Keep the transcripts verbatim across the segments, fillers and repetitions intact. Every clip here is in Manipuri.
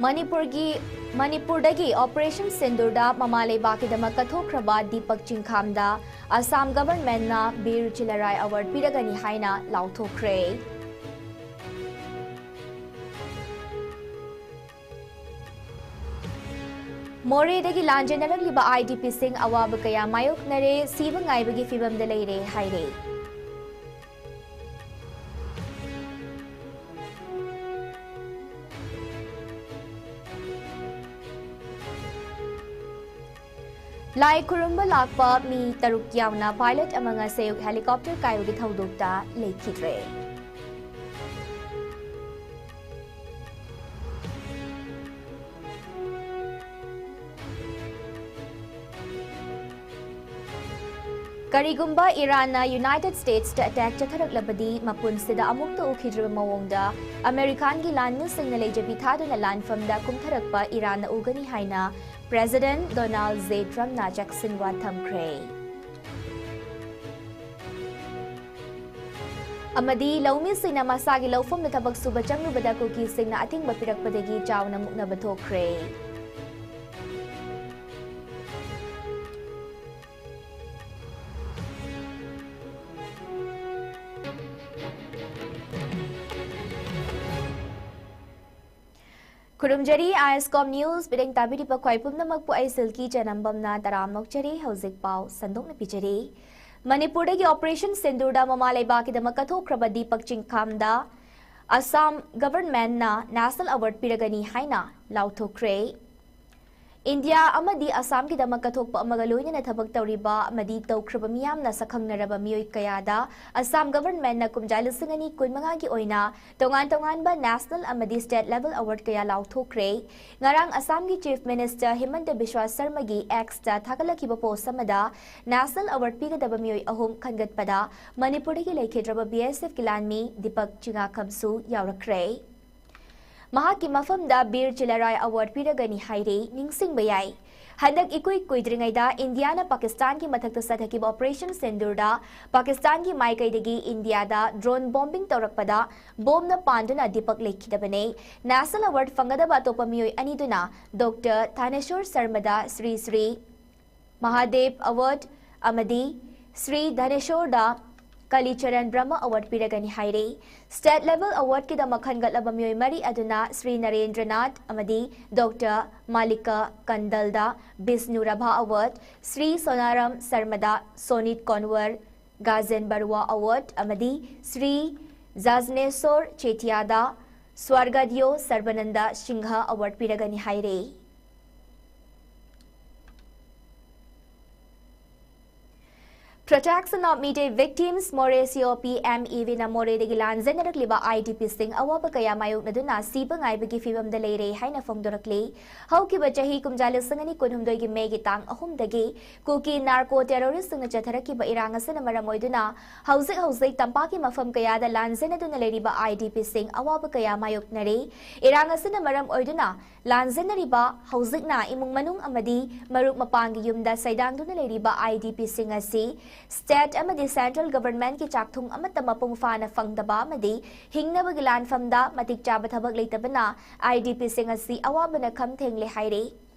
ꯃꯅꯤꯄꯨꯔꯒꯤ ꯃꯅꯤꯄꯨꯔꯗꯒꯤ ꯑꯣꯄꯔꯦꯁꯟ ꯁꯤꯟꯗꯨꯔꯗ ꯃꯃꯥ ꯂꯩꯕꯥꯛꯀꯤꯗꯃꯛ ꯀꯠꯊꯣꯛꯈ꯭ꯔꯕ ꯗꯤꯄꯛ ꯆꯤꯡꯈꯥꯝꯗ ꯑꯁꯥꯝ ꯒꯚꯔꯟꯃꯦꯟꯠꯅ ꯕꯤꯔ ꯆꯤꯂꯥꯔꯥꯏ ꯑꯦꯋꯥꯔꯗ ꯄꯤꯔꯒꯅꯤ ꯍꯥꯏꯅ ꯂꯥꯎꯊꯣꯛꯈ꯭ꯔꯦ꯫ ꯃꯣꯔꯦꯗꯒꯤ ꯂꯥꯟꯖꯦꯟꯅꯔꯛꯂꯤꯕ IDPꯁꯤꯡ ꯑꯋꯥꯕ ꯀꯌꯥ ꯃꯥꯌꯣꯛꯅꯔꯦ, ꯁꯤꯕ ꯉꯥꯏꯕꯒꯤ ꯐꯤꯚꯝꯗ ꯂꯩꯔꯦ ꯍꯥꯏꯔꯦ꯫ ꯂꯥꯏ ꯈꯨꯔꯨꯝꯕ ꯂꯥꯛꯄ ꯃꯤ ꯇꯔꯨꯛ ꯌꯥꯎꯅ ꯄꯥꯏꯂꯠ ꯑꯃ ꯉꯁꯤ ꯑꯌꯨꯛ ꯍꯦꯂꯤꯀꯣꯞꯇꯔ ꯀꯥꯏꯕꯒꯤ ꯊꯧꯗꯣꯛꯇ ꯂꯩꯈꯤꯗ꯭ꯔꯦ꯫ ꯀꯔꯤꯒꯨꯝꯕ ꯏꯔꯥꯟꯅ ꯌꯨꯅꯥꯏꯇꯦꯗ ꯁ꯭ꯇꯦꯠꯁꯇ ꯑꯦꯇꯦꯛ ꯆꯠꯊꯔꯛꯂꯕꯗꯤ, ꯃꯄꯨꯟꯁꯤꯗ ꯑꯃꯨꯛꯇ ꯎꯈꯤꯗ꯭ꯔꯤꯕ ꯃꯑꯣꯡꯗ ꯑꯃꯦꯔꯤꯀꯥꯟꯒꯤ ꯂꯥꯟꯃꯤꯁꯤꯡꯅ ꯂꯩꯖꯕꯤ ꯊꯥꯗꯨꯅ ꯂꯥꯟꯐꯝꯗ ꯀꯨꯝꯊꯔꯛꯄ ꯏꯔꯥꯟꯅ ꯎꯒꯅꯤ ꯍꯥꯏꯅ ꯄ꯭ꯔꯦꯁꯤꯗꯦꯟꯠ ꯗꯣꯅꯥꯜꯗ ꯖꯦ ꯇ꯭ꯔꯝꯞꯅ ꯆꯦꯛꯁꯤꯟꯋꯥ ꯊꯝꯈ꯭ꯔꯦ꯫ ꯑꯃꯗꯤ ꯂꯧꯃꯤꯁꯤꯡꯅ ꯃꯁꯥꯒꯤ ꯂꯧꯐꯝꯗ ꯊꯕꯛ ꯁꯨꯕ ꯆꯪꯂꯨꯕꯗ ꯀꯨꯀꯤꯁꯤꯡꯅ ꯑꯊꯤꯡꯕ ꯄꯤꯔꯛꯄꯗꯒꯤ ꯆꯥꯎꯅ ꯃꯨꯛꯅꯕ ꯊꯣꯛꯈ꯭ꯔꯦ꯫ ꯈꯨꯔꯨꯝꯖꯔꯤ, ISCOM News ꯃꯤꯠꯌꯦꯡ ꯇꯥꯕꯤꯔꯤꯕ ꯈ꯭ꯋꯥꯏ ꯄꯨꯝꯅꯃꯛꯄꯨ ꯑꯩ ꯁꯤꯜꯀꯤ ꯆꯅꯝꯕꯝꯅ ꯇꯔꯥꯝꯅ ꯑꯣꯛꯆꯔꯤ꯫ ꯍꯧꯖꯤꯛ ꯄꯥꯎ ꯁꯟꯗꯣꯛꯅ ꯄꯤꯖꯔꯤ꯫ ꯃꯅꯤꯄꯨꯔꯗꯒꯤ ꯑꯣꯄꯔꯦꯁꯟ ꯁꯤꯟꯗꯨꯔꯗ ꯃꯃꯥ ꯂꯩꯕꯥꯛꯀꯤꯗꯃꯛ ꯀꯠꯊꯣꯛꯈ꯭ꯔꯕ ꯗꯤꯄꯛ ꯆꯤꯡꯈꯥꯝꯗ ꯑꯁꯥꯝ ꯒꯚꯔꯟꯃꯦꯟꯠꯅ ꯅꯦꯁꯅꯦꯜ ꯑꯦꯋꯥꯔꯗ ꯄꯤꯔꯒꯅꯤ ꯍꯥꯏꯅ ꯂꯥꯎꯊꯣꯛꯈ꯭ꯔꯦ꯫ ꯏꯟꯗꯤꯌꯥ ꯑꯃꯗꯤ ꯑꯁꯥꯝꯒꯤꯗꯃꯛ ꯀꯠꯊꯣꯛꯄ ꯑꯃꯒ ꯂꯣꯏꯅꯅ ꯊꯕꯛ ꯇꯧꯔꯤꯕ ꯑꯃꯗꯤ ꯇꯧꯈ꯭ꯔꯕ ꯃꯤꯌꯥꯝꯅ ꯁꯛꯈꯪꯅꯔꯕ ꯃꯤꯑꯣꯏ ꯀꯌꯥꯗ ꯑꯁꯥꯝ ꯒꯚꯔꯟꯃꯦꯟꯠꯅ ꯀꯨꯝꯖꯥ ꯂꯤꯁꯤꯡ ꯑꯅꯤ ꯀꯨꯟꯃꯉꯥꯒꯤ ꯑꯣꯏꯅ ꯇꯣꯉꯥꯟ ꯇꯣꯉꯥꯟꯕ ꯅꯦꯁꯅꯦꯜ ꯑꯃꯗꯤ ꯁ꯭ꯇꯦꯠ ꯂꯦꯚꯦꯜ ꯑꯦꯋꯥꯔꯗ ꯀꯌꯥ ꯂꯥꯎꯊꯣꯛꯈ꯭ꯔꯦ꯫ ꯉꯔꯥꯡ ꯑꯁꯥꯝꯒꯤ ꯆꯤꯐ ꯃꯤꯅꯤꯁꯇꯔ ꯍꯤꯃꯟꯇ ꯕꯤꯁ꯭ꯋꯥ ꯁꯔꯃꯒꯤ Xꯇ ꯊꯥꯒꯠꯂꯛꯈꯤꯕ ꯄꯣꯁ ꯑꯃꯗ ꯅꯦꯁꯅꯦꯜ ꯑꯦꯋꯥꯔꯗ ꯄꯤꯒꯗꯕ ꯃꯤꯑꯣꯏ ꯑꯍꯨꯝ ꯈꯟꯒꯠꯄꯗ ꯃꯅꯤꯄꯨꯔꯗꯒꯤ ꯂꯩꯈꯤꯗ꯭ꯔꯕ BSFꯀꯤ ꯂꯥꯟꯃꯤ ꯗꯤꯄꯛ ꯆꯤꯉꯥꯈꯝꯁꯨ ꯌꯥꯎꯔꯛꯈ꯭ꯔꯦ꯫ ꯃꯍꯥꯛꯀꯤ ꯃꯐꯝꯗ ꯕꯤꯔ ꯆꯤꯂꯥꯔꯥꯏ ꯑꯦꯋꯥꯔꯗ ꯄꯤꯔꯒꯅꯤ ꯍꯥꯏꯔꯦ꯫ ꯅꯤꯡꯁꯤꯡꯕ ꯌꯥꯏ, ꯍꯟꯗꯛ ꯏꯀꯨꯏ ꯀꯨꯏꯗ꯭ꯔꯤꯉꯩꯗ ꯏꯟꯗꯤꯌꯥꯅ ꯄꯥꯀꯤꯁꯇꯥꯟꯒꯤ ꯃꯊꯛꯇ ꯆꯠꯊꯈꯤꯕ ꯑꯣꯄꯔꯦꯁꯟ ꯁꯤꯟꯗꯨꯔꯗ ꯄꯥꯀꯤꯁꯇꯥꯟꯒꯤ ꯃꯥꯏꯀꯩꯗꯒꯤ ꯏꯟꯗꯤꯌꯥꯗ ꯗ꯭ꯔꯣꯟ ꯕꯣꯝꯕꯤꯡ ꯇꯧꯔꯛꯄꯗ ꯕꯣꯝꯅ ꯄꯥꯟꯗꯨꯅ ꯗꯤꯄꯛ ꯂꯩꯈꯤꯗꯕꯅꯤ꯫ ꯅꯦꯁꯅꯦꯜ ꯑꯦꯋꯥꯔꯗ ꯐꯪꯒꯗꯕ ꯑꯇꯣꯞꯄ ꯃꯤꯑꯣꯏ ꯑꯅꯤꯗꯨꯅ ꯗꯣꯛꯇꯔ ꯊꯥꯅꯦꯁꯣꯔ ꯁꯔꯃꯗ ꯁ꯭ꯔꯤ ꯁ꯭ꯔꯤ ꯃꯍꯥꯗꯦꯕ ꯑꯦꯋꯥꯔꯗ ꯑꯃꯗꯤ ꯁ꯭ꯔꯤ ꯙꯅꯦꯁꯣꯔꯗ ꯀꯂꯤꯆꯔꯟ ꯕ꯭ꯔꯍꯃ ꯑꯦꯋꯥꯔꯗ ꯄꯤꯔꯒꯅꯤ ꯍꯥꯏꯔꯦ꯫ ꯁ꯭ꯇꯦꯠ ꯂꯦꯚꯦꯜ ꯑꯦꯋꯥꯔꯗꯀꯤꯗꯃꯛ ꯈꯟꯒꯠꯂꯕ ꯃꯤꯑꯣꯏ ꯃꯔꯤ ꯑꯗꯨꯅ ꯁ꯭ꯔꯤ ꯅꯔꯦꯟꯗ꯭ꯔꯅꯥꯊ ꯑꯃꯗꯤ ꯗꯣꯛꯇꯔ ꯃꯥꯂꯤꯀ ꯀꯟꯗꯜꯗ ꯕꯤꯁꯅꯨ ꯔꯥꯚꯥ ꯑꯦꯋꯥꯔꯗ, ꯁ꯭ꯔꯤ ꯁꯣꯅꯥꯔꯥꯝ ꯁꯔꯃꯗ ꯁꯣꯅꯤꯠ ꯀꯣꯟꯋꯔ ꯒꯥꯖꯦꯟ ꯕꯔꯨꯋꯥ ꯑꯦꯋꯥꯔꯗ ꯑꯃꯗꯤ ꯁ꯭ꯔꯤ ꯖꯥꯖꯅꯦꯁꯣꯔ ꯆꯦꯇꯤꯌꯥꯗ ꯁ꯭ꯋꯔꯒꯗꯤꯌꯣ ꯁꯔꯕꯥꯅꯟꯗ ꯁꯤꯡꯍ ꯑꯦꯋꯥꯔꯗ ꯄꯤꯔꯒꯅꯤ ꯍꯥꯏꯔꯦ꯫ Protection of Media Victims, ꯃꯣꯔꯦ ꯁꯤ ꯑꯣ ꯄꯤ ꯑꯦꯝ ꯏ ꯚꯤꯅ ꯃꯣꯔꯦꯗꯒꯤ ꯂꯥꯟꯖꯦꯟꯅꯔꯛꯂꯤꯕ ꯑꯥꯏ ꯗꯤ ꯄꯤꯁꯤꯡ ꯑꯋꯥꯕ ꯀꯌꯥ ꯃꯥꯌꯣꯛꯅꯗꯨꯅ ꯁꯤꯕ ꯉꯥꯏꯕꯒꯤ ꯐꯤꯕꯝꯗ ꯂꯩꯔꯦ ꯍꯥꯏꯅ ꯐꯣꯡꯗꯣꯔꯛꯂꯤ꯫ ꯍꯧꯈꯤꯕ ꯆꯍꯤ ꯀꯨꯝꯖꯥ ꯂꯤꯁꯤꯡ ꯑꯅꯤ ꯀꯨꯟꯍꯨꯝꯗꯣꯏꯒꯤ ꯃꯦꯒꯤ ꯇꯥꯡ ꯑꯍꯨꯝꯗꯒꯤ ꯀꯨꯀꯤ ꯅꯥꯔꯀꯣ ꯇꯦꯔꯣꯔꯤꯁꯁꯤꯡꯅ ꯆꯠꯊꯔꯛꯈꯤꯕ ꯏꯔꯥꯡ ꯑꯁꯤꯅ ꯃꯔꯝ ꯑꯣꯏꯗꯨꯅ ꯍꯧꯖꯤꯛ ꯍꯧꯖꯤꯛ ꯇꯝꯄꯥꯛꯀꯤ ꯃꯐꯝ ꯀꯌꯥꯗ ꯂꯥꯟꯖꯦꯟꯅꯗꯨꯅ ꯂꯩꯔꯤꯕ ꯑꯥꯏ ꯗꯤ ꯄꯤꯁꯤꯡ ꯑꯋꯥꯕ ꯀꯌꯥ ꯃꯥꯌꯣꯛꯅꯔꯤ꯫ ꯏꯔꯥꯡ ꯑꯁꯤꯅ ꯃꯔꯝ ꯑꯣꯏꯗꯨꯅ ꯂꯥꯟꯖꯦꯟꯅꯔꯤꯕ, ꯍꯧꯖꯤꯛꯅ ꯏꯃꯨꯡ ꯃꯅꯨꯡ ꯑꯃꯗꯤ ꯃꯔꯨꯞ ꯃꯄꯥꯡꯒꯤ ꯌꯨꯝꯗ ꯁꯩꯗꯥꯡꯗꯨꯅ ꯂꯩꯔꯤꯕ ꯑꯥꯏ ꯗꯤ ꯄꯤꯁꯤꯡ ꯑꯁꯤ ꯁ꯭ꯇꯦꯠ ꯑꯃꯗꯤ ꯁꯦꯟꯇ꯭ꯔꯦꯜ ꯒꯚꯔꯟꯃꯦꯟꯠꯀꯤ ꯆꯥꯛꯊꯨꯡ ꯑꯃꯠꯇ ꯃꯄꯨꯡ ꯐꯥꯅ ꯐꯪꯗꯕ ꯑꯃꯗꯤ ꯍꯤꯡꯅꯕꯒꯤ ꯂꯥꯟꯐꯝꯗ ꯃꯇꯤꯛ ꯆꯥꯕ ꯊꯕꯛ ꯂꯩꯇꯕꯅ ꯑꯥꯏ ꯗꯤ ꯄꯤꯁꯤꯡ ꯑꯁꯤ ꯑꯋꯥꯕꯅ ꯈꯝ ꯊꯦꯡꯂꯦ ꯍꯥꯏꯔꯤ꯫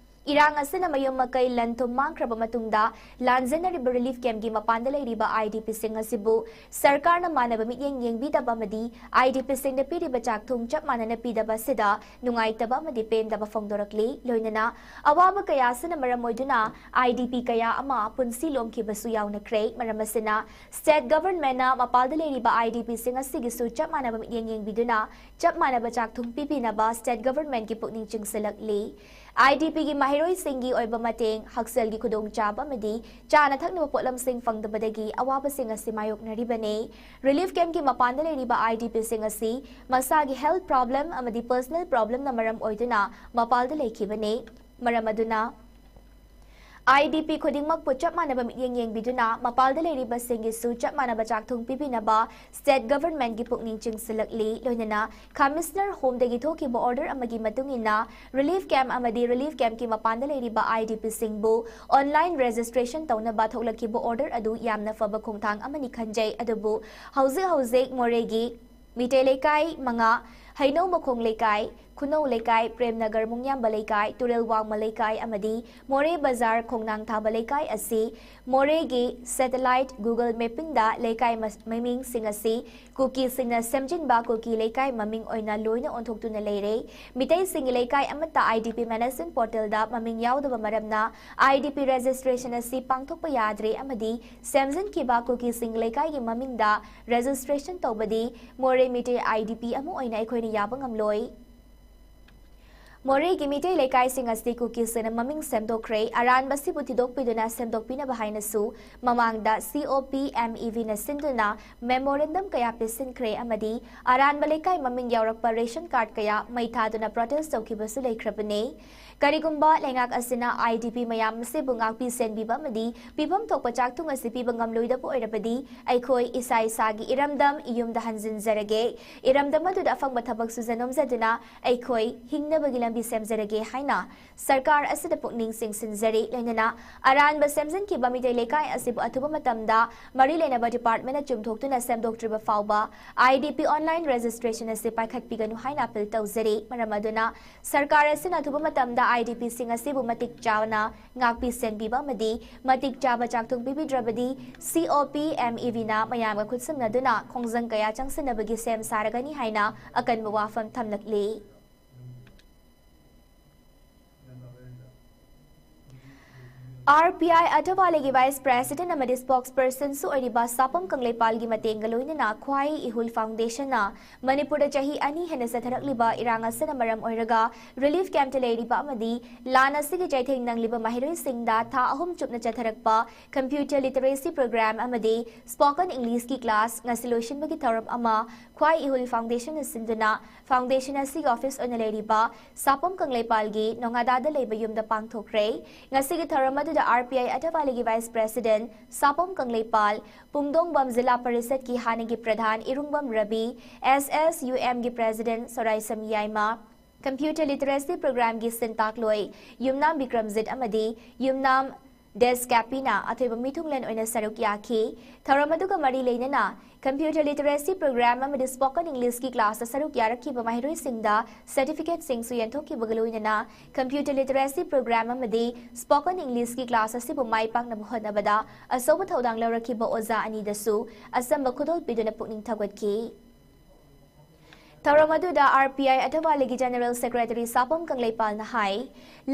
ꯏꯔꯥꯡ ꯑꯁꯤꯅ ꯃꯌꯨꯝ ꯃꯀꯩ ꯂꯟ ꯊꯨꯝ ꯃꯥꯡꯈ꯭ꯔꯕ ꯃꯇꯨꯡꯗ ꯂꯥꯟꯖꯦꯟꯅꯔꯤꯕ ꯔꯤꯂꯤꯐ ꯀꯦꯝꯞꯀꯤ ꯃꯄꯥꯟꯗ ꯂꯩꯔꯤꯕ ꯑꯥꯏ ꯗꯤ ꯄꯤꯁꯤꯡ ꯑꯁꯤꯕꯨ ꯁꯔꯀꯥꯔꯅ ꯃꯥꯟꯅꯕ ꯃꯤꯠꯌꯦꯡ ꯌꯦꯡꯕꯤꯗꯕ ꯑꯃꯗꯤ ꯑꯥꯏ ꯗꯤ ꯄꯤꯁꯤꯡꯗ ꯄꯤꯔꯤꯕ ꯆꯥꯛꯊꯨꯡ ꯆꯞ ꯃꯥꯟꯅꯅ ꯄꯤꯗꯕ ꯑꯁꯤꯗ ꯅꯨꯡꯉꯥꯏꯇꯕ ꯑꯃꯗꯤ ꯄꯦꯟꯗꯕ ꯐꯣꯡꯗꯣꯔꯛꯂꯤ꯫ ꯂꯣꯏꯅꯅ ꯑꯋꯥꯕ ꯀꯌꯥ ꯑꯁꯤꯅ ꯃꯔꯝ ꯑꯣꯏꯗꯨꯅ ꯑꯥꯏ ꯗꯤ ꯄꯤ ꯀꯌꯥ ꯑꯃ ꯄꯨꯟꯁꯤ ꯂꯣꯝꯈꯤꯕꯁꯨ ꯌꯥꯎꯅꯈ꯭ꯔꯦ꯫ ꯃꯔꯝ ꯑꯁꯤꯅ ꯁ꯭ꯇꯦꯠ ꯒꯚꯔꯟꯃꯦꯟꯠꯅ ꯃꯄꯥꯜꯗ ꯂꯩꯔꯤꯕ ꯑꯥꯏ ꯗꯤ ꯄꯤꯁꯤꯡ ꯑꯁꯤꯒꯤꯁꯨ ꯆꯞ ꯃꯥꯟꯅꯕ ꯃꯤꯠꯌꯦꯡ ꯌꯦꯡꯕꯤꯗꯨꯅ ꯆꯞ ꯃꯥꯟꯅꯕ ꯆꯥꯛꯊꯨꯡ ꯄꯤꯕꯤꯅꯕ ꯁ꯭ꯇꯦꯠ ꯒꯚꯔꯟꯃꯦꯟꯠꯀꯤ ꯄꯨꯛꯅꯤꯡ ꯆꯤꯡꯁꯤꯜꯂꯛꯂꯤ꯫ ꯑꯥꯏ ꯗꯤ ꯄꯤꯒꯤ ꯃꯍꯩꯔꯣꯏꯁꯤꯡꯒꯤ ꯑꯣꯏꯕ ꯃꯇꯦꯡ, ꯍꯛꯁꯦꯜꯒꯤ ꯈꯨꯗꯣꯡꯆꯥꯕ ꯑꯃꯗꯤ ꯆꯥꯅ ꯊꯛꯅꯕ ꯄꯣꯠꯂꯝꯁꯤꯡ ꯐꯪꯗꯕꯗꯒꯤ ꯑꯋꯥꯕꯁꯤꯡ ꯑꯁꯤ ꯃꯥꯌꯣꯛꯅꯔꯤꯕꯅꯤ꯫ ꯔꯤꯂꯤꯐ ꯀꯦꯝꯞꯀꯤ ꯃꯄꯥꯟꯗ ꯂꯩꯔꯤꯕ ꯑꯥꯏ ꯗꯤ ꯄꯤꯁꯤꯡ ꯑꯁꯤ ꯃꯁꯥꯒꯤ ꯍꯦꯜꯊ ꯄ꯭ꯔꯣꯕ꯭ꯂꯦꯝ ꯑꯃꯗꯤ ꯄꯔꯁꯅꯦꯜ ꯄ꯭ꯔꯣꯕ꯭ꯂꯦꯝꯅ ꯃꯔꯝ ꯑꯣꯏꯗꯨꯅ ꯃꯄꯥꯜꯗ ꯂꯩꯈꯤꯕꯅꯤ꯫ ꯃꯔꯝ ꯑꯗꯨꯅ IDP ꯈꯨꯗꯤꯡꯃꯛꯄꯨ ꯆꯞ ꯃꯥꯟꯅꯕ ꯃꯤꯠꯌꯦꯡ ꯌꯦꯡꯕꯤꯗꯨꯅ ꯃꯄꯥꯟꯗ ꯂꯩꯔꯤꯕꯁꯤꯡꯒꯤꯁꯨ ꯆꯞ ꯃꯥꯟꯅꯕ ꯆꯥꯛꯊꯨꯡ ꯄꯤꯕꯤꯅꯕ State Governmentꯀꯤ ꯄꯨꯛꯅꯤꯡ ꯆꯤꯡꯁꯤꯜꯂꯛꯂꯤ꯫ ꯂꯣꯏꯅꯅ Commissioner Homeꯗꯒꯤ ꯊꯣꯛꯈꯤꯕ order ꯑꯃꯒꯤ ꯃꯇꯨꯡ ꯏꯟꯅ relief camp ꯑꯃꯗꯤ relief campꯀꯤ ꯃꯄꯥꯟꯗ ꯂꯩꯔꯤꯕ IDPꯁꯤꯡꯕꯨ online registration ꯇꯧꯅꯕ ꯊꯣꯛꯂꯛꯈꯤꯕ order ꯑꯗꯨ ꯌꯥꯝꯅ ꯐꯕ ꯈꯣꯡꯊꯥꯡ ꯑꯃꯅꯤ ꯈꯟꯖꯩ꯫ ꯑꯗꯨꯕꯨ ꯍꯧꯖꯤꯛ ꯍꯧꯖꯤꯛ ꯃꯣꯔꯦꯒꯤ ꯃꯤꯇꯩ ꯂꯩꯀꯥꯏ ꯃꯉꯥ, ꯍꯩꯅꯧ ꯃꯈꯣꯡ ꯂꯩꯀꯥꯏ, ꯈꯨꯅꯧ ꯂꯩꯀꯥꯏ, ꯄ꯭ꯔꯦꯝꯅꯒꯔ ꯃꯨꯡꯌꯥꯝꯕ ꯂꯩꯀꯥꯏ, ꯇꯨꯔꯦꯜ ꯋꯥꯡꯃ ꯂꯩꯀꯥꯏ ꯑꯃꯗꯤ ꯃꯣꯔꯦ ꯕꯖꯥꯔ ꯈꯣꯡꯅꯥꯡ ꯊꯥꯕ ꯂꯩꯀꯥꯏ ꯑꯁꯤ ꯃꯣꯔꯦꯒꯤ satellite Google Mappingꯗ ꯂꯩꯀꯥꯏ ꯃꯃꯤꯡꯁꯤꯡ ꯑꯁꯤ ꯀꯨꯀꯤꯁꯤꯡꯅ ꯁꯦꯝꯖꯤꯟꯕ ꯀꯨꯀꯤ ꯂꯩꯀꯥꯏ ꯃꯃꯤꯡ ꯑꯣꯏꯅ ꯂꯣꯏꯅ ꯑꯣꯟꯊꯣꯛꯇꯨꯅ ꯂꯩꯔꯦ꯫ ꯃꯤꯇꯩꯁꯤꯡꯒꯤ ꯂꯩꯀꯥꯏ ꯑꯃꯠꯇ IDP Management Portalꯗ ꯃꯃꯤꯡ ꯌꯥꯎꯗꯕ ꯃꯔꯝꯅ IDP registration ꯑꯁꯤ ꯄꯥꯡꯊꯣꯛꯄ ꯌꯥꯗ꯭ꯔꯦ ꯑꯃꯗꯤ ꯁꯦꯝꯖꯤꯟꯈꯤꯕ ꯀꯨꯀꯤꯁꯤꯡ ꯂꯩꯀꯥꯏꯒꯤ ꯃꯃꯤꯡꯗ registration ꯇꯧꯕꯗꯤ ꯃꯣꯔꯦ ꯃꯤꯇꯩ IDP ꯑꯃ ꯑꯣꯏꯅ ꯑꯩꯈꯣꯏꯅ ꯌꯥꯕ ꯉꯝꯂꯣꯏ꯫ ꯃꯣꯔꯦꯒꯤ ꯃꯤꯇꯩ ꯂꯩꯀꯥꯏꯁꯤꯡ ꯑꯁꯤ ꯀꯨꯀꯤꯁꯤꯡꯅ ꯃꯃꯤꯡ ꯁꯦꯝꯗꯣꯛꯈ꯭ꯔꯦ꯫ ꯑꯔꯥꯟꯕꯁꯤꯕꯨ ꯊꯤꯗꯣꯛꯄꯤꯗꯨꯅ ꯁꯦꯝꯗꯣꯛꯄꯤꯅꯕ ꯍꯥꯏꯅꯁꯨ ꯃꯃꯥꯡꯗ COPMEVꯅ ꯁꯤꯟꯗꯨꯅ memorandum ꯀꯌꯥ ꯄꯤꯁꯤꯟꯈ꯭ꯔꯦ ꯑꯃꯗꯤ ꯑꯔꯥꯟꯕ ꯂꯩꯀꯥꯏ ꯃꯃꯤꯡ ꯌꯥꯎꯔꯛꯄ ration card ꯀꯌꯥ ꯃꯩ ꯊꯥꯗꯨꯅ protest ꯇꯧꯈꯤꯕꯁꯨ ꯂꯩꯈ꯭ꯔꯕꯅꯤ꯫ ꯀꯔꯤꯒꯨꯝꯕ ꯂꯩꯉꯥꯛ ꯑꯁꯤꯅ IDP ꯃꯌꯥꯝ ꯑꯁꯤꯕꯨ ꯉꯥꯛꯄꯤ ꯁꯦꯟꯕꯤꯕ ꯑꯃꯗꯤ ꯄꯤꯐꯝ ꯊꯣꯛꯄ ꯆꯥꯛꯊꯨꯡ ꯑꯁꯤ ꯄꯤꯕ ꯉꯝꯂꯣꯏꯗꯕ ꯑꯣꯏꯔꯕꯗꯤ ꯑꯩꯈꯣꯏ ꯏꯁꯥ ꯏꯁꯥꯒꯤ ꯏꯔꯝꯗꯝ ꯏꯌꯨꯝꯗ ꯍꯟꯖꯤꯟꯖꯔꯒꯦ꯫ ꯏꯔꯝꯗꯝ ꯑꯗꯨꯗ ꯑꯐꯪꯕ ꯊꯕꯛ ꯁꯨꯖ ꯅꯣꯝꯖꯗꯨꯅ ꯑꯩꯈꯣꯏ ꯍꯤꯡꯅꯕꯒꯤ ꯂꯝꯕꯤ ꯁꯦꯝꯖꯔꯒꯦ ꯍꯥꯏꯅ ꯁꯔꯀꯥꯔ ꯑꯁꯤꯗ ꯄꯨꯛꯅꯤꯡ ꯆꯤꯡꯁꯤꯟꯖꯔꯤ꯫ ꯂꯣꯏꯅꯅ ꯑꯔꯥꯟꯕ ꯁꯦꯝꯖꯤꯟꯈꯤꯕ ꯃꯤꯇꯩ ꯂꯩꯀꯥꯏ ꯑꯁꯤꯕꯨ ꯑꯊꯨꯕ ꯃꯇꯝꯗ ꯃꯔꯤ ꯂꯩꯅꯕ departmentꯅ ꯆꯨꯝꯊꯣꯛꯇꯨꯅ ꯁꯦꯝꯗꯣꯛꯇ꯭ꯔꯤꯕ ꯐꯥꯎꯕ IDP online registration ꯑꯁꯤ ꯄꯥꯏꯈꯠꯄꯤꯒꯅꯨ ꯍꯥꯏꯅ appeal ꯇꯧꯖꯔꯤ꯫ ꯃꯔꯝ ꯑꯗꯨꯅ ꯁꯔꯀꯥꯔ ꯑꯁꯤꯅ ꯑꯊꯨꯕ ꯃꯇꯝꯗ IDPꯁꯤꯡ ꯑꯁꯤꯕꯨ ꯃꯇꯤꯛ ꯆꯥꯅ ꯉꯥꯛꯄꯤ ꯁꯦꯟꯕꯤꯕ ꯑꯃꯗꯤ ꯃꯇꯤꯛ ꯆꯥꯕ ꯆꯥꯛꯊꯨꯡ ꯄꯤꯕꯤꯗ꯭ꯔꯕꯗꯤ COPMEVꯅ ꯃꯌꯥꯝꯒ ꯈꯨꯠꯁꯝꯅꯗꯨꯅ ꯈꯣꯡꯖꯪ ꯀꯌꯥ ꯆꯪꯁꯤꯟꯅꯕꯒꯤ ꯁꯦꯝ ꯁꯥꯔꯒꯅꯤ ꯍꯥꯏꯅ ꯑꯀꯟꯕ ꯋꯥꯐꯝ ꯊꯝꯂꯛꯂꯤ꯫ RPI ꯑꯊꯋꯥꯂꯤꯒꯤ vice president ꯑꯃꯗꯤ spokespersonꯁꯨ ꯑꯣꯏꯔꯤꯕ ꯁꯥꯄꯝ ꯀꯪꯂꯩꯄꯥꯜꯒꯤ ꯃꯇꯦꯡꯒ ꯂꯣꯏꯅꯅ ꯈ꯭ꯋꯥꯏ ꯏꯍꯨꯜ foundationꯅ ꯃꯅꯤꯄꯨꯔꯗ ꯆꯍꯤ ꯑꯅꯤ ꯍꯦꯟꯅ ꯆꯠꯊꯔꯛꯂꯤꯕ ꯏꯔꯥꯡ ꯑꯁꯤꯅ ꯃꯔꯝ ꯑꯣꯏꯔꯒ relief campꯇ ꯂꯩꯔꯤꯕ ꯑꯃꯗꯤ ꯂꯥꯟ ꯑꯁꯤꯒꯤ ꯆꯩꯊꯦꯡ ꯅꯪꯂꯤꯕ ꯃꯍꯩꯔꯣꯏꯁꯤꯡꯗ ꯊꯥ ꯑꯍꯨꯝ ꯆꯨꯞꯅ ꯆꯠꯊꯔꯛꯄ computer literacy program ꯑꯃꯗꯤ spoken Englishꯀꯤ class ꯉꯁꯤ ꯂꯣꯏꯁꯤꯟꯕꯒꯤ ꯊꯧꯔꯝ ꯑꯃ ꯈ꯭ꯋꯥꯏ ꯏꯍꯨꯜ foundationꯅ ꯁꯤꯟꯗꯨꯅ foundation ꯑꯁꯤꯒꯤ office ꯑꯣꯏꯅ ꯂꯩꯔꯤꯕ ꯁꯥꯄꯝ ꯀꯪꯂꯩꯄꯥꯜꯒꯤ ꯅꯣꯉꯥꯗꯥꯗ ꯂꯩꯕ ꯌꯨꯝꯗ ꯄꯥꯡꯊꯣꯛꯈ꯭ꯔꯦ꯫ ꯉꯁꯤꯒꯤ ꯊꯧꯔꯝ ꯑꯗꯨꯗ ꯑꯥꯔ ꯄꯤ ꯑꯥꯏ ꯑꯊꯋꯥꯂꯤꯒꯤ ꯚꯥꯏꯁ ꯄ꯭ꯔꯦꯁꯤꯗꯦꯟꯠ ꯁꯥꯄꯝ ꯀꯪꯂꯩꯄꯥꯜ, ꯄꯨꯡꯗꯣꯡꯕꯝ ꯖꯤꯂꯥ ꯄꯔꯤꯁꯠꯀꯤ ꯍꯥꯟꯅꯒꯤ ꯄ꯭ꯔꯙꯥꯟ Irungbam Rabi, S S U ꯑꯦꯝꯒꯤ president Soraisam Yaima, computer literacy ꯄ꯭ꯔꯣꯒ꯭ꯔꯥꯝꯒꯤ ꯁꯤꯟꯇꯥꯛꯂꯣꯏ ꯌꯨꯝꯅꯥꯝ ꯕꯤꯀ꯭ꯔꯝꯖꯤꯠ ꯑꯃꯗꯤ ꯌꯨꯝꯅꯥꯝ ꯗꯦꯁ ꯀꯦꯄꯤꯅ ꯑꯊꯣꯏꯕ ꯃꯤꯊꯨꯡꯂꯦꯟ ꯑꯣꯏꯅ ꯁꯔꯨꯛ ꯌꯥꯈꯤ꯫ ꯊꯧꯔꯝ ꯑꯗꯨꯒ ꯃꯔꯤ ꯂꯩꯅꯅ ꯀꯝꯄ꯭ꯌꯨꯇꯔ ꯂꯤꯇꯔꯦꯁꯤ ꯄ꯭ꯔꯣꯒ꯭ꯔꯥꯝ ꯑꯃꯗꯤ ꯁ꯭ꯄꯣꯀꯟ ꯏꯪꯂꯤꯁꯀꯤ ꯀ꯭ꯂꯥꯁꯇ ꯁꯔꯨꯛ ꯌꯥꯔꯛꯈꯤꯕ ꯃꯍꯩꯔꯣꯏꯁꯤꯡꯗ ꯁꯔꯇꯤꯐꯤꯀꯦꯠꯁꯤꯡꯁꯨ ꯌꯦꯟꯊꯣꯛꯈꯤꯕꯒ ꯂꯣꯏꯅꯅ ꯀꯝꯄ꯭ꯌꯨꯇꯔ ꯂꯤꯇꯔꯦꯁꯤ ꯄ꯭ꯔꯣꯒ꯭ꯔꯥꯝ ꯑꯃꯗꯤ ꯁ꯭ꯄꯣꯀꯟ ꯏꯪꯂꯤꯁꯀꯤ ꯀ꯭ꯂꯥꯁ ꯑꯁꯤꯕꯨ ꯃꯥꯏ ꯄꯥꯛꯅꯕ ꯍꯣꯠꯅꯕꯗ ꯑꯆꯧꯕ ꯊꯧꯗꯥꯡ ꯂꯧꯔꯛꯈꯤꯕ ꯑꯣꯖꯥ ꯑꯅꯤꯗꯁꯨ ꯑꯆꯝꯕ ꯈꯨꯗꯣꯜ ꯄꯤꯗꯨꯅ ꯄꯨꯛꯅꯤꯡ ꯊꯧꯒꯠꯈꯤ꯫ ꯊꯧꯔꯝ ꯑꯗꯨꯗ ꯑꯥꯔ ꯄꯤ ꯑꯥꯏ ꯑꯊꯋꯥꯂꯤꯒꯤ ꯖꯦꯅꯔꯦꯜ ꯁꯦꯀ꯭ꯔꯦꯇꯔꯤ ꯁꯥꯄꯝ ꯀꯪꯂꯩꯄꯥꯜꯅ ꯍꯥꯏ,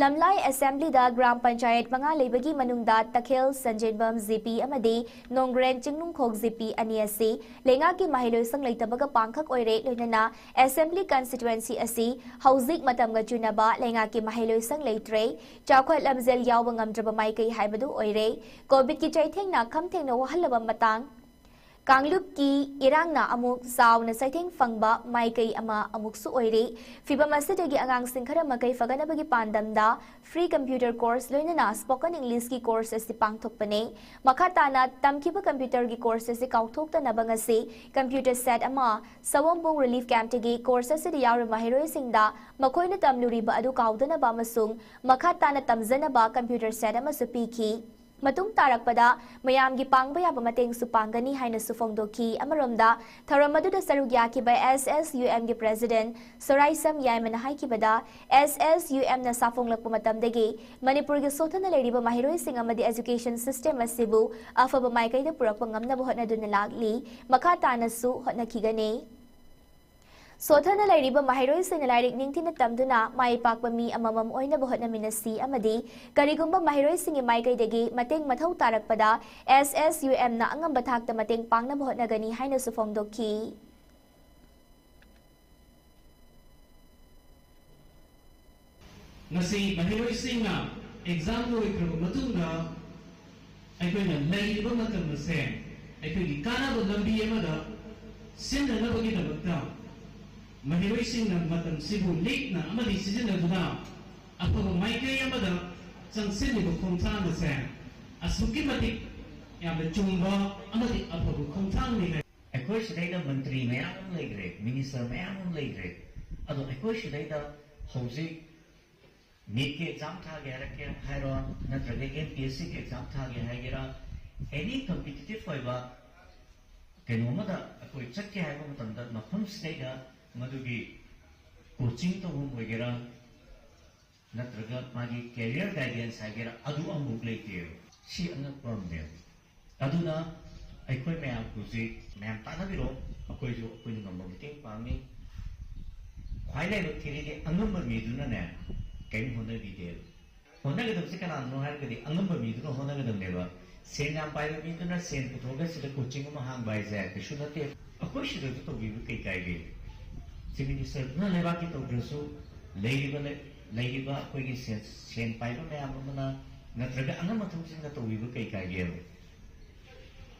ꯂꯝꯂꯥꯏ ꯑꯦꯁꯦꯝꯕ꯭ꯂꯤꯗ ꯒ꯭ꯔꯥꯝ ꯄꯟꯆꯥꯌꯠ ꯃꯉꯥ ꯂꯩꯕꯒꯤ ꯃꯅꯨꯡꯗ ꯇꯈꯦꯜ ꯁꯟꯖꯦꯟꯕꯝ ꯖꯤ ꯄꯤ ꯑꯃꯗꯤ ꯅꯣꯡꯒ꯭ꯔꯦꯟ ꯆꯤꯡꯅꯨꯡꯈꯣꯛ ꯖꯤ ꯄꯤ ꯑꯅꯤ ꯑꯁꯤ ꯂꯩꯉꯥꯛꯀꯤ ꯃꯍꯩꯂꯣꯏꯁꯪ ꯂꯩꯇꯕꯒ ꯄꯥꯡꯈꯛ ꯑꯣꯏꯔꯦ, ꯂꯣꯏꯅꯅ ꯑꯦꯁꯦꯝꯕ꯭ꯂꯤ ꯀꯟꯁꯇꯤꯇ꯭ꯋꯦꯟꯁꯤ ꯑꯁꯤ ꯍꯧꯖꯤꯛ ꯃꯇꯝꯒ ꯆꯨꯅꯕ ꯂꯩꯉꯥꯛꯀꯤ ꯃꯍꯩꯂꯣꯏꯁꯪ ꯂꯩꯇ꯭ꯔꯦ, ꯆꯥꯎꯈꯠ ꯂꯝꯖꯦꯜ ꯌꯥꯎꯕ ꯉꯝꯗ꯭ꯔꯕ ꯃꯥꯏꯀꯩ ꯍꯥꯏꯕꯗꯨ ꯑꯣꯏꯔꯦ꯫ ꯀꯣꯚꯤꯗꯀꯤ ꯆꯩꯊꯦꯡꯅ ꯈꯝ ꯊꯦꯡꯅ ꯋꯥꯍꯜꯂꯕ ꯃꯇꯥꯡ, ꯀꯥꯡꯂꯨꯞꯀꯤ ꯏꯔꯥꯡꯅ ꯑꯃꯨꯛ ꯆꯥꯎꯅ ꯆꯩꯊꯦꯡ ꯐꯪꯕ ꯃꯥꯏꯀꯩ ꯑꯃ ꯑꯃꯨꯛꯁꯨ ꯑꯣꯏꯔꯤ꯫ ꯐꯤꯚꯝ ꯑꯁꯤꯗꯒꯤ ꯑꯉꯥꯡꯁꯤꯡ ꯈꯔ ꯃꯈꯩ ꯐꯒꯠꯅꯕꯒꯤ ꯄꯥꯟꯗꯝꯗ ꯐ꯭ꯔꯤ ꯀꯝꯄ꯭ꯌꯨꯇꯔ ꯀꯣꯔꯁ ꯂꯣꯏꯅꯅ ꯁ꯭ꯄꯣꯀꯟ ꯏꯪꯂꯤꯁꯀꯤ ꯀꯣꯔꯁ ꯑꯁꯤ ꯄꯥꯡꯊꯣꯛꯄꯅꯤ꯫ ꯃꯈꯥ ꯇꯥꯅ ꯇꯝꯈꯤꯕ ꯀꯝꯄ꯭ꯌꯨꯇꯔꯒꯤ ꯀꯣꯔꯁ ꯑꯁꯤ ꯀꯥꯎꯊꯣꯛꯇꯅꯕ ꯉꯁꯤ ꯀꯝꯄ꯭ꯌꯨꯇꯔ ꯁꯦꯠ ꯑꯃ ꯁꯑꯣꯝꯕꯨꯡ ꯔꯤꯂꯤꯐ ꯀꯦꯝꯞꯇꯒꯤ ꯀꯣꯔꯁ ꯑꯁꯤꯗ ꯌꯥꯎꯔꯤꯕ ꯃꯍꯩꯔꯣꯏꯁꯤꯡꯗ ꯃꯈꯣꯏꯅ ꯇꯝꯂꯨꯔꯤꯕ ꯑꯗꯨ ꯀꯥꯎꯗꯅꯕ ꯑꯃꯁꯨꯡ ꯃꯈꯥ ꯇꯥꯅ ꯇꯝꯖꯅꯕ ꯀꯝꯄ꯭ꯌꯨꯇꯔ ꯁꯦꯠ ꯑꯃꯁꯨ ꯄꯤꯈꯤ꯫ ꯃꯇꯨꯡ ꯇꯥꯔꯛꯄꯗ ꯃꯌꯥꯝꯒꯤ ꯄꯥꯡꯕ ꯌꯥꯕ ꯃꯇꯦꯡꯁꯨ ꯄꯥꯡꯒꯅꯤ ꯍꯥꯏꯅꯁꯨ ꯐꯣꯡꯗꯣꯛꯈꯤ꯫ ꯑꯃꯔꯣꯝꯗ ꯊꯧꯔꯝ ꯑꯗꯨꯗ ꯁꯔꯨꯛ ꯌꯥꯈꯤꯕ ꯑꯦꯁ ꯑꯦꯁ ꯌꯨ ꯑꯦꯝꯒꯤ ꯄ꯭ꯔꯦꯁꯤꯗꯦꯟꯠ ꯁꯣꯔꯥꯏꯁꯝ ꯌꯥꯏꯃꯅ ꯍꯥꯏꯈꯤꯕꯗ, ꯑꯦꯁ ꯑꯦꯁ ꯌꯨ ꯑꯦꯝꯅ ꯁꯥꯐꯣꯡꯂꯛꯄ ꯃꯇꯝꯗꯒꯤ ꯃꯅꯤꯄꯨꯔꯒꯤ ꯁꯣꯠꯊꯅ ꯂꯩꯔꯤꯕ ꯃꯍꯩꯔꯣꯏꯁꯤꯡ ꯑꯃꯗꯤ ꯑꯦꯖꯨꯀꯦꯁꯟ ꯁꯤꯁꯇꯦꯝ ꯑꯁꯤꯕꯨ ꯑꯐꯕ ꯃꯥꯏꯀꯩꯗ ꯄꯨꯔꯛꯄ ꯉꯝꯅꯕ ꯍꯣꯠꯅꯗꯨꯅ ꯂꯥꯛꯂꯤ꯫ ꯃꯈꯥ ꯇꯥꯅꯁꯨ ꯍꯣꯠꯅꯈꯤꯒꯅꯤ꯫ ꯁꯣꯠꯊꯅ ꯂꯩꯔꯤꯕ ꯃꯍꯩꯔꯣꯏꯁꯤꯡꯅ ꯂꯥꯏꯔꯤꯛ ꯅꯤꯡꯊꯤꯅ ꯇꯝꯗꯨꯅ ꯃꯥꯏ ꯄꯥꯛꯄ ꯃꯤ ꯑꯃꯃꯝ ꯑꯣꯏꯅꯕ ꯍꯣꯠꯅꯃꯤꯟꯅꯁꯤ ꯑꯃꯗꯤ ꯀꯔꯤꯒꯨꯝꯕ ꯃꯍꯩꯔꯣꯏꯁꯤꯡꯒꯤ ꯃꯥꯏꯀꯩꯗꯒꯤ ꯃꯇꯦꯡ ꯃꯊꯧ ꯇꯥꯔꯛꯄꯗ ꯑꯦꯁ ꯑꯦꯁ ꯌꯨ ꯑꯦꯝꯅ ꯑꯉꯝꯕ ꯊꯥꯛꯇ ꯃꯇꯦꯡ ꯄꯥꯡꯅꯕ ꯍꯣꯠꯅꯒꯅꯤ ꯍꯥꯏꯅꯁꯨ ꯐꯣꯡꯗꯣꯛꯈꯤ꯫ ꯉꯁꯤ ꯃꯍꯩꯔꯣꯏꯁꯤꯡꯅ ꯑꯦꯛꯖꯥꯝ ꯂꯣꯏꯈ꯭ꯔꯕ ꯃꯇꯨꯡꯗ ꯑꯩꯈꯣꯏꯅ ꯂꯩꯔꯤꯕ ꯃꯇꯝ ꯑꯁꯦ ꯑꯩꯈꯣꯏꯒꯤ ꯀꯥꯟꯅꯕ ꯂꯝꯕꯤ ꯑꯃꯗ ꯁꯤꯖꯤꯟꯅꯅꯕꯒꯤꯗꯃꯛꯇ ꯃꯍꯩꯔꯣꯏꯁꯤꯡꯅ ꯃꯇꯝꯁꯤꯕꯨ ꯂꯤꯛꯅ ꯑꯃꯗꯤ ꯁꯤꯖꯤꯟꯅꯗꯨꯅ ꯑꯐꯕ ꯃꯥꯏꯀꯩ ꯑꯃꯗ ꯆꯪꯁꯤꯜꯂꯤꯕ ꯈꯣꯡꯊꯥꯡ ꯑꯁꯦ ꯑꯁꯨꯛꯀꯤ ꯃꯇꯤꯛ ꯌꯥꯝꯅ ꯆꯨꯝꯕ ꯑꯃꯗꯤ ꯑꯐꯕ ꯈꯣꯡꯊꯥꯡꯅꯤ ꯍꯥꯏ꯫ ꯑꯩꯈꯣꯏ ꯁꯤꯗꯩꯗ ꯃꯟꯇ꯭ꯔꯤ ꯃꯌꯥꯝ ꯑꯃ ꯂꯩꯈ꯭ꯔꯦ, ꯃꯤꯅꯤꯁꯇꯔ ꯃꯌꯥꯝ ꯑꯃ ꯂꯩꯈ꯭ꯔꯦ꯫ ꯑꯗꯣ ꯑꯩꯈꯣꯏ ꯁꯤꯗꯩꯗ ꯍꯧꯖꯤꯛ ꯅꯤꯠꯀꯤ ꯑꯦꯛꯖꯥꯝ ꯊꯥꯒꯦ ꯍꯥꯏꯔꯛꯀꯦ ꯍꯥꯏꯔꯣ, ꯅꯠꯇ꯭ꯔꯒ ꯑꯦꯝ ꯄꯤ ꯑꯦꯁ ꯁꯤꯒꯤ ꯑꯦꯛꯖꯥꯝ ꯊꯥꯒꯦ ꯍꯥꯏꯒꯦꯔꯥ, ꯑꯦꯅꯤ ꯀꯝꯄꯤꯇꯤꯇꯤꯞ ꯑꯣꯏꯕ ꯀꯩꯅꯣ ꯑꯃꯗ ꯑꯩꯈꯣꯏ ꯆꯠꯀꯦ ꯍꯥꯏꯕ ꯃꯇꯝꯗ ꯃꯐꯝꯁꯤꯗꯩꯗ ꯃꯗꯨꯒꯤ ꯀꯣꯆꯤꯡ ꯇꯧꯐꯝ ꯑꯣꯏꯒꯦꯔꯥ, ꯅꯠꯇ꯭ꯔꯒ ꯃꯥꯒꯤ ꯀꯦꯔꯤꯌꯔ ꯒꯥꯏꯗꯦꯟꯁ ꯍꯥꯏꯒꯦꯔꯥ, ꯑꯗꯨ ꯑꯃꯐꯥꯎ ꯂꯩꯇꯦꯕ꯫ ꯁꯤ ꯑꯉꯛꯄ ꯑꯃꯅꯦꯕ꯫ ꯑꯗꯨꯅ ꯑꯩꯈꯣꯏ ꯃꯌꯥꯝ ꯍꯧꯖꯤꯛ ꯃꯌꯥꯝ ꯇꯥꯟꯅꯕꯤꯔꯣ, ꯑꯩꯈꯣꯏꯁꯨ ꯑꯩꯈꯣꯏꯅ ꯉꯝꯕ ꯃꯇꯦꯡ ꯄꯥꯡꯅꯤ꯫ ꯈ꯭ꯋꯥꯏ ꯂꯥꯏꯕꯛ ꯊꯤꯔꯤꯗꯤ ꯑꯉꯝꯕ ꯃꯤꯗꯨꯅꯅꯦ ꯀꯔꯤꯝ ꯍꯣꯠꯅꯕꯤꯗꯦꯕ꯫ ꯍꯣꯠꯅꯒꯗꯕꯁꯦ ꯀꯅꯥꯅꯣ ꯍꯥꯏꯔꯒꯗꯤ ꯑꯉꯝꯕ ꯃꯤꯗꯨꯅ ꯍꯣꯠꯅꯒꯗꯕꯅꯦꯕ꯫ ꯁꯦꯟ ꯌꯥꯝ ꯄꯥꯏꯕ ꯃꯤꯗꯨꯅ ꯁꯦꯟ ꯄꯨꯊꯣꯛꯑꯒ ꯁꯤꯗ ꯀꯣꯆꯤꯡ ꯑꯃ ꯍꯥꯡꯕ ꯍꯥꯏꯁꯦ ꯀꯩꯁꯨ ꯅꯠꯇꯦ꯫ ꯑꯩꯈꯣꯏ ꯁꯤꯗꯁꯨ ꯇꯧꯕꯤꯕ ꯀꯩ ꯀꯥꯏꯒꯦ? ꯆꯤꯐ ꯃꯤꯅꯤꯁꯇꯔꯗꯨꯅ ꯂꯩꯕꯥꯛꯀꯤ ꯇꯧꯗ꯭ꯔꯁꯨ, ꯂꯩꯔꯤꯕ ꯂꯩ-, ꯂꯩꯔꯤꯕ ꯑꯩꯈꯣꯏꯒꯤ ꯁꯦꯟ, ꯁꯦꯟ ꯄꯥꯏꯕ ꯃꯌꯥꯝ ꯑꯃꯅ ꯅꯠꯇ꯭ꯔꯒ ꯑꯉꯝ ꯑꯊꯧꯁꯤꯡꯅ ꯇꯧꯕꯤꯕ ꯀꯩ ꯀꯥꯏꯒꯦꯕ?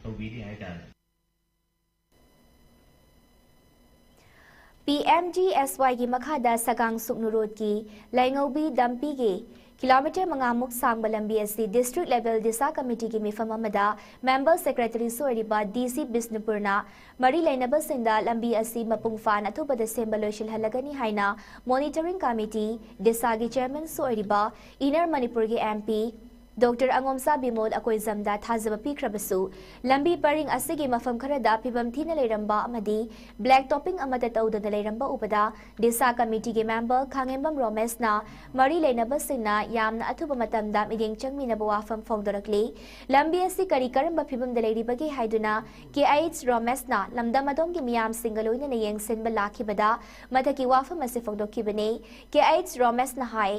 ꯇꯧꯕꯤꯔꯤ ꯍꯥꯏꯇꯥꯔꯦ꯫ ꯄꯤ ꯑꯦꯝ ꯖꯤ ꯑꯦꯁ ꯋꯥꯏꯒꯤ ꯃꯈꯥꯗ ꯁꯒꯥꯡ ꯁꯨꯛꯅꯨ ꯔꯣꯗꯀꯤ ꯂꯩꯉꯧꯕꯤ ꯗꯝꯄꯤꯒꯤ ꯀꯤꯂꯣꯃꯤꯇꯔ ꯃꯉꯥꯃꯨꯛ ꯁꯥꯡꯕ ꯂꯝꯕꯤ ꯑꯁꯤ ꯗꯤꯁꯇ꯭ꯔꯤꯛ ꯂꯦꯚꯦꯜ ꯗꯤꯁꯥ ꯀꯃꯤꯇꯤꯒꯤ ꯃꯤꯐꯝ ꯑꯃꯗ ꯃꯦꯝꯕꯔ ꯁꯦꯀ꯭ꯔꯦꯇꯔꯤꯁꯨ ꯑꯣꯏꯔꯤꯕ ꯗꯤ ꯁꯤ ꯕꯤꯁꯅꯨꯄꯨꯔꯅ ꯃꯔꯤ ꯂꯩꯅꯕꯁꯤꯡꯗ ꯂꯝꯕꯤ ꯑꯁꯤ ꯃꯄꯨꯡ ꯐꯥꯅ ꯑꯊꯨꯕꯗ ꯁꯦꯝꯕ ꯂꯣꯏꯁꯤꯜꯍꯜꯂꯒꯅꯤ ꯍꯥꯏꯅ ꯃꯣꯅꯤꯇꯔꯤꯡ ꯀꯃꯤꯇꯤ ꯗꯤꯁꯥꯒꯤ ꯆꯦꯌꯔꯃꯦꯟꯁꯨ ꯑꯣꯏꯔꯤꯕ ꯏꯟꯅꯔ ꯃꯅꯤꯄꯨꯔꯒꯤ ꯑꯦꯝ ꯄꯤ ꯗꯣꯛꯇꯔ ꯑꯉꯣꯝꯆꯥ ꯕꯤꯃꯣꯜ ꯑꯀꯣꯏꯖꯝꯗ ꯊꯥꯖꯕ ꯄꯤꯈ꯭ꯔꯕꯁꯨ, ꯂꯝꯕꯤ ꯄꯔꯤꯡ ꯑꯁꯤꯒꯤ ꯃꯐꯝ ꯈꯔꯗ ꯐꯤꯕꯝ ꯊꯤꯅ ꯂꯩꯔꯝꯕ ꯑꯃꯗꯤ ꯕ꯭ꯂꯦꯛ ꯇꯣꯄꯤꯡ ꯑꯃꯠꯇ ꯇꯧꯗꯅ ꯂꯩꯔꯝꯕ ꯎꯕꯗ, ꯗꯤꯁꯥ ꯀꯃꯤꯇꯤꯒꯤ ꯃꯦꯝꯕꯔ ꯈꯥꯉꯦꯝꯕꯝ ꯔꯣꯃꯦꯁꯅ ꯃꯔꯤ ꯂꯩꯅꯕꯁꯤꯡꯅ ꯌꯥꯝꯅ ꯑꯊꯨꯕ ꯃꯇꯝꯗ ꯃꯤꯠꯌꯦꯡ ꯆꯪꯃꯤꯟꯅꯕ ꯋꯥꯐꯝ ꯐꯣꯡꯗꯣꯔꯛꯂꯤ꯫ ꯂꯝꯕꯤ ꯑꯁꯤ ꯀꯔꯤ ꯀꯔꯝꯕ ꯐꯤꯕꯝꯗ ꯂꯩꯔꯤꯕꯒꯦ ꯍꯥꯏꯗꯨꯅ ꯀꯦ ꯑꯩꯆ ꯔꯣꯃꯦꯁꯅ ꯂꯝꯗꯝ ꯑꯗꯣꯝꯒꯤ ꯃꯤꯌꯥꯝꯁꯤꯡꯒ ꯂꯣꯏꯅꯅ ꯌꯦꯡꯁꯤꯟꯕ ꯂꯥꯛꯈꯤꯕꯗ ꯃꯊꯛꯀꯤ ꯋꯥꯐꯝ ꯑꯁꯤ ꯐꯣꯡꯗꯣꯛꯈꯤꯕꯅꯤ꯫ ꯀꯦ ꯑꯩꯆ ꯔꯣꯃꯦꯁꯅ ꯍꯥꯏ,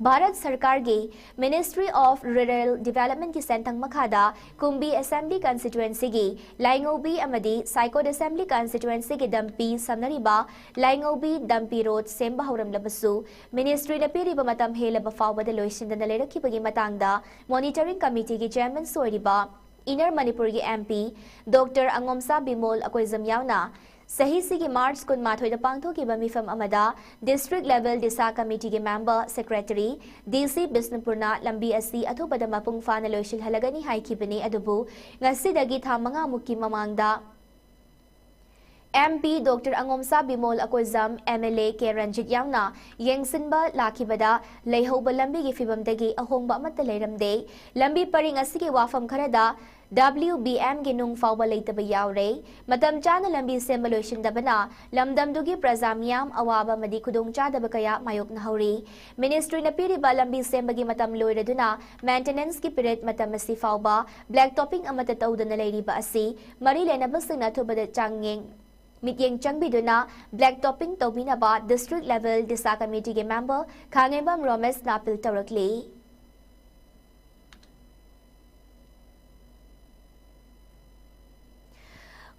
ꯚꯥꯔꯠ ꯁꯔꯀꯥꯔꯒꯤ Ministry of Rural Development ꯀꯤ ꯁꯦꯟꯊꯪ ꯃꯈꯥꯗ ꯀꯨꯝꯕꯤ ꯑꯦꯁꯦꯝꯕ꯭ꯂꯤ ꯀꯟꯁꯇꯤꯇ꯭ꯋꯦꯟꯁꯤꯒꯤ ꯂꯥꯏꯉꯧꯕꯤ ꯑꯃꯗꯤ ꯁꯥꯏꯀꯣꯠ ꯑꯦꯁꯦꯝꯕ꯭ꯂꯤ ꯀꯟꯁꯇꯤꯇ꯭ꯋꯦꯟꯁꯤꯒꯤ ꯗꯝꯄꯤ ꯁꯝꯅꯔꯤꯕ ꯂꯥꯏꯉꯧꯕꯤ ꯗꯝꯄꯤ ꯔꯣꯗ ꯁꯦꯝꯕ ꯍꯧꯔꯝꯂꯕꯁꯨ, ꯃꯤꯅꯤꯁꯇ꯭ꯔꯤꯅ ꯄꯤꯔꯤꯕ ꯃꯇꯝ ꯍꯦꯜꯂꯕ ꯐꯥꯎꯕꯗ ꯂꯣꯏꯁꯤꯟꯗꯅ ꯂꯩꯔꯛꯈꯤꯕꯒꯤ ꯃꯇꯥꯡꯗ ꯃꯣꯅꯤꯇꯔꯤꯡ ꯀꯃꯤꯇꯤꯒꯤ ꯆꯦꯌꯔꯃꯦꯟꯁꯨ ꯑꯣꯏꯔꯤꯕ ꯏꯟꯅꯔ ꯃꯅꯤꯄꯨꯔꯒꯤ M P doctor ꯑꯉꯣꯝꯆꯥ Bimol Akoijam ꯌꯥꯎꯅ ꯆꯍꯤꯁꯤꯒꯤ ꯃꯥꯔꯆ ꯀꯨꯟꯃꯥꯊꯣꯏꯗ ꯄꯥꯡꯊꯣꯛꯈꯤꯕ ꯃꯤꯐꯝ ꯑꯃꯗ District Level DISHA Committeeꯒꯤ member, secretary, DC ꯕꯤꯁꯅꯨꯄꯨꯔꯅ ꯂꯝꯕꯤ ꯑꯁꯤ ꯑꯊꯨꯕꯗ ꯃꯄꯨꯡ ꯐꯥꯅ ꯂꯣꯏꯁꯤꯜꯍꯜꯂꯒꯅꯤ ꯍꯥꯏꯈꯤꯕꯅꯤ꯫ ꯑꯗꯨꯕꯨ ꯉꯁꯤꯗꯒꯤ ꯊꯥ ꯃꯉꯥꯃꯨꯛꯀꯤ ꯃꯃꯥꯡꯗ MP Doctor ꯑꯉꯣꯝꯁꯥ Bimol Akoijam, MLA ꯀꯦ ꯔꯟꯖꯤꯠ ꯌꯥꯎꯅ ꯌꯦꯡꯁꯤꯟꯕ ꯂꯥꯛꯈꯤꯕꯗ ꯂꯩꯍꯧꯕ ꯂꯝꯕꯤꯒꯤ ꯐꯤꯕꯝꯗꯒꯤ ꯑꯍꯣꯡꯕ ꯑꯃꯠꯇ ꯂꯩꯔꯝꯗꯦ꯫ ꯂꯝꯕꯤ ꯄꯔꯤꯡ ꯑꯁꯤꯒꯤ ꯋꯥꯐꯝ ꯈꯔꯗ WBMꯒꯤ ꯅꯨꯡ ꯐꯥꯎꯕ ꯂꯩꯇꯕ ꯌꯥꯎꯔꯦ꯫ ꯃꯇꯝ ꯆꯥꯅ ꯂꯝꯕꯤ ꯁꯦꯝꯕ ꯂꯣꯏꯁꯤꯟꯗꯕꯅ ꯂꯝꯗꯝꯗꯨꯒꯤ ꯄ꯭ꯔꯖꯥ ꯃꯤꯌꯥꯝ ꯑꯋꯥꯕ ꯑꯃꯗꯤ ꯈꯨꯗꯣꯡꯆꯥꯗꯕ ꯀꯌꯥ ꯃꯥꯌꯣꯛꯅꯍꯧꯔꯤ꯫ Ministryꯅ ꯄꯤꯔꯤꯕ ꯂꯝꯕꯤ ꯁꯦꯝꯕꯒꯤ ꯃꯇꯝ ꯂꯣꯏꯔꯗꯨꯅ maintenanceꯀꯤ period ꯃꯇꯝ ꯑꯁꯤ ꯐꯥꯎꯕ black topping ꯑꯃꯠꯇ ꯇꯧꯗꯅ ꯂꯩꯔꯤꯕ ꯑꯁꯤ ꯃꯔꯤ ꯂꯩꯅꯕꯁꯤꯡꯅ ꯑꯊꯨꯕꯗ ꯆꯥꯡꯌꯦꯡ ꯃꯤꯠꯌꯦꯡ ꯆꯪꯕꯤꯗꯨꯅ black topping ꯇꯧꯕꯤꯅꯕ District Level DISHA Committeeꯒꯤ member ꯈꯥꯉꯦꯝꯕꯝ ꯔꯣꯃꯦꯁꯅ appeal ꯇꯧꯔꯛꯂꯤ꯫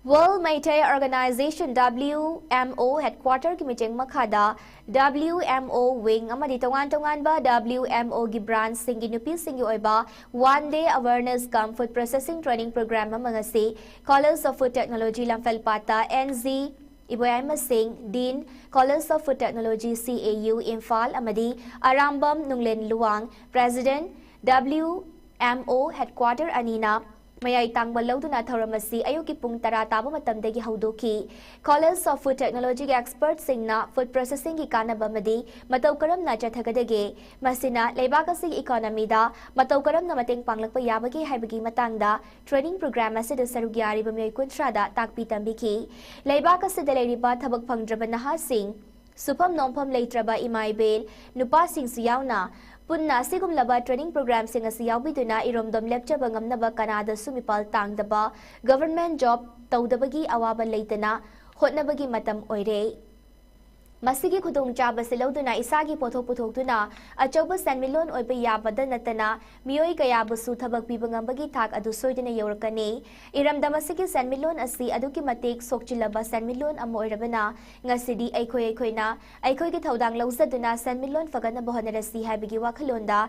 World Meitei Organization, WMO headquarterꯒꯤ ꯃꯤꯠꯌꯦꯡ ꯃꯈꯥꯗ WMO wing ꯑꯃꯗꯤ ꯇꯣꯉꯥꯟ ꯇꯣꯉꯥꯟꯕ WMOꯒꯤ branchꯁꯤꯡꯒꯤ ꯅꯨꯄꯤꯁꯤꯡꯒꯤ ꯑꯣꯏꯕ one day awareness cum food processing training program ꯑꯃ ꯉꯁꯤ College of Food Technology ꯂꯝꯐꯦꯜꯄꯥꯠꯇ NG ꯏꯕꯣꯌꯥꯏꯃ ꯁꯤꯡ, Dean, College of Food Technology, CAU, Imphal, ꯑꯃꯗꯤ Arambam ꯅꯨꯡꯂꯦꯟ Luwang, President, WMO headquarter ꯑꯅꯤꯅ ꯃꯌꯥꯏ ꯇꯥꯡꯕ ꯂꯧꯗꯨꯅ ꯊꯧꯔꯝ ꯑꯁꯤ ꯑꯌꯨꯛꯀꯤ ꯄꯨꯡ ꯇꯔꯥ ꯇꯥꯕ ꯃꯇꯝꯗꯒꯤ ꯍꯧꯗꯣꯛꯈꯤ꯫ College of Food Technologyꯒꯤ expertꯁꯤꯡꯅ food processingꯒꯤ ꯀꯥꯟꯅꯕ ꯑꯃꯗꯤ ꯃꯇꯧ ꯀꯔꯝꯅ ꯆꯠꯊꯒꯗꯒꯦ, ꯃꯁꯤꯅ ꯂꯩꯕꯥꯛ ꯑꯁꯤꯒꯤ economyꯗ ꯃꯇꯧ ꯀꯔꯝꯅ ꯃꯇꯦꯡ ꯄꯥꯡꯂꯛꯄ ꯌꯥꯕꯒꯦ ꯍꯥꯏꯕꯒꯤ ꯃꯇꯥꯡꯗ training program ꯑꯁꯤꯗ ꯁꯔꯨꯛ ꯌꯥꯔꯤꯕ ꯃꯤꯑꯣꯏ ꯀꯨꯟꯊ꯭ꯔꯥꯗ ꯇꯥꯛꯄꯤ ꯇꯝꯕꯤꯈꯤ꯫ ꯂꯩꯕꯥꯛ ꯑꯁꯤꯗ ꯂꯩꯔꯤꯕ ꯊꯕꯛ ꯐꯪꯗ꯭ꯔꯕ ꯅꯍꯥꯁꯤꯡ, ꯁꯨꯐꯝ ꯅꯣꯝꯐꯝ ꯂꯩꯇ꯭ꯔꯕ ꯏꯃꯥ ꯏꯕꯦꯜ, ꯅꯨꯄꯥꯁꯤꯡꯁꯨ ꯌꯥꯎꯅ ꯄꯨꯟꯅ ꯑꯁꯤꯒꯨꯝꯂꯕ training programꯁꯤꯡ ꯑꯁꯤ ꯌꯥꯎꯕꯤꯗꯨꯅ ꯏꯔꯣꯝꯗꯣꯝ ꯂꯦꯞꯆꯕ ꯉꯝꯅꯕ ꯀꯅꯥꯗꯁꯨ ꯃꯤꯄꯥꯜ ꯇꯥꯡꯗꯕ, government job ꯇꯧꯗꯕꯒꯤ ꯑꯋꯥꯕ ꯂꯩꯇꯅ ꯍꯣꯠꯅꯕꯒꯤ ꯃꯇꯝ ꯑꯣꯏꯔꯦ꯫ ꯃꯁꯤꯒꯤ ꯈꯨꯗꯣꯡꯆꯥꯕꯁꯤ ꯂꯧꯗꯨꯅ ꯏꯁꯥꯒꯤ ꯄꯣꯠꯊꯣꯛ ꯄꯨꯊꯣꯛꯇꯨꯅ ꯑꯆꯧꯕ ꯁꯦꯟꯃꯤꯠꯂꯣꯟ ꯑꯣꯏꯕ ꯌꯥꯕꯗ ꯅꯠꯇꯅ ꯃꯤꯑꯣꯏ ꯀꯌꯥꯕꯨꯁꯨ ꯊꯕꯛ ꯄꯤꯕ ꯉꯝꯕꯒꯤ ꯊꯥꯛ ꯑꯗꯨ ꯁꯣꯏꯗꯅ ꯌꯧꯔꯛꯀꯅꯤ꯫ ꯏꯔꯝꯗꯝ ꯑꯁꯤꯒꯤ ꯁꯦꯟꯃꯤꯠꯂꯣꯟ ꯑꯁꯤ ꯑꯗꯨꯛꯀꯤ ꯃꯇꯤꯛ ꯁꯣꯛꯆꯤꯜꯂꯕ ꯁꯦꯟꯃꯤꯠꯂꯣꯟ ꯑꯃ ꯑꯣꯏꯔꯕꯅ ꯉꯁꯤꯗꯤ ꯑꯩꯈꯣꯏ ꯑꯩꯈꯣꯏꯅ ꯑꯩꯈꯣꯏꯒꯤ ꯊꯧꯗꯥꯡ ꯂꯧꯖꯗꯨꯅ ꯁꯦꯟꯃꯤꯠꯂꯣꯟ ꯐꯒꯠꯅꯕ ꯍꯣꯠꯅꯔꯁꯤ ꯍꯥꯏꯕꯒꯤ ꯋꯥꯈꯜꯂꯣꯟꯗ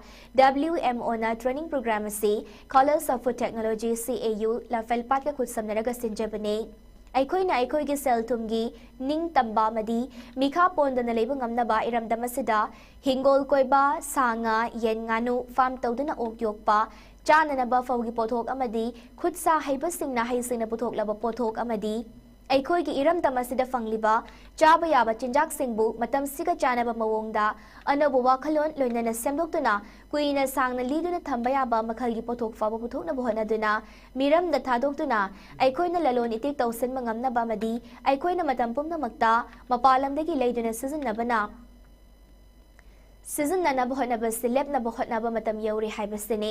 WMOꯅ training program ꯑꯁꯤ College of Food Technology, CAU, ꯂꯝꯐꯦꯜꯄꯥꯠꯀ ꯈꯨꯠꯁꯝꯅꯔꯒ ꯁꯤꯟꯖꯕꯅꯤ꯫ ꯑꯩꯈꯣꯏꯅ ꯑꯩꯈꯣꯏꯒꯤ ꯁꯦꯜ ꯊꯨꯝꯒꯤ ꯅꯤꯡꯇꯝꯕ ꯑꯃꯗꯤ ꯃꯤꯈꯥ ꯄꯣꯟꯗꯅ ꯂꯩꯕ ꯉꯝꯅꯕ ꯏꯔꯝꯗꯝ ꯑꯁꯤꯗ ꯍꯤꯡꯒꯣꯜ ꯀꯣꯏꯕ, ꯁꯥ ꯉꯥ, ꯌꯦꯟ ꯉꯥꯅꯨ ꯐꯥꯔꯝ ꯇꯧꯗꯨꯅ ꯑꯣꯛ ꯌꯣꯛꯄ, ꯆꯥꯅꯅꯕ ꯐꯧꯒꯤ ꯄꯣꯠꯊꯣꯛ ꯑꯃꯗꯤ ꯈꯨꯠ ꯁꯥ ꯍꯩꯕꯁꯤꯡꯅ ꯍꯩꯁꯤꯡꯅ ꯄꯨꯊꯣꯛꯂꯕ ꯄꯣꯠꯊꯣꯛ ꯑꯃꯗꯤ ꯑꯩꯈꯣꯏꯒꯤ ꯏꯔꯝꯗꯝ ꯑꯁꯤꯗ ꯐꯪꯂꯤꯕ ꯆꯥꯕ ꯌꯥꯕ ꯆꯤꯟꯖꯥꯛꯁꯤꯡꯕꯨ ꯃꯇꯝꯁꯤꯒ ꯆꯥꯟꯅꯕ ꯃꯑꯣꯡꯗ ꯑꯅꯧꯕ ꯋꯥꯈꯜꯂꯣꯟ ꯂꯣꯏꯅꯅ ꯁꯦꯝꯗꯣꯛꯇꯨꯅ ꯀꯨꯏꯅ ꯁꯥꯡꯅ ꯂꯤꯗꯨꯅ ꯊꯝꯕ ꯌꯥꯕ ꯃꯈꯜꯒꯤ ꯄꯣꯠꯊꯣꯛ ꯐꯥꯎꯕ ꯄꯨꯊꯣꯛꯅꯕ ꯍꯣꯠꯅꯗꯨꯅ ꯃꯤꯔꯝꯗ ꯊꯥꯗꯣꯛꯇꯨꯅ ꯑꯩꯈꯣꯏꯅ ꯂꯂꯣꯟ ꯏꯇꯤꯛ ꯇꯧꯁꯤꯟꯕ ꯉꯝꯅꯕ ꯑꯃꯗꯤ ꯑꯩꯈꯣꯏꯅ ꯃꯇꯝ ꯄꯨꯝꯅꯃꯛꯇ ꯃꯄꯥꯟ ꯂꯝꯗꯒꯤ ꯂꯩꯗꯨꯅ ꯁꯤꯖꯤꯟꯅꯕꯅ ꯁꯤꯖꯤꯟꯅꯅꯕ ꯍꯣꯠꯅꯕꯁꯤ ꯂꯦꯞꯅꯕ ꯍꯣꯠꯅꯕ ꯃꯇꯝ ꯌꯧꯔꯦ ꯍꯥꯏꯕꯁꯤꯅꯤ꯫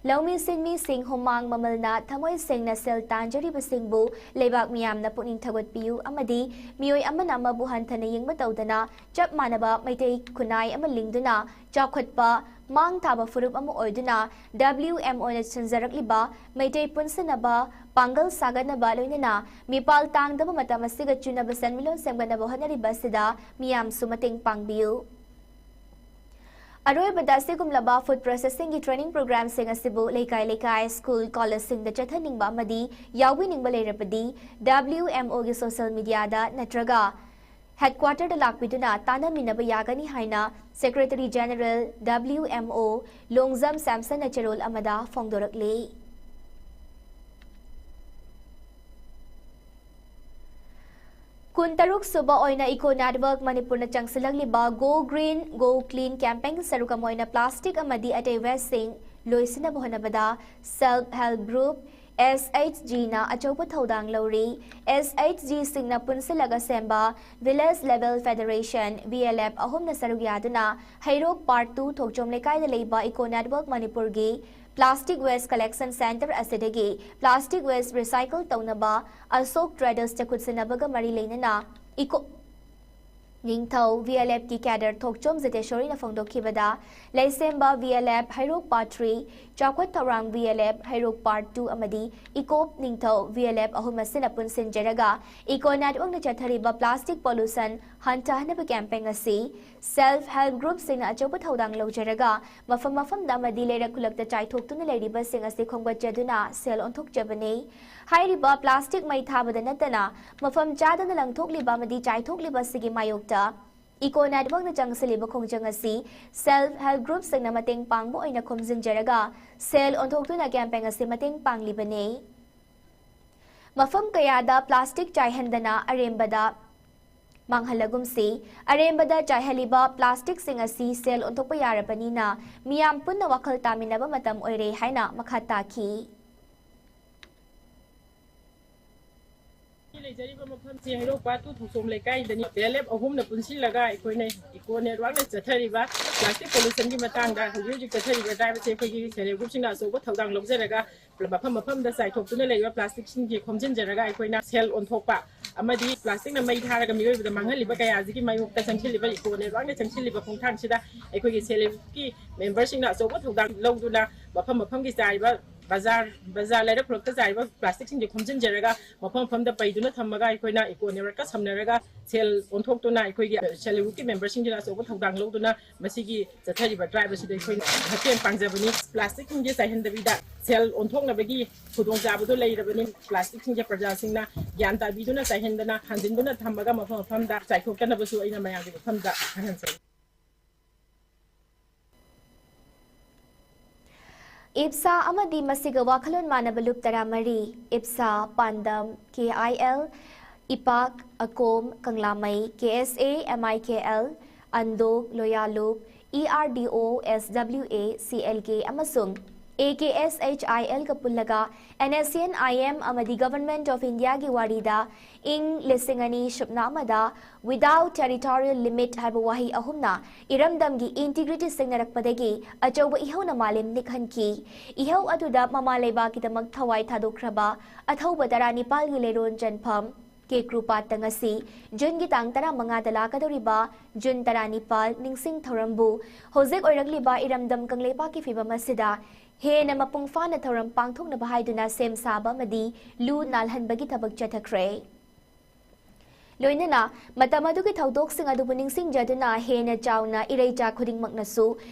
ꯂꯧꯃꯤ ꯁꯤꯟꯃꯤꯁꯤꯡ ꯍꯨꯃꯥꯡ ꯃꯃꯜꯅ ꯊꯃꯣꯏ ꯁꯦꯡꯅ ꯁꯦꯜ ꯇꯥꯟꯖꯔꯤꯕꯁꯤꯡꯕꯨ ꯂꯩꯕꯥꯛ ꯃꯤꯌꯥꯝꯅ ꯄꯨꯛꯅꯤꯡ ꯊꯧꯒꯠꯄꯤꯌꯨ ꯑꯃꯗꯤ ꯃꯤꯑꯣꯏ ꯑꯃꯅ ꯑꯃꯕꯨ ꯍꯟꯊꯅ ꯌꯦꯡꯕ ꯇꯧꯗꯅ ꯆꯞ ꯃꯥꯟꯅꯕ ꯃꯩꯇꯩ ꯈꯨꯟꯅꯥꯏ ꯑꯃ ꯂꯤꯡꯗꯨꯅ ꯆꯥꯎꯈꯠꯄ ꯃꯥꯡ ꯊꯥꯕ ꯐꯨꯔꯨꯞ ꯑꯃ ꯑꯣꯏꯗꯨꯅ W M O ꯅ ꯁꯤꯟꯖꯔꯛꯂꯤꯕ ꯃꯩꯇꯩ ꯄꯨꯟꯁꯤꯟꯅꯕ ꯄꯥꯡꯒꯜ ꯁꯥꯒꯠꯅꯕ ꯂꯣꯏꯅꯅ ꯃꯤꯄꯥꯜ ꯇꯥꯡꯗꯕ ꯃꯇꯝ ꯑꯁꯤꯒ ꯆꯨꯅꯕ ꯁꯦꯟꯃꯤꯠꯂꯣꯟ ꯁꯦꯝꯒꯠꯅꯕ ꯍꯣꯠꯅꯔꯤꯕ ꯑꯁꯤꯗ ꯃꯤꯌꯥꯝꯁꯨ ꯃꯇꯦꯡ ꯄꯥꯡꯕꯤꯌꯨ꯫ ꯑꯔꯣꯏꯕꯗ ꯑꯁꯤꯒꯨꯝꯂꯕ ꯐꯨꯗ ꯄ꯭ꯔꯣꯁꯦꯁꯤꯡꯒꯤ ꯇ꯭ꯔꯦꯅꯤꯡ ꯄ꯭ꯔꯣꯒ꯭ꯔꯥꯝꯁꯤꯡ ꯑꯁꯤꯕꯨ ꯂꯩꯀꯥꯏ ꯂꯩꯀꯥꯏ, ꯁ꯭ꯀꯨꯜ, ꯀꯣꯂꯦꯖꯁꯤꯡꯗ ꯆꯠꯊꯅꯤꯡꯕ ꯑꯃꯗꯤ ꯌꯥꯎꯕꯤꯅꯤꯡꯕ ꯂꯩꯔꯕꯗꯤ W M O ꯒꯤ ꯁꯣꯁꯤꯌꯦꯜ ꯃꯤꯗꯤꯌꯥꯗ ꯅꯠꯇ꯭ꯔꯒ ꯍꯦꯗꯀ꯭ꯋꯥꯇꯔꯗ ꯂꯥꯛꯄꯤꯗꯨꯅ ꯇꯥꯟꯅꯃꯤꯟꯅꯕ ꯌꯥꯒꯅꯤ ꯍꯥꯏꯅ secretary general W M O Longjam ꯁꯦꯝꯁꯟꯅ ꯆꯦꯔꯣꯜ ꯑꯃꯗ ꯐꯣꯡꯗꯣꯔꯛꯂꯤ꯫ ꯀꯨꯟꯇꯔꯨꯛ ꯁꯨꯕ ꯑꯣꯏꯅ ꯏꯀꯣ ꯅꯦꯠꯋꯔꯛ ꯃꯅꯤꯄꯨꯔꯅ ꯆꯪꯁꯤꯜꯂꯛꯂꯤꯕ Go Green, Go Clean campaign ꯁꯔꯨꯛ ꯑꯃ ꯑꯣꯏꯅ ꯄ꯭ꯂꯥꯁꯇꯤꯛ ꯑꯃꯗꯤ ꯑꯇꯩ ꯋꯦꯁꯁꯤꯡ ꯂꯣꯏꯁꯤꯟꯅꯕ ꯍꯣꯠꯅꯕꯗ Self Help Group, S H G ꯅ ꯑꯆꯧꯕ ꯊꯧꯗꯥꯡ ꯂꯧꯔꯤ꯫ S H G ꯁꯤꯡꯅ ꯄꯨꯟꯁꯤꯜꯂꯒ ꯁꯦꯝꯕ Village Level Federation, V L F ꯑꯍꯨꯝꯅ ꯁꯔꯨꯛ ꯌꯥꯗꯨꯅ ꯍꯩꯔꯣꯛ Part two ꯊꯣꯛꯆꯣꯝ ꯂꯩꯀꯥꯏꯗ ꯂꯩꯕ ꯏꯀꯣ ꯅꯦꯠꯋꯔꯛ ꯃꯅꯤꯄꯨꯔꯒꯤ Plastic Waste Collection Centre ꯑꯁꯤꯗꯒꯤ plastic waste recycle ꯇꯧꯅꯕ ꯑꯁꯣꯛ ꯇ꯭ꯔꯦꯗꯔꯁꯇ ꯈꯨꯠꯁꯤꯟꯅꯕꯒ ꯃꯔꯤ ꯂꯩꯅꯅ ꯏꯀꯣ ꯅꯤꯡꯊꯧ V L F ꯀꯤ cadre ꯊꯣꯛꯆꯣꯝ ꯖꯤꯇꯦꯁꯣꯔꯤꯅ ꯐꯣꯡꯗꯣꯛꯈꯤꯕꯗ, ꯂꯩꯁꯦꯝꯕ V L F ꯍꯩꯔꯣꯛ Part three ꯆꯥꯎꯈꯠ ꯊꯧꯔꯥꯡ V L F ꯍꯩꯔꯣꯛ Part two ꯑꯃꯗꯤ ꯏꯀꯣꯞ ꯅꯤꯡꯊꯧ V L F ꯑꯍꯨꯝ ꯑꯁꯤꯅ ꯄꯨꯟꯁꯤꯟꯖꯔꯒ ꯏꯀꯣ ꯅꯦꯠꯋꯔꯛꯅ ꯆꯠꯊꯔꯤꯕ plastic pollution ꯍꯟꯊꯍꯟꯅꯕ campaign ꯑꯁꯤ self help groupꯁꯤꯡꯅ ꯑꯆꯧꯕ ꯊꯧꯗꯥꯡ ꯂꯧꯖꯔꯒ ꯃꯐꯝ ꯃꯐꯝꯗ ꯑꯃꯗꯤ ꯂꯩꯔꯛ ꯈꯨꯜꯂꯛꯇ ꯆꯥꯏꯊꯣꯛꯇꯨꯅ ꯂꯩꯔꯤꯕꯁꯤꯡ ꯑꯁꯤ ꯈꯣꯝꯒꯠꯆꯗꯨꯅ ꯁꯦꯜ ꯑꯣꯟꯊꯣꯛꯆꯕꯅꯤ꯫ ꯍꯥꯏꯔꯤꯕ plastic ꯃꯩ ꯊꯥꯕꯗ ꯅꯠꯇꯅ ꯃꯐꯝ ꯆꯥꯗꯅ ꯂꯪꯊꯣꯛꯂꯤꯕ ꯑꯃꯗꯤ ꯆꯥꯏꯊꯣꯛꯂꯤꯕ ꯑꯁꯤꯒꯤ ꯃꯥꯌꯣꯛꯇ Eco Networkꯅ ꯆꯪꯁꯤꯜꯂꯤꯕ ꯈꯣꯡꯖꯪ ꯑꯁꯤ self help groupꯁꯤꯡꯅ ꯃꯇꯦꯡ ꯄꯥꯡꯕ ꯑꯣꯏꯅ ꯈꯣꯝꯖꯤꯟꯖꯔꯒ ꯁꯦꯜ ꯑꯣꯟꯊꯣꯛꯇꯨꯅ campaign ꯑꯁꯤ ꯃꯇꯦꯡ ꯄꯥꯡꯂꯤꯕꯅꯤ꯫ ꯃꯐꯝ ꯀꯌꯥꯗ plastic ꯆꯥꯏꯍꯟꯗꯅ ꯑꯔꯦꯝꯕꯗ ꯃꯥꯡꯍꯜꯂꯒꯨꯝꯁꯤ꯫ ꯑꯔꯦꯝꯕꯗ ꯆꯥꯏꯍꯜꯂꯤꯕ plasticꯁꯤꯡ ꯑꯁꯤ ꯁꯦꯜ ꯑꯣꯟꯊꯣꯛꯄ ꯌꯥꯔꯕꯅꯤꯅ ꯃꯤꯌꯥꯝ ꯄꯨꯟꯅ ꯋꯥꯈꯜ ꯇꯥꯃꯤꯟꯅꯕ ꯃꯇꯝ ꯑꯣꯏꯔꯦ ꯍꯥꯏꯅ ꯃꯈꯥ ꯇꯥꯈꯤ꯫ ꯂꯩꯖꯔꯤꯕ ꯃꯐꯝꯁꯤ ꯍꯩꯔꯣꯛ ꯄꯥꯠ ꯇꯨ ꯊꯣꯡꯁꯣꯝ ꯂꯩꯀꯥꯏꯗꯅꯤ꯫ ꯄꯤ ꯑꯦꯜ ꯑꯦꯐ ꯑꯍꯨꯝꯅ ꯄꯨꯟꯁꯤꯜꯂꯒ ꯑꯩꯈꯣꯏꯅ Eco Networkꯅ ꯆꯠꯊꯔꯤꯕ plastic pollutionꯒꯤ ꯃꯇꯥꯡꯗ ꯍꯧꯖꯤꯛ ꯍꯧꯖꯤꯛ ꯆꯠꯊꯔꯤꯕ drive ꯑꯁꯤ ꯑꯩꯈꯣꯏꯒꯤ self help groupꯁꯤꯡꯅ ꯑꯆꯧꯕ ꯊꯧꯗꯥꯡ ꯂꯧꯖꯔꯒ ꯃꯐꯝ ꯃꯐꯝꯗ ꯆꯥꯏꯊꯣꯛꯇꯨꯅ ꯂꯩꯔꯤꯕ plasticꯁꯤꯡꯁꯤ ꯈꯣꯝꯖꯤꯟꯖꯔꯒ ꯑꯩꯈꯣꯏꯅ ꯁꯦꯜ ꯑꯣꯟꯊꯣꯛꯄ ꯑꯃꯗꯤ plasticꯅ ꯃꯩ ꯊꯥꯔꯒ ꯃꯤꯑꯣꯏꯕꯗ ꯃꯥꯡꯍꯜꯂꯤꯕ ꯀꯌꯥꯁꯤꯒꯤ ꯃꯥꯌꯣꯛꯇ ꯆꯪꯁꯤꯜꯂꯤꯕ Eco Networkꯅ ꯆꯪꯁꯤꯜꯂꯤꯕ ꯈꯣꯡꯊꯥꯡꯁꯤꯗ ꯑꯩꯈꯣꯏꯒꯤ self helpꯀꯤ memberꯁꯤꯡꯅ ꯑꯆꯧꯕ ꯊꯧꯗꯥꯡ ꯂꯧꯗꯨꯅ ꯃꯐꯝ ꯃꯐꯝꯒꯤ ꯆꯥꯏꯔꯤꯕ ꯕꯖꯥꯔ, ꯕꯖꯥꯔ ꯂꯩꯔꯛ ꯈꯨꯂꯛꯇ ꯆꯥꯏꯔꯤꯕ plasticꯁꯤꯡꯁꯦ ꯈꯣꯝꯖꯤꯟꯖꯔꯒ ꯃꯐꯝ ꯃꯐꯝꯗ ꯄꯩꯗꯨꯅ ꯊꯝꯃꯒ ꯑꯩꯈꯣꯏꯅ Eco Networkꯀ ꯁꯝꯅꯔꯒ ꯁꯦꯜ ꯑꯣꯟꯊꯣꯛꯇꯨꯅ ꯑꯩꯈꯣꯏꯒꯤ self help groupꯀꯤ memberꯁꯤꯡꯁꯤꯅ ꯑꯆꯧꯕ ꯊꯧꯗꯥꯡ ꯂꯧꯗꯨꯅ ꯃꯁꯤꯒꯤ ꯆꯠꯊꯔꯤꯕ drive ꯑꯁꯤꯗ ꯑꯩꯈꯣꯏꯅ ꯃꯇꯦꯡ ꯄꯥꯡꯖꯕꯅꯤ꯫ Plasticꯁꯤꯡꯁꯦ ꯆꯥꯏꯍꯟꯗꯕꯤꯗ ꯁꯦꯜ ꯑꯣꯟꯊꯣꯛꯅꯕꯒꯤ ꯈꯨꯗꯣꯡꯆꯥꯕꯗꯣ ꯂꯩꯔꯕꯅꯤ꯫ Plasticꯁꯤꯡꯁꯦ ꯄ꯭ꯔꯖꯥꯁꯤꯡꯅ ꯒ꯭ꯌꯥꯟ ꯇꯥꯕꯤꯗꯨꯅ ꯆꯥꯏꯍꯟꯗꯅ ꯊꯝꯖꯤꯟꯗꯨꯅ ꯊꯝꯃꯒ ꯃꯐꯝ ꯃꯐꯝꯗ ꯆꯥꯏꯊꯣꯛꯇꯅꯕꯁꯨ ꯑꯩꯅ ꯃꯌꯥꯝꯒꯤ ꯃꯐꯝꯗ ꯈꯪꯍꯟꯖꯔꯤ꯫ ꯏꯞꯁꯥ ꯑꯃꯗꯤ ꯃꯁꯤꯒ ꯋꯥꯈꯜꯂꯣꯟ ꯃꯥꯟꯅꯕ ꯂꯨꯞ ꯇꯔꯥꯃꯔꯤ, ꯏꯞꯁꯥ, ꯄꯥꯟꯗꯝ, ꯀꯦ ꯑꯥꯏ ꯑꯦꯜ, ꯏꯄꯥꯛ, ꯑꯀꯣꯝ, ꯀꯪꯂꯥꯃꯩ, ꯀꯦ ꯑꯦꯁ ꯑꯦ, ꯑꯦꯝ ꯑꯥꯏ ꯀꯦ ꯑꯦꯜ, ꯑꯟꯗꯣꯛ, ꯂꯣꯌꯥꯂꯨꯞ, ꯏ ꯑꯥꯔ ꯗꯤ ꯑꯣ, ꯑꯦꯁ ꯗꯕ꯭ꯂꯤꯎ ꯑꯦ, ꯁꯤ ꯑꯦꯜ ꯀꯦ ꯑꯃꯁꯨꯡ ꯑꯦ ꯀꯦ ꯑꯦꯁ ꯑꯩꯆ ꯑꯥꯏ ꯑꯦꯜꯒ ꯄꯨꯜꯂꯒ N S C N I M ꯑꯃꯗꯤ Government of Indiaꯒꯤ ꯋꯥꯔꯤꯗ ꯏꯪ ꯂꯤꯁꯤꯡ ꯑꯅꯤ ꯁꯨꯞꯅ ꯑꯃꯗ Without Territorial Limit ꯍꯥꯏꯕ ꯋꯥꯍꯩ ꯑꯍꯨꯝꯅ ꯏꯔꯝꯗꯝꯒꯤ integrity ꯁꯤꯡꯅꯔꯛꯄꯗꯒꯤ ꯑꯆꯧꯕ ꯏꯍꯧꯅ ꯃꯥꯂꯦꯝ ꯅꯤꯛꯍꯟꯈꯤ꯫ ꯏꯍꯧ ꯑꯗꯨꯗ ꯃꯃꯥ ꯂꯩꯕꯥꯛꯀꯤꯗꯃꯛ ꯊꯋꯥꯏ ꯊꯥꯗꯣꯛꯈ꯭ꯔꯕ ꯑꯊꯧꯕ ꯇꯔꯥꯅꯤꯄꯥꯜꯒꯤ ꯂꯩꯔꯣꯟ ꯆꯟꯐꯝ ꯀꯦꯀ꯭ꯔꯨꯄꯥꯠꯇ ꯉꯁꯤ ꯖꯨꯟꯒꯤ ꯇꯥꯡ ꯇꯔꯥꯃꯉꯥꯗ ꯂꯥꯛꯀꯗꯧꯔꯤꯕ ꯖꯨꯟ ꯇꯔꯥꯅꯤꯄꯥꯜ ꯅꯤꯡꯁꯤꯡ ꯊꯧꯔꯝꯕꯨ ꯍꯧꯖꯤꯛ ꯑꯣꯏꯔꯛꯂꯤꯕ ꯏꯔꯝꯗꯝ ꯀꯪꯂꯩꯄꯥꯛꯀꯤ ꯐꯤꯕꯝ ꯑꯁꯤꯗ ꯍꯦꯟꯅ ꯃꯄꯨꯡ ꯐꯥꯅ ꯊꯧꯔꯝ ꯄꯥꯡꯊꯣꯛꯅꯕ ꯍꯥꯏꯗꯨꯅ ꯁꯦꯝ ꯁꯥꯕ ꯑꯃꯗꯤ ꯂꯨ ꯅꯥꯜꯍꯟꯕꯒꯤ ꯊꯕꯛ ꯆꯠꯊꯈ꯭ꯔꯦ꯫ ꯂꯣꯏꯅꯅ ꯃꯇꯝ ꯑꯗꯨꯒꯤ ꯊꯧꯗꯣꯛꯁꯤꯡ ꯑꯗꯨꯕꯨ ꯅꯤꯡꯁꯤꯡꯖꯗꯨꯅ ꯍꯦꯟꯅ ꯆꯥꯎꯅ ꯏꯔꯩꯆꯥ ꯈꯨꯗꯤꯡꯃꯛꯅꯁꯨ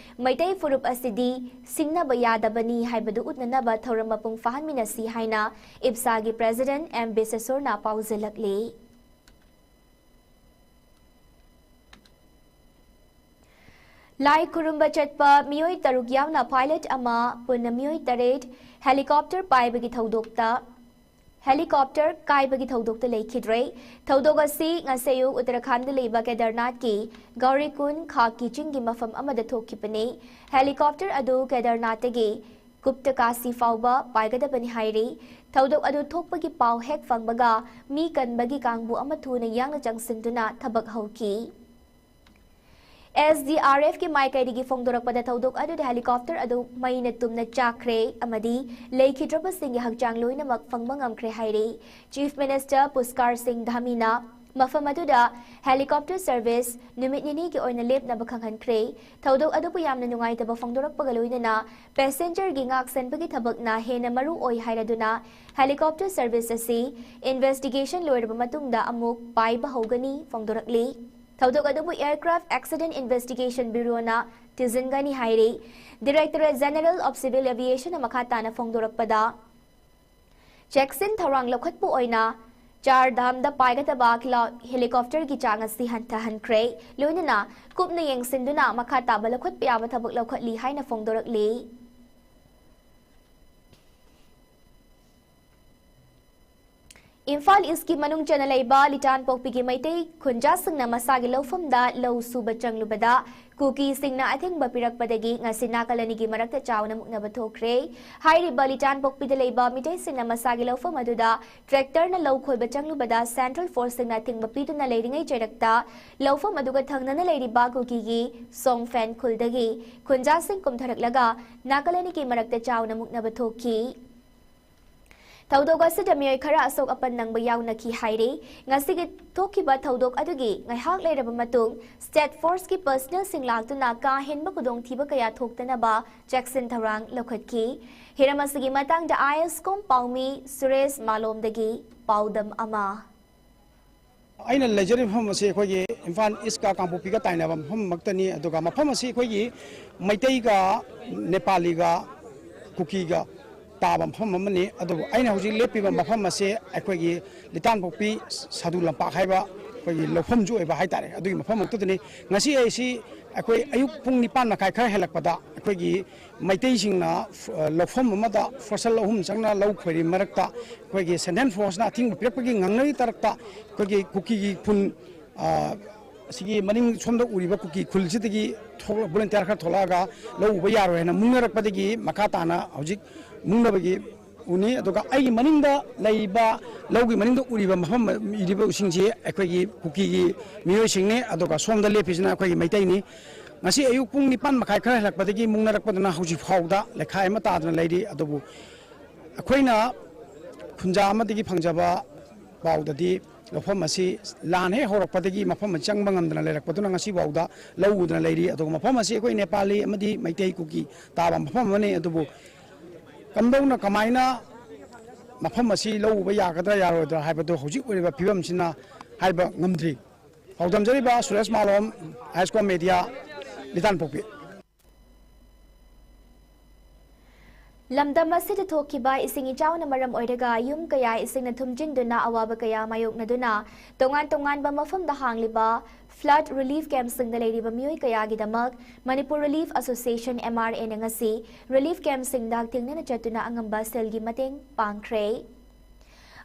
ꯃꯩꯇꯩ ꯐꯨꯔꯨꯞ ꯑꯁꯤꯗꯤ ꯁꯤꯡꯅꯕ ꯌꯥꯗꯕꯅꯤ ꯍꯥꯏꯕꯗꯨ ꯎꯠꯅꯅꯕ ꯊꯧꯔꯝ ꯃꯄꯨꯡ ꯐꯥꯍꯟꯃꯤꯟꯅꯁꯤ ꯍꯥꯏꯅ ꯏꯞꯁꯥꯒꯤ president ꯑꯦꯝ ꯕꯤꯁꯦꯁꯣꯔꯅ ꯄꯥꯎꯖꯦꯜꯂꯛꯂꯤ꯫ ꯂꯥꯏ ꯈꯨꯔꯨꯝꯕ ꯆꯠꯄ ꯃꯤꯑꯣꯏ ꯇꯔꯨꯛ ꯌꯥꯎꯅ pilot ꯑꯃ, ꯄꯨꯟꯅ ꯃꯤꯑꯣꯏ ꯇꯔꯦꯠ helicopter ꯄꯥꯏꯕꯒꯤ ꯊꯧꯗꯣꯛꯇ, helicopter ꯀꯥꯏꯕꯒꯤ ꯊꯧꯗꯣꯛꯇ ꯂꯩꯈꯤꯗ꯭ꯔꯦ꯫ ꯊꯧꯗꯣꯛ ꯑꯁꯤ ꯉꯁꯤ ꯑꯌꯨꯛ ꯎꯠꯇꯔꯈꯥꯟꯗ ꯂꯩꯕ ꯀꯦꯗꯔꯅꯥꯊꯀꯤ ꯒꯧꯔꯤꯀꯨꯟ ꯈꯥꯛꯀꯤ ꯆꯤꯡꯒꯤ ꯃꯐꯝ ꯑꯃꯗ ꯊꯣꯛꯈꯤꯕꯅꯤ꯫ Helicopter ꯑꯗꯨ ꯀꯦꯗꯔꯅꯥꯊꯇꯒꯤ ꯒꯨꯞꯇꯀꯥꯁꯤ ꯐꯥꯎꯕ ꯄꯥꯏꯒꯗꯕꯅꯤ ꯍꯥꯏꯔꯤ꯫ ꯊꯧꯗꯣꯛ ꯑꯗꯨ ꯊꯣꯛꯄꯒꯤ ꯄꯥꯎ ꯍꯦꯛ ꯐꯪꯕꯒ ꯃꯤ ꯀꯟꯕꯒꯤ ꯀꯥꯡꯕꯨ ꯑꯃ ꯊꯨꯅ ꯌꯥꯡꯅ ꯆꯪꯁꯤꯟꯗꯨꯅ ꯊꯕꯛ ꯍꯧꯈꯤ꯫ ꯑꯦꯁ ꯗꯤ ꯑꯥꯔ ꯑꯦꯐꯀꯤ ꯃꯥꯏꯀꯩꯗꯒꯤ ꯐꯣꯡꯗꯣꯔꯛꯄꯗ ꯊꯧꯗꯣꯛ ꯑꯗꯨꯗ helicopter ꯑꯗꯨ ꯃꯩꯅ ꯇꯨꯝꯅ ꯆꯥꯛꯈ꯭ꯔꯦ ꯑꯃꯗꯤ ꯂꯩꯈꯤꯗ꯭ꯔꯕꯁꯤꯡꯒꯤ ꯍꯛꯆꯥꯡ ꯂꯣꯏꯅꯃꯛ ꯐꯪꯕ ꯉꯝꯈ꯭ꯔꯦ ꯍꯥꯏꯔꯤ꯫ Chief Minister ꯄꯨꯁꯀꯥꯔ ꯁꯤꯡ ꯙꯥꯃꯤꯅ ꯃꯐꯝ ꯑꯗꯨꯗ helicopter service ꯅꯨꯃꯤꯠ ꯅꯤꯅꯤꯒꯤ ꯑꯣꯏꯅ ꯂꯦꯞꯅꯕ ꯈꯪꯍꯟꯈ꯭ꯔꯦ꯫ ꯊꯧꯗꯣꯛ ꯑꯗꯨꯕꯨ ꯌꯥꯝꯅ ꯅꯨꯡꯉꯥꯏꯇꯕ ꯐꯣꯡꯗꯣꯔꯛꯄꯒ ꯂꯣꯏꯅꯅ passengerꯒꯤ ꯉꯥꯛ ꯁꯦꯟꯕꯒꯤ ꯊꯕꯛꯅ ꯍꯦꯟꯅ ꯃꯔꯨ ꯑꯣꯏ ꯍꯥꯏꯔꯗꯨꯅ helicopter service ꯑꯁꯤ investigation ꯂꯣꯏꯔꯕ ꯃꯇꯨꯡꯗ ꯑꯃꯨꯛ ꯄꯥꯏꯕ ꯍꯧꯒꯅꯤ ꯐꯣꯡꯗꯣꯔꯛꯂꯤ꯫ ꯊꯧꯗꯣꯛ ꯑꯗꯨꯕꯨ Aircraft Accident Investigation Bureauꯅ ꯊꯤꯖꯤꯟꯒꯅꯤ ꯍꯥꯏꯔꯤ꯫ Directorate General of Civil Aviationꯅ ꯃꯈꯥ ꯇꯥꯅ ꯐꯣꯡꯗꯣꯔꯛꯄꯗ, ꯆꯦꯛꯁꯤꯟ ꯊꯧꯔꯥꯡ ꯂꯧꯈꯠꯄ ꯑꯣꯏꯅ ꯆꯥꯔ ꯙꯥꯝꯗ ꯄꯥꯏꯒꯗꯕ ꯈꯤꯂꯥ-, helicopterꯒꯤ ꯆꯥꯡ ꯑꯁꯤ ꯍꯟꯊꯍꯟꯈ꯭ꯔꯦ, ꯂꯣꯏꯅꯅ ꯀꯨꯞꯅ ꯌꯦꯡꯁꯤꯟꯗꯨꯅ ꯃꯈꯥ ꯇꯥꯕ ꯂꯧꯈꯠꯄ ꯌꯥꯕ ꯊꯕꯛ ꯂꯧꯈꯠꯂꯤ ꯍꯥꯏꯅ ꯐꯣꯡꯗꯣꯔꯛꯂꯤ꯫ ꯏꯝꯐꯥꯜ ꯏꯁꯀꯤ ꯃꯅꯨꯡ ꯆꯟꯅ ꯂꯩꯕ ꯂꯤꯇꯥꯟꯄꯣꯛꯄꯤꯒꯤ ꯃꯩꯇꯩ ꯈꯨꯟꯖꯥꯁꯤꯡꯅ ꯃꯁꯥꯒꯤ ꯂꯧꯐꯝꯗ ꯂꯧ ꯁꯨꯕ ꯆꯪꯂꯨꯕꯗ ꯀꯨꯀꯤꯁꯤꯡꯅ ꯑꯊꯤꯡꯕ ꯄꯤꯔꯛꯄꯗꯒꯤ ꯉꯁꯤ ꯅꯥꯀꯜ ꯑꯅꯤꯒꯤ ꯃꯔꯛꯇ ꯆꯥꯎꯅ ꯃꯨꯛꯅꯕ ꯊꯣꯛꯈ꯭ꯔꯦ꯫ ꯍꯥꯏꯔꯤꯕ ꯂꯤꯇꯥꯟꯄꯣꯛꯄꯤꯗ ꯂꯩꯕ ꯃꯤꯇꯩꯁꯤꯡꯅ ꯃꯁꯥꯒꯤ ꯂꯧꯐꯝ ꯑꯗꯨꯗ tractorꯅ ꯂꯧ ꯈꯣꯏꯕ ꯆꯪꯂꯨꯕꯗ central forceꯁꯤꯡꯅ ꯑꯊꯤꯡꯕ ꯄꯤꯗꯨꯅ ꯂꯩꯔꯤꯉꯩ ꯆꯩꯔꯛꯇ ꯂꯧꯐꯝ ꯑꯗꯨꯒ ꯊꯪꯅꯅ ꯂꯩꯔꯤꯕ ꯀꯨꯀꯤꯒꯤ ꯁꯣꯡꯐꯦꯟ ꯈꯨꯜꯗꯒꯤ ꯈꯨꯟꯖꯥꯁꯤꯡ ꯀꯨꯝꯊꯔꯛꯂꯒ ꯅꯥꯀꯜ ꯑꯅꯤꯒꯤ ꯃꯔꯛꯇ ꯆꯥꯎꯅ ꯃꯨꯛꯅꯕ ꯊꯣꯛꯈꯤ꯫ ꯊꯧꯗꯣꯛ ꯑꯁꯤꯗ ꯃꯤꯑꯣꯏ ꯈꯔ ꯑꯁꯣꯛ ꯑꯄꯟ ꯅꯪꯕ ꯌꯥꯎꯅꯈꯤ ꯍꯥꯏꯔꯤ꯫ ꯉꯁꯤꯒꯤ ꯊꯣꯛꯈꯤꯕ ꯊꯧꯗꯣꯛ ꯑꯗꯨꯒꯤ ꯉꯥꯏꯍꯥꯛ ꯂꯩꯔꯕ ꯃꯇꯨꯡ state forceꯀꯤ personnelꯁꯤꯡ ꯂꯥꯛꯇꯨꯅ ꯀꯥ ꯍꯦꯟꯕ ꯈꯨꯗꯣꯡꯊꯤꯕ ꯀꯌꯥ ꯊꯣꯛꯇꯅꯕ ꯆꯦꯛꯁꯤꯟ ꯊꯧꯔꯥꯡ ꯂꯧꯈꯠꯈꯤ꯫ ꯍꯤꯔꯝ ꯑꯁꯤꯒꯤ ꯃꯇꯥꯡꯗ ISCOM ꯄꯥꯎꯃꯤ ꯁꯨꯔꯦꯁ ꯃꯥꯂꯣꯝꯗꯒꯤ ꯄꯥꯎꯗꯝ ꯑꯃ꯫ ꯑꯩꯅ ꯂꯩꯖꯔꯤꯕ ꯃꯐꯝ ꯑꯁꯤ ꯑꯩꯈꯣꯏꯒꯤ ꯏꯝꯐꯥꯜ ꯏꯁꯀ ꯀꯥꯡꯄꯣꯛꯄꯤꯒ ꯇꯥꯏꯅꯕ ꯃꯐꯝꯃꯛꯇꯅꯤ꯫ ꯑꯗꯨꯒ ꯃꯐꯝ ꯑꯁꯤ ꯑꯩꯈꯣꯏꯒꯤ ꯃꯩꯇꯩꯒ ꯅꯦꯄꯥꯂꯤꯒ ꯀꯨꯀꯤꯒ ꯇꯥꯕ ꯃꯐꯝ ꯑꯃꯅꯤ꯫ ꯑꯗꯨꯕꯨ ꯑꯩꯅ ꯍꯧꯖꯤꯛ ꯂꯦꯞꯄꯤꯕ ꯃꯐꯝ ꯑꯁꯦ ꯑꯩꯈꯣꯏꯒꯤ ꯂꯤꯇꯥꯟꯄꯣꯛꯄꯤ ꯁꯥꯗꯨ ꯂꯝꯄꯥꯛ ꯍꯥꯏꯕ ꯑꯩꯈꯣꯏꯒꯤ ꯂꯧꯐꯝꯁꯨ ꯑꯣꯏꯕ ꯍꯥꯏꯇꯥꯔꯦ꯫ ꯑꯗꯨꯒꯤ ꯃꯐꯝ ꯑꯗꯨꯗꯅꯤ꯫ ꯉꯁꯤ ꯑꯩꯁꯤ ꯑꯩꯈꯣꯏ ꯑꯌꯨꯛ ꯄꯨꯡ ꯅꯤꯄꯥꯟ ꯃꯈꯥꯏ ꯈꯔ ꯍꯦꯜꯂꯛꯄꯗ ꯑꯩꯈꯣꯏꯒꯤ ꯃꯩꯇꯩꯁꯤꯡꯅ, ꯑ, ꯂꯧꯐꯝ ꯑꯃꯗ ꯐꯣꯔꯁꯟ ꯑꯍꯨꯝ ꯆꯪꯅ ꯂꯧ ꯈꯣꯏꯔꯤ ꯃꯔꯛꯇ ꯑꯩꯈꯣꯏꯒꯤ ꯁꯦꯟꯇ꯭ꯔꯦꯜ ꯐꯣꯔꯁꯅ ꯑꯊꯤꯡꯕ ꯄꯤꯔꯛꯄꯒꯤ ꯉꯥꯡꯅꯔꯤ ꯇꯔꯛꯇ ꯑꯩꯈꯣꯏꯒꯤ ꯀꯨꯀꯤꯒꯤ ꯈꯨꯟ, ꯑ, ꯑꯁꯤꯒꯤ ꯃꯅꯤꯡ ꯁꯣꯝꯗ ꯎꯔꯤꯕ ꯀꯨꯀꯤ ꯈꯨꯜꯁꯤꯗꯒꯤ ꯊꯣꯛꯂ-, ꯚꯣꯂꯨꯟꯇꯤꯌꯥꯔ ꯈꯔ ꯊꯣꯛꯂꯛꯑꯒ ꯂꯧ ꯎꯕ ꯌꯥꯔꯣꯏ ꯍꯥꯏꯅ ꯃꯨꯛꯅꯔꯛꯄꯗꯒꯤ ꯃꯈꯥ ꯇꯥꯅ ꯍꯧꯖꯤꯛ ꯃꯨꯛꯅꯕꯒꯤ ꯎꯅꯤ꯫ ꯑꯗꯨꯒ ꯑꯩꯒꯤ ꯃꯅꯤꯡꯗ ꯂꯩꯔꯤꯕ, ꯂꯧꯒꯤ ꯃꯅꯤꯡꯗ ꯎꯔꯤꯕ ꯃꯐꯝ ꯏꯔꯤꯕꯁꯤꯡꯁꯤ ꯑꯩꯈꯣꯏꯒꯤ ꯀꯨꯀꯤꯒꯤ ꯃꯤꯑꯣꯏꯁꯤꯡꯅꯤ꯫ ꯑꯗꯨꯒ ꯁꯣꯝꯗ ꯂꯦꯞꯄꯤꯁꯤꯅ ꯑꯩꯈꯣꯏꯒꯤ ꯃꯩꯇꯩꯅꯤ꯫ ꯉꯁꯤ ꯑꯌꯨꯛ ꯄꯨꯡ ꯅꯤꯄꯥꯟ ꯃꯈꯥꯏ ꯈꯔ ꯍꯦꯜꯂꯛꯄꯗꯒꯤ ꯃꯨꯛꯅꯔꯛꯄꯗꯨꯅ ꯍꯧꯖꯤꯛ ꯐꯥꯎꯗ ꯂꯩꯈꯥꯏ ꯑꯃ ꯇꯥꯗꯅ ꯂꯩꯔꯤ꯫ ꯑꯗꯨꯕꯨ ꯑꯩꯈꯣꯏꯅ ꯈꯨꯟꯖꯥ ꯑꯃꯗꯒꯤ ꯐꯪꯖꯕ ꯄꯥꯎꯗꯗꯤ ꯂꯧꯐꯝ ꯑꯁꯤ ꯂꯥꯟ ꯍꯦꯛ ꯍꯧꯔꯛꯄꯗꯒꯤ ꯃꯐꯝ ꯑꯁꯤ ꯆꯪꯕ ꯉꯝꯗꯅ ꯂꯩꯔꯛꯄꯗꯨꯅ ꯉꯁꯤ ꯐꯥꯎꯗ ꯂꯧ ꯎꯗꯅ ꯂꯩꯔꯤ꯫ ꯑꯗꯨꯒ ꯃꯐꯝ ꯑꯁꯤ ꯑꯩꯈꯣꯏ ꯅꯦꯄꯥꯂꯤ ꯑꯃꯗꯤ ꯃꯩꯇꯩ ꯀꯨꯀꯤ ꯇꯥꯕ ꯃꯐꯝ ꯑꯃꯅꯤ꯫ ꯑꯗꯨꯕꯨ ꯀꯝꯗꯧꯅ ꯀꯃꯥꯏꯅ ꯃꯐꯝ ꯑꯁꯤ ꯂꯧ ꯎꯕ ꯌꯥꯒꯗ꯭ꯔꯥ ꯌꯥꯔꯣꯏꯗ꯭ꯔꯥ ꯍꯥꯏꯕꯗꯨ ꯍꯧꯖꯤꯛ ꯑꯣꯏꯔꯤꯕ ꯐꯤꯕꯝꯁꯤꯅ ꯍꯥꯏꯕ ꯉꯝꯗ꯭ꯔꯤ꯫ ꯄꯥꯎꯗꯝꯖꯔꯤꯕ ꯁꯨꯔꯦꯁ ꯃꯥꯂꯣꯝ, ꯍꯥꯏꯁꯀꯣꯝ ꯃꯦꯗꯤꯌꯥ, ꯂꯤꯇꯥꯟꯄꯣꯛꯄꯤ꯫ ꯂꯝꯗꯝ ꯑꯁꯤꯗ ꯊꯣꯛꯈꯤꯕ ꯏꯁꯤꯡ ꯏꯆꯥꯎꯅ ꯃꯔꯝ ꯑꯣꯏꯔꯒ ꯌꯨꯝ ꯀꯌꯥ ꯏꯁꯤꯡꯅ ꯊꯨꯝꯖꯤꯟꯗꯨꯅ ꯑꯋꯥꯕ ꯀꯌꯥ ꯃꯥꯌꯣꯛꯅꯗꯨꯅ ꯇꯣꯉꯥꯟ ꯇꯣꯉꯥꯟꯕ ꯃꯐꯝꯗ ꯍꯥꯡꯂꯤꯕ flood relief campꯁꯤꯡꯗ ꯂꯩꯔꯤꯕ ꯃꯤꯑꯣꯏ ꯀꯌꯥꯒꯤꯗꯃꯛ Manipur Relief Association, M R Aꯅ ꯉꯁꯤ relief campꯁꯤꯡꯗ ꯍꯛꯊꯦꯡꯅꯅ ꯆꯠꯇꯨꯅ ꯑꯉꯝꯕ ꯁꯦꯜꯒꯤ ꯃꯇꯦꯡ ꯄꯥꯡꯈ꯭ꯔꯦ꯫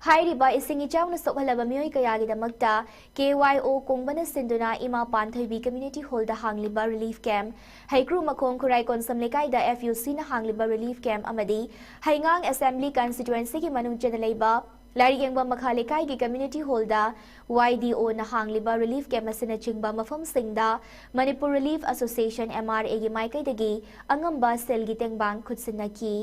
ꯍꯥꯏꯔꯤꯕ ꯏꯁꯤꯡ ꯏꯆꯥꯎꯅ ꯁꯣꯛꯍꯜꯂꯕ ꯃꯤꯑꯣꯏ ꯀꯌꯥꯒꯤꯗꯃꯛꯇ K Y O ꯀꯣꯡꯕꯅ ꯁꯤꯟꯗꯨꯅ ꯏꯃꯥ ꯄꯥꯟꯊꯣꯏꯕꯤ Community Hallꯗ ꯍꯥꯡꯂꯤꯕ relief camp, ꯍꯩꯀ꯭ꯔꯨ ꯃꯈꯣꯡ ꯈꯨꯔꯥꯏ ꯀꯣꯟꯁꯝ ꯂꯩꯀꯥꯏꯗ F U Cꯅ ꯍꯥꯡꯂꯤꯕ relief camp ꯑꯃꯗꯤ ꯍꯩꯉꯥꯡ Assembly Constituencyꯒꯤ ꯃꯅꯨꯡ ꯆꯟꯅ ꯂꯩꯕ ꯂꯥꯏꯔꯤꯛ ꯌꯦꯡꯕ ꯃꯈꯥ ꯂꯩꯀꯥꯏꯒꯤ Community Hallꯗ Y D Oꯅ ꯍꯥꯡꯂꯤꯕ relief camp ꯑꯁꯤꯅꯆꯤꯡꯕ ꯃꯐꯝꯁꯤꯡꯗ Manipur Relief Association, M R Aꯒꯤ ꯃꯥꯏꯀꯩꯗꯒꯤ ꯑꯉꯝꯕ ꯁꯦꯜꯒꯤ ꯇꯦꯡꯕꯥꯡ ꯈꯨꯠꯁꯤꯟꯅꯈꯤ꯫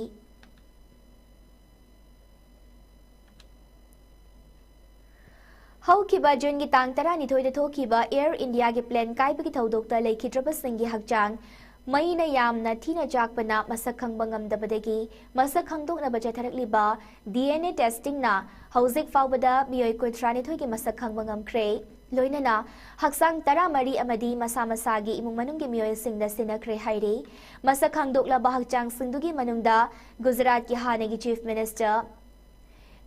ꯍꯧꯈꯤꯕ ꯖꯨꯟꯒꯤ ꯇꯥꯡ ꯇꯔꯥꯅꯤꯊꯣꯏꯗ ꯊꯣꯛꯈꯤꯕ Air Indiaꯒꯤ plane ꯀꯥꯏꯕꯒꯤ ꯊꯧꯗꯣꯛꯇ ꯂꯩꯈꯤꯗ꯭ꯔꯕꯁꯤꯡꯒꯤ ꯍꯛꯆꯥꯡ ꯃꯩꯅ ꯌꯥꯝꯅ ꯊꯤꯅ ꯆꯥꯛꯄꯅ ꯃꯁꯛ ꯈꯪꯕ ꯉꯝꯗꯕꯗꯒꯤ ꯃꯁꯛ ꯈꯪꯗꯣꯛꯅꯕ ꯆꯠꯊꯔꯛꯂꯤꯕ ꯗꯤ ꯑꯦꯟ ꯑꯦ ꯇꯦꯁꯇꯤꯡꯅ ꯍꯧꯖꯤꯛ ꯐꯥꯎꯕꯗ ꯃꯤꯑꯣꯏ ꯀꯨꯟꯊ꯭ꯔꯥꯅꯤꯊꯣꯏꯒꯤ ꯃꯁꯛ ꯈꯪꯕ ꯉꯝꯈ꯭ꯔꯦ꯫ ꯂꯣꯏꯅꯅ ꯍꯛꯆꯥꯡ ꯇꯔꯥꯃꯔꯤ ꯑꯃꯗꯤ ꯃꯁꯥ ꯃꯁꯥꯒꯤ ꯏꯃꯨꯡ ꯃꯅꯨꯡꯒꯤ ꯃꯤꯑꯣꯏꯁꯤꯡꯗ ꯁꯤꯟꯅꯈ꯭ꯔꯦ ꯍꯥꯏꯔꯤ꯫ ꯃꯁꯛ ꯈꯪꯗꯣꯛꯂꯕ ꯍꯛꯆꯥꯡꯁꯤꯡꯗꯨꯒꯤ ꯃꯅꯨꯡꯗ ꯒꯨꯖꯔꯥꯠꯀꯤ ꯍꯥꯟꯅꯒꯤ ꯆꯤꯐ ꯃꯤꯅꯤꯁꯇꯔ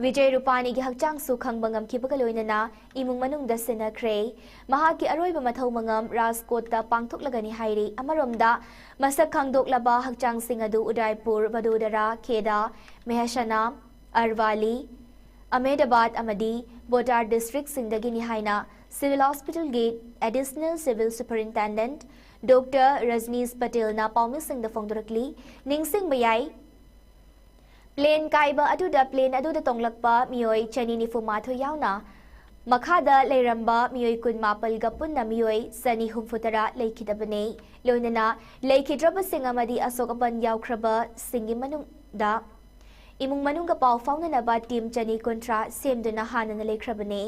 ꯕꯤꯖꯦ ꯔꯨꯄꯥꯅꯤꯒꯤ ꯍꯛꯆꯥꯡꯁꯨ ꯈꯪꯕ ꯉꯝꯈꯤꯕꯒ ꯂꯣꯏꯅꯅ ꯏꯃꯨꯡ ꯃꯅꯨꯡꯗ ꯁꯤꯟꯅꯈ꯭ꯔꯦ꯫ ꯃꯍꯥꯛꯀꯤ ꯑꯔꯣꯏꯕ ꯃꯊꯧ ꯃꯉꯝ ꯔꯥꯖꯀꯣꯠꯇ ꯄꯥꯡꯊꯣꯛꯂꯒꯅꯤ ꯍꯥꯏꯔꯤ꯫ ꯑꯃꯔꯣꯝꯗ, ꯃꯁꯛ ꯈꯪꯗꯣꯛꯂꯕ ꯍꯛꯆꯥꯡꯁꯤꯡ ꯑꯗꯨ ꯎꯗꯥꯏꯄꯨꯔ, ꯚꯗꯣꯗꯔꯥ, ꯈꯦꯗꯥ, ꯃꯦꯍꯁꯥꯅꯥ, ꯑꯔꯋꯥꯂꯤ, ꯑꯍꯃꯦꯗꯥꯕꯥꯗ ꯑꯃꯗꯤ ꯕꯣꯗꯥꯔ ꯗꯤꯁꯇ꯭ꯔꯤꯛꯁꯤꯡꯗꯒꯤꯅꯤ ꯍꯥꯏꯅ ꯁꯤꯚꯤꯜ ꯍꯣꯁꯄꯤꯇꯥꯜꯒꯤ ꯑꯦꯗꯤꯁꯅꯦꯜ ꯁꯤꯚꯤꯜ ꯁꯨꯄꯔꯤꯟꯇꯦꯟꯗꯦꯟꯠ ꯗꯣꯛꯇꯔ ꯔꯖꯅꯤꯁ ꯄꯇꯦꯜꯅ ꯄꯥꯎꯃꯤꯁꯤꯡꯗ ꯐꯣꯡꯗꯣꯔꯛꯂꯤ꯫ ꯅꯤꯡꯁꯤꯡꯕ ꯌꯥꯏ, ꯄ꯭ꯂꯦꯟ ꯀꯥꯏꯕ ꯑꯗꯨꯗ ꯄ꯭ꯂꯦꯟ ꯑꯗꯨꯗ ꯇꯣꯡꯂꯛꯄ ꯃꯤꯑꯣꯏ ꯆꯅꯤ ꯅꯤꯐꯨ ꯃꯥꯊꯣꯏ ꯌꯥꯎꯅ ꯃꯈꯥꯗ ꯂꯩꯔꯝꯕ ꯃꯤꯑꯣꯏ ꯀꯨꯟ ꯃꯥꯄꯜꯒ ꯄꯨꯟꯅ ꯃꯤꯑꯣꯏ ꯆꯅꯤ ꯍꯨꯝꯐꯨ ꯇꯔꯥ ꯂꯩꯈꯤꯗꯕꯅꯤ꯫ ꯂꯣꯏꯅꯅ ꯂꯩꯈꯤꯗ꯭ꯔꯕꯁꯤꯡ ꯑꯃꯗꯤ ꯑꯁꯣꯛ ꯑꯄꯟ ꯌꯥꯎꯈ꯭ꯔꯕꯁꯤꯡꯒꯤ ꯃꯅꯨꯡꯗ ꯏꯃꯨꯡ ꯃꯅꯨꯡꯒ ꯄꯥꯎ ꯐꯥꯎꯅꯅꯕ ꯇꯤꯝ ꯆꯅꯤ ꯀꯨꯟꯊ꯭ꯔꯥ ꯁꯦꯝꯗꯨꯅ ꯍꯥꯟꯅꯅ ꯂꯩꯈ꯭ꯔꯕꯅꯤ꯫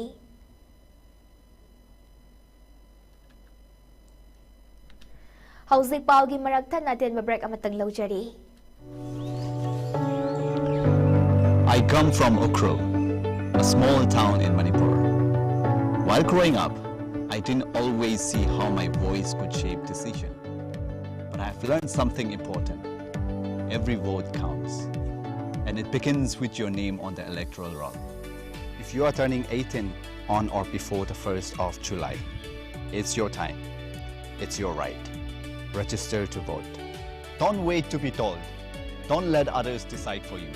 ꯍꯧꯖꯤꯛ ꯄꯥꯎꯒꯤ ꯃꯔꯛ ꯊꯠꯅ ꯑꯇꯦꯟꯕ ꯕ꯭ꯔꯦꯛ ꯑꯃꯇꯪ ꯂꯧꯖꯔꯤ꯫ I come from Ukhrul, a small town in Manipur. While growing up, I didn't always see how my voice could shape decision. But I've learned something important. Every vote counts. And it begins with your name on the electoral roll. If you are turning eighteen on or before the first of July, it's your time. It's your right. Register to vote. Don't wait to be told. Don't let others decide for you.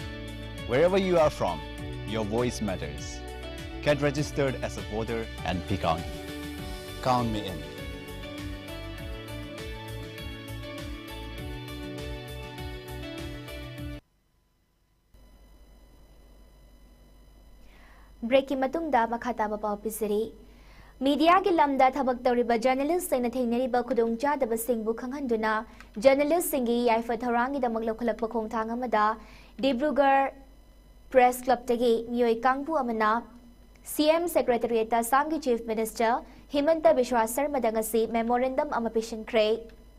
Wherever you are from, your voice matters. Get registered as a voter and be counted. Count me in. ꯕ꯭ꯔꯦꯛꯀꯤ ꯃꯇꯨꯡꯗ ꯃꯈꯥ ꯇꯥꯕ ꯄꯥꯎ ꯄꯤꯖꯔꯤ꯫ ꯃꯤꯗꯤꯌꯥꯒꯤ ꯂꯝꯗ ꯊꯕꯛ ꯇꯧꯔꯤꯕ ꯖꯔꯅꯦꯂꯤꯁꯁꯤꯡꯅ ꯊꯦꯡꯅꯔꯤꯕ ꯈꯨꯗꯣꯡꯆꯥꯗꯕꯁꯤꯡꯕꯨ ꯈꯪꯍꯟꯗꯨꯅ ꯖꯔꯅꯦꯂꯤꯁꯁꯤꯡꯒꯤ ꯌꯥꯏꯐ ꯊꯧꯔꯥꯡꯒꯤꯗꯃꯛ ꯂꯧꯈꯠꯂꯛꯄ ꯈꯣꯡꯊꯥꯡ ꯑꯃꯗ ꯗꯤꯕ꯭ꯔꯨꯒꯔ ꯄ꯭ꯔꯦꯁ ꯀ꯭ꯂꯕꯇꯒꯤ ꯃꯤꯑꯣꯏ ꯀꯥꯡꯕꯨ ꯑꯃꯅ ꯁꯤ ꯑꯦꯝ ꯁꯦꯀ꯭ꯔꯦꯇꯔꯤꯌꯦꯠꯇ ꯑꯁꯥꯝꯒꯤ ꯆꯤꯐ ꯃꯤꯅꯤꯁꯇꯔ ꯍꯤꯃꯟꯇ ꯕꯤꯁ꯭ꯋꯥ ꯁꯔꯃꯗ ꯉꯁꯤ ꯃꯦꯃꯣꯔꯦꯟꯗꯝ ꯑꯃ ꯄꯤꯁꯤꯟꯈ꯭ꯔꯦ꯫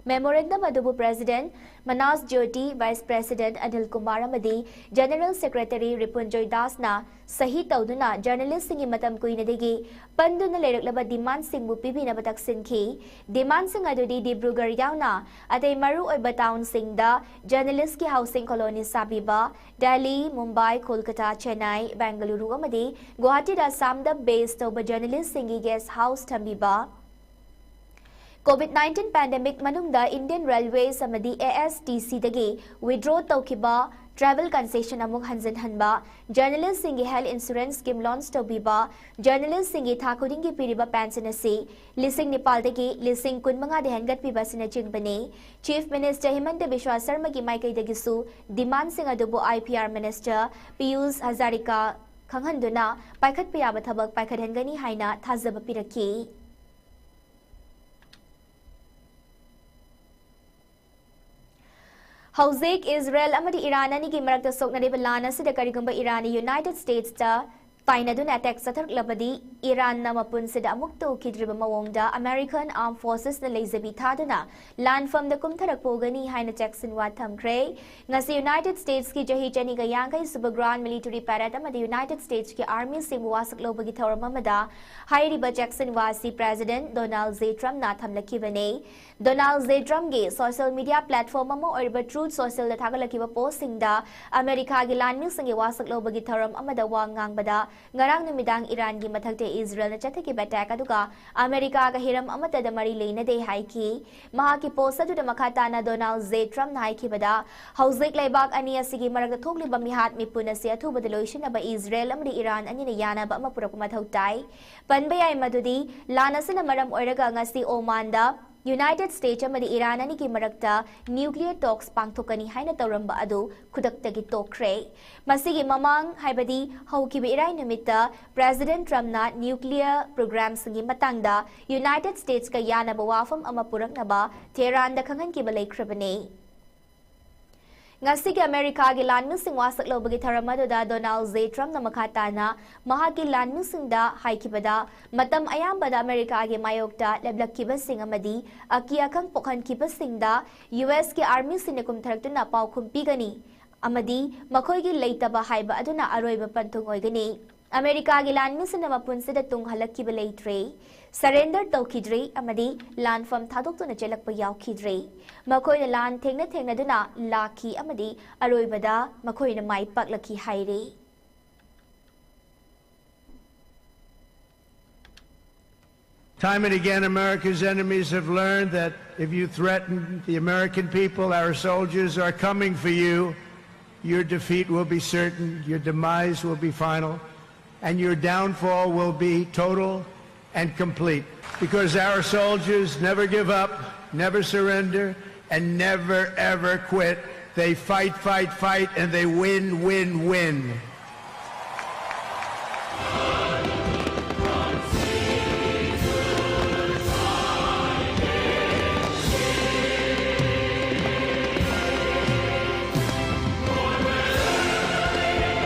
Memorandum ꯑꯗꯨꯕꯨ President ꯃꯅꯥꯁ ꯖ꯭ꯌꯣꯇꯤ, Vice President ꯑꯅꯤꯜ ꯀꯨꯃꯥꯔ ꯑꯃꯗꯤ General Secretary ꯔꯤꯄꯨꯟꯖꯣꯏ ꯗꯥꯁꯅ ꯁꯍꯤ ꯇꯧꯗꯨꯅ journalistꯁꯤꯡꯒꯤ ꯃꯇꯝ ꯀꯨꯏꯅꯗꯒꯤ ꯄꯟꯗꯨꯅ ꯂꯩꯔꯛꯂꯕ demandꯁꯤꯡꯕꯨ ꯄꯤꯕꯤꯅꯕ ꯇꯛꯁꯤꯟꯈꯤ꯫ Demandꯁꯤꯡ ꯑꯗꯨꯗꯤ ꯗꯤꯕ꯭ꯔꯨꯒꯔ ꯌꯥꯎꯅ ꯑꯇꯩ ꯃꯔꯨꯑꯣꯏꯕ townꯁꯤꯡꯗ journalistꯀꯤ housing colony ꯁꯥꯕꯤꯕ, ꯗꯦꯜꯂꯤ, ꯃꯨꯝꯕꯥꯏ, ꯀꯣꯜꯀꯇꯥ, ꯆꯦꯟꯅꯥꯏ, ꯕꯦꯡꯒꯂꯨꯔꯨ ꯑꯃꯗꯤ ꯒꯨꯋꯥꯍꯥꯇꯤꯗ ꯑꯁꯥꯝꯗ base ꯇꯧꯕ journalistꯁꯤꯡꯒꯤ guest house ꯊꯝꯕꯤꯕ, COVID nineteen pandemic ꯃꯅꯨꯡꯗ Indian Railways ꯑꯃꯗꯤ ASTCꯗꯒꯤ withdraw ꯇꯧꯈꯤꯕ travel concession ꯑꯃꯨꯛ ꯍꯟꯖꯤꯟꯍꯟꯕ, journalistꯁꯤꯡꯒꯤ health insurance scheme launch ꯇꯧꯕꯤꯕ, journalistꯁꯤꯡꯒꯤ ꯊꯥ ꯈꯨꯗꯤꯡꯒꯤ ꯄꯤꯔꯤꯕ pension ꯑꯁꯤ ꯂꯤꯁꯤꯡ ꯅꯤꯄꯥꯜꯗꯒꯤ ꯂꯤꯁꯤꯡ ꯀꯨꯟꯃꯉꯥꯗ ꯍꯦꯟꯒꯠꯄꯤꯕ ꯑꯁꯤꯅꯆꯤꯡꯕꯅꯤ꯫ Chief Minister ꯍꯤꯃꯟꯇ ꯕꯤꯁ꯭ꯋꯥ ꯁꯔꯃꯒꯤ ꯃꯥꯏꯀꯩꯗꯒꯤꯁꯨ demandꯁꯤꯡ ꯑꯗꯨꯕꯨ IPR Minister ꯄꯤꯌꯨꯁ ꯍꯖꯥꯔꯤꯀꯥ ꯈꯪꯍꯟꯗꯨꯅ ꯄꯥꯏꯈꯠꯄ ꯌꯥꯕ ꯊꯕꯛ ꯄꯥꯏꯈꯠꯍꯟꯒꯅꯤ ꯍꯥꯏꯅ ꯊꯥꯖꯕ ꯄꯤꯔꯛꯈꯤ꯫ ꯍꯧꯖꯤꯛ ꯏꯖꯔꯦꯜ ꯑꯃꯗꯤ ꯏꯔꯥꯟ ꯑꯅꯤꯒꯤ ꯃꯔꯛꯇ ꯁꯣꯛꯅꯔꯤꯕ ꯂꯥꯟ ꯑꯁꯤꯗ ꯀꯔꯤꯒꯨꯝꯕ ꯏꯔꯥꯟꯅ United Statesꯇ ꯇꯥꯏꯅꯗꯨꯅ attack ꯆꯠꯊꯔꯛꯂꯕꯗꯤ, ꯏꯔꯥꯟꯅ ꯃꯄꯨꯟꯁꯤꯗ ꯑꯃꯨꯛꯇ ꯎꯈꯤꯗ꯭ꯔꯤꯕ ꯃꯑꯣꯡꯗ American Armed Forcesꯅ ꯂꯩꯖꯕꯤ ꯊꯥꯗꯨꯅ ꯂꯥꯟꯐꯝꯗ ꯀꯨꯝꯊꯔꯛꯄ ꯎꯒꯅꯤ ꯍꯥꯏꯅ ꯆꯦꯛꯁꯤꯟꯋꯥ ꯊꯝꯈ꯭ꯔꯦ꯫ ꯉꯁꯤ United Statesꯀꯤ ꯆꯍꯤ ꯆꯅꯤꯒ ꯌꯥꯡꯈꯩ ꯁꯨꯕ Grand Military Parade ꯑꯃꯗꯤ United Statesꯀꯤ Armyꯁꯤꯡꯕꯨ ꯋꯥꯁꯛ ꯂꯧꯕꯒꯤ ꯊꯧꯔꯝ ꯑꯃꯗ ꯍꯥꯏꯔꯤꯕ ꯆꯦꯛꯁꯤꯟꯋꯥ ꯑꯁꯤ President Donald J Trumpꯅ ꯊꯝꯂꯛꯈꯤꯕꯅꯤ꯫ Donald J Trumpꯒꯤ social media platform ꯑꯃ ꯑꯣꯏꯔꯤꯕ Truth Socialꯗ ꯊꯥꯒꯠꯂꯛꯈꯤꯕ postꯁꯤꯡꯗ ꯑꯃꯦꯔꯤꯀꯥꯒꯤ ꯂꯥꯟꯃꯤꯁꯤꯡꯒꯤ ꯋꯥꯁꯛ ꯂꯧꯕꯒꯤ ꯊꯧꯔꯝ ꯑꯃꯗ ꯋꯥ ꯉꯥꯡꯕꯗ ꯉꯔꯥꯡ ꯅꯨꯃꯤꯗꯥꯡ ꯏꯔꯥꯟꯒꯤ ꯃꯊꯛꯇ ꯏꯖꯔꯦꯜꯅ ꯆꯠꯊꯈꯤꯕ attack ꯑꯗꯨꯒ ꯑꯃꯦꯔꯤꯀꯥꯒ ꯍꯤꯔꯝ ꯑꯃꯠꯇꯗ ꯃꯔꯤ ꯂꯩꯅꯗꯦ ꯍꯥꯏꯈꯤ꯫ ꯃꯍꯥꯛꯀꯤ post ꯑꯗꯨꯗ ꯃꯈꯥ ꯇꯥꯅ Donald J Trumpꯅ ꯍꯥꯏꯈꯤꯕꯗ, ꯍꯧꯖꯤꯛ ꯂꯩꯕꯥꯛ ꯑꯅꯤ ꯑꯁꯤꯒꯤ ꯃꯔꯛꯇ ꯊꯣꯛꯂꯤꯕ ꯃꯤꯍꯥꯠ ꯃꯤꯄꯨꯟ ꯑꯁꯤ ꯑꯊꯨꯕꯗ ꯂꯣꯏꯁꯤꯟꯅꯕ ꯏꯖꯔꯦꯜ ꯑꯃꯗꯤ ꯏꯔꯥꯟ ꯑꯅꯤꯅ ꯌꯥꯅꯕ ꯑꯃ ꯄꯨꯔꯛꯄ ꯃꯊꯧ ꯇꯥꯏ꯫ ꯄꯟꯕ ꯌꯥꯏ ꯃꯗꯨꯗꯤ ꯂꯥꯟ ꯑꯁꯤꯅ ꯃꯔꯝ ꯑꯣꯏꯔꯒ ꯉꯁꯤ ꯑꯣꯃꯥꯟꯗ United States ꯑꯃꯗꯤ ꯏꯔꯥꯟ ꯑꯅꯤꯒꯤ ꯃꯔꯛꯇ nuclear talks ꯄꯥꯡꯊꯣꯛꯀꯅꯤ ꯍꯥꯏꯅ ꯇꯧꯔꯝꯕ ꯑꯗꯨ ꯈꯨꯗꯛꯇꯒꯤ ꯇꯣꯛꯈ꯭ꯔꯦ꯫ ꯃꯁꯤꯒꯤ ꯃꯃꯥꯡ, ꯍꯥꯏꯕꯗꯤ ꯍꯧꯈꯤꯕ ꯏꯔꯥꯏ ꯅꯨꯃꯤꯠꯇ President Trumpꯅ nuclear programꯁꯤꯡꯒꯤ ꯃꯇꯥꯡꯗ United Statesꯀ ꯌꯥꯅꯕ ꯋꯥꯐꯝ ꯑꯃ ꯄꯨꯔꯛꯅꯕ ꯇꯦꯍꯔꯥꯟꯗ ꯈꯪꯍꯟꯈꯤꯕ ꯂꯩꯈ꯭ꯔꯕꯅꯤ꯫ ꯉꯁꯤꯒꯤ ꯑꯃꯦꯔꯤꯀꯥꯒꯤ ꯂꯥꯟꯃꯤꯁꯤꯡ ꯋꯥꯁꯛ ꯂꯧꯕꯒꯤ ꯊꯧꯔꯝ ꯑꯗꯨꯗ ꯗꯣꯅꯥꯜꯗ ꯖꯦ ꯇ꯭ꯔꯝꯞꯅ ꯃꯈꯥ ꯇꯥꯅ ꯃꯍꯥꯛꯀꯤ ꯂꯥꯟꯃꯤꯁꯤꯡꯗ ꯍꯥꯏꯈꯤꯕꯗ, ꯃꯇꯝ ꯑꯌꯥꯝꯕꯗ ꯑꯃꯦꯔꯤꯀꯥꯒꯤ ꯃꯥꯌꯣꯛꯇ ꯂꯦꯞꯂꯛꯈꯤꯕꯁꯤꯡ ꯑꯃꯗꯤ ꯑꯀꯤ ꯑꯈꯪ ꯄꯣꯛꯍꯟꯈꯤꯕꯁꯤꯡꯗ ꯌꯨ ꯑꯦꯁꯀꯤ ꯑꯥꯔꯃꯤꯁꯤꯡꯅ ꯀꯨꯝꯊꯔꯛꯇꯨꯅ ꯄꯥꯎꯈꯨꯝ ꯄꯤꯒꯅꯤ ꯑꯃꯗꯤ ꯃꯈꯣꯏꯒꯤ ꯂꯩꯇꯕ ꯍꯥꯏꯕ ꯑꯗꯨꯅ ꯑꯔꯣꯏꯕ ꯄꯟꯊꯨꯡ ꯑꯣꯏꯒꯅꯤ꯫ ꯑꯃꯦꯔꯤꯀꯥꯒꯤ ꯂꯥꯟꯃꯤꯁꯤꯡꯅ ꯃꯄꯨꯟꯁꯤꯗ ꯇꯨꯡ ꯍꯜꯂꯛꯈꯤꯕ ꯂꯩꯇ꯭ꯔꯦ, ꯁꯔꯦꯟꯗꯔ ꯇꯧꯈꯤꯗ꯭ꯔꯦ ꯑꯃꯗꯤ ꯂꯥꯟꯐꯝ ꯊꯥꯗꯣꯛꯇꯨꯅ ꯆꯦꯜꯂꯛꯄ ꯌꯥꯎꯈꯤꯗ꯭ꯔꯦ꯫ ꯃꯈꯣꯏꯅ ꯂꯥꯟ ꯊꯦꯡꯅ ꯊꯦꯡꯅꯗꯨꯅ ꯂꯥꯛꯈꯤ ꯑꯃꯗꯤ ꯑꯔꯣꯏꯕꯗ ꯃꯈꯣꯏꯅ ꯃꯥꯏ ꯄꯥꯛꯂꯛꯈꯤ ꯍꯥꯏꯔꯤ꯫ Time and again, America's enemies have learned that if you threaten the American people, our soldiers are coming for you. Your defeat will be certain, your demise will be final, and your downfall will be total and complete. Because our soldiers never give up, never surrender, and never ever quit. They fight, fight, fight, and they win, win, win.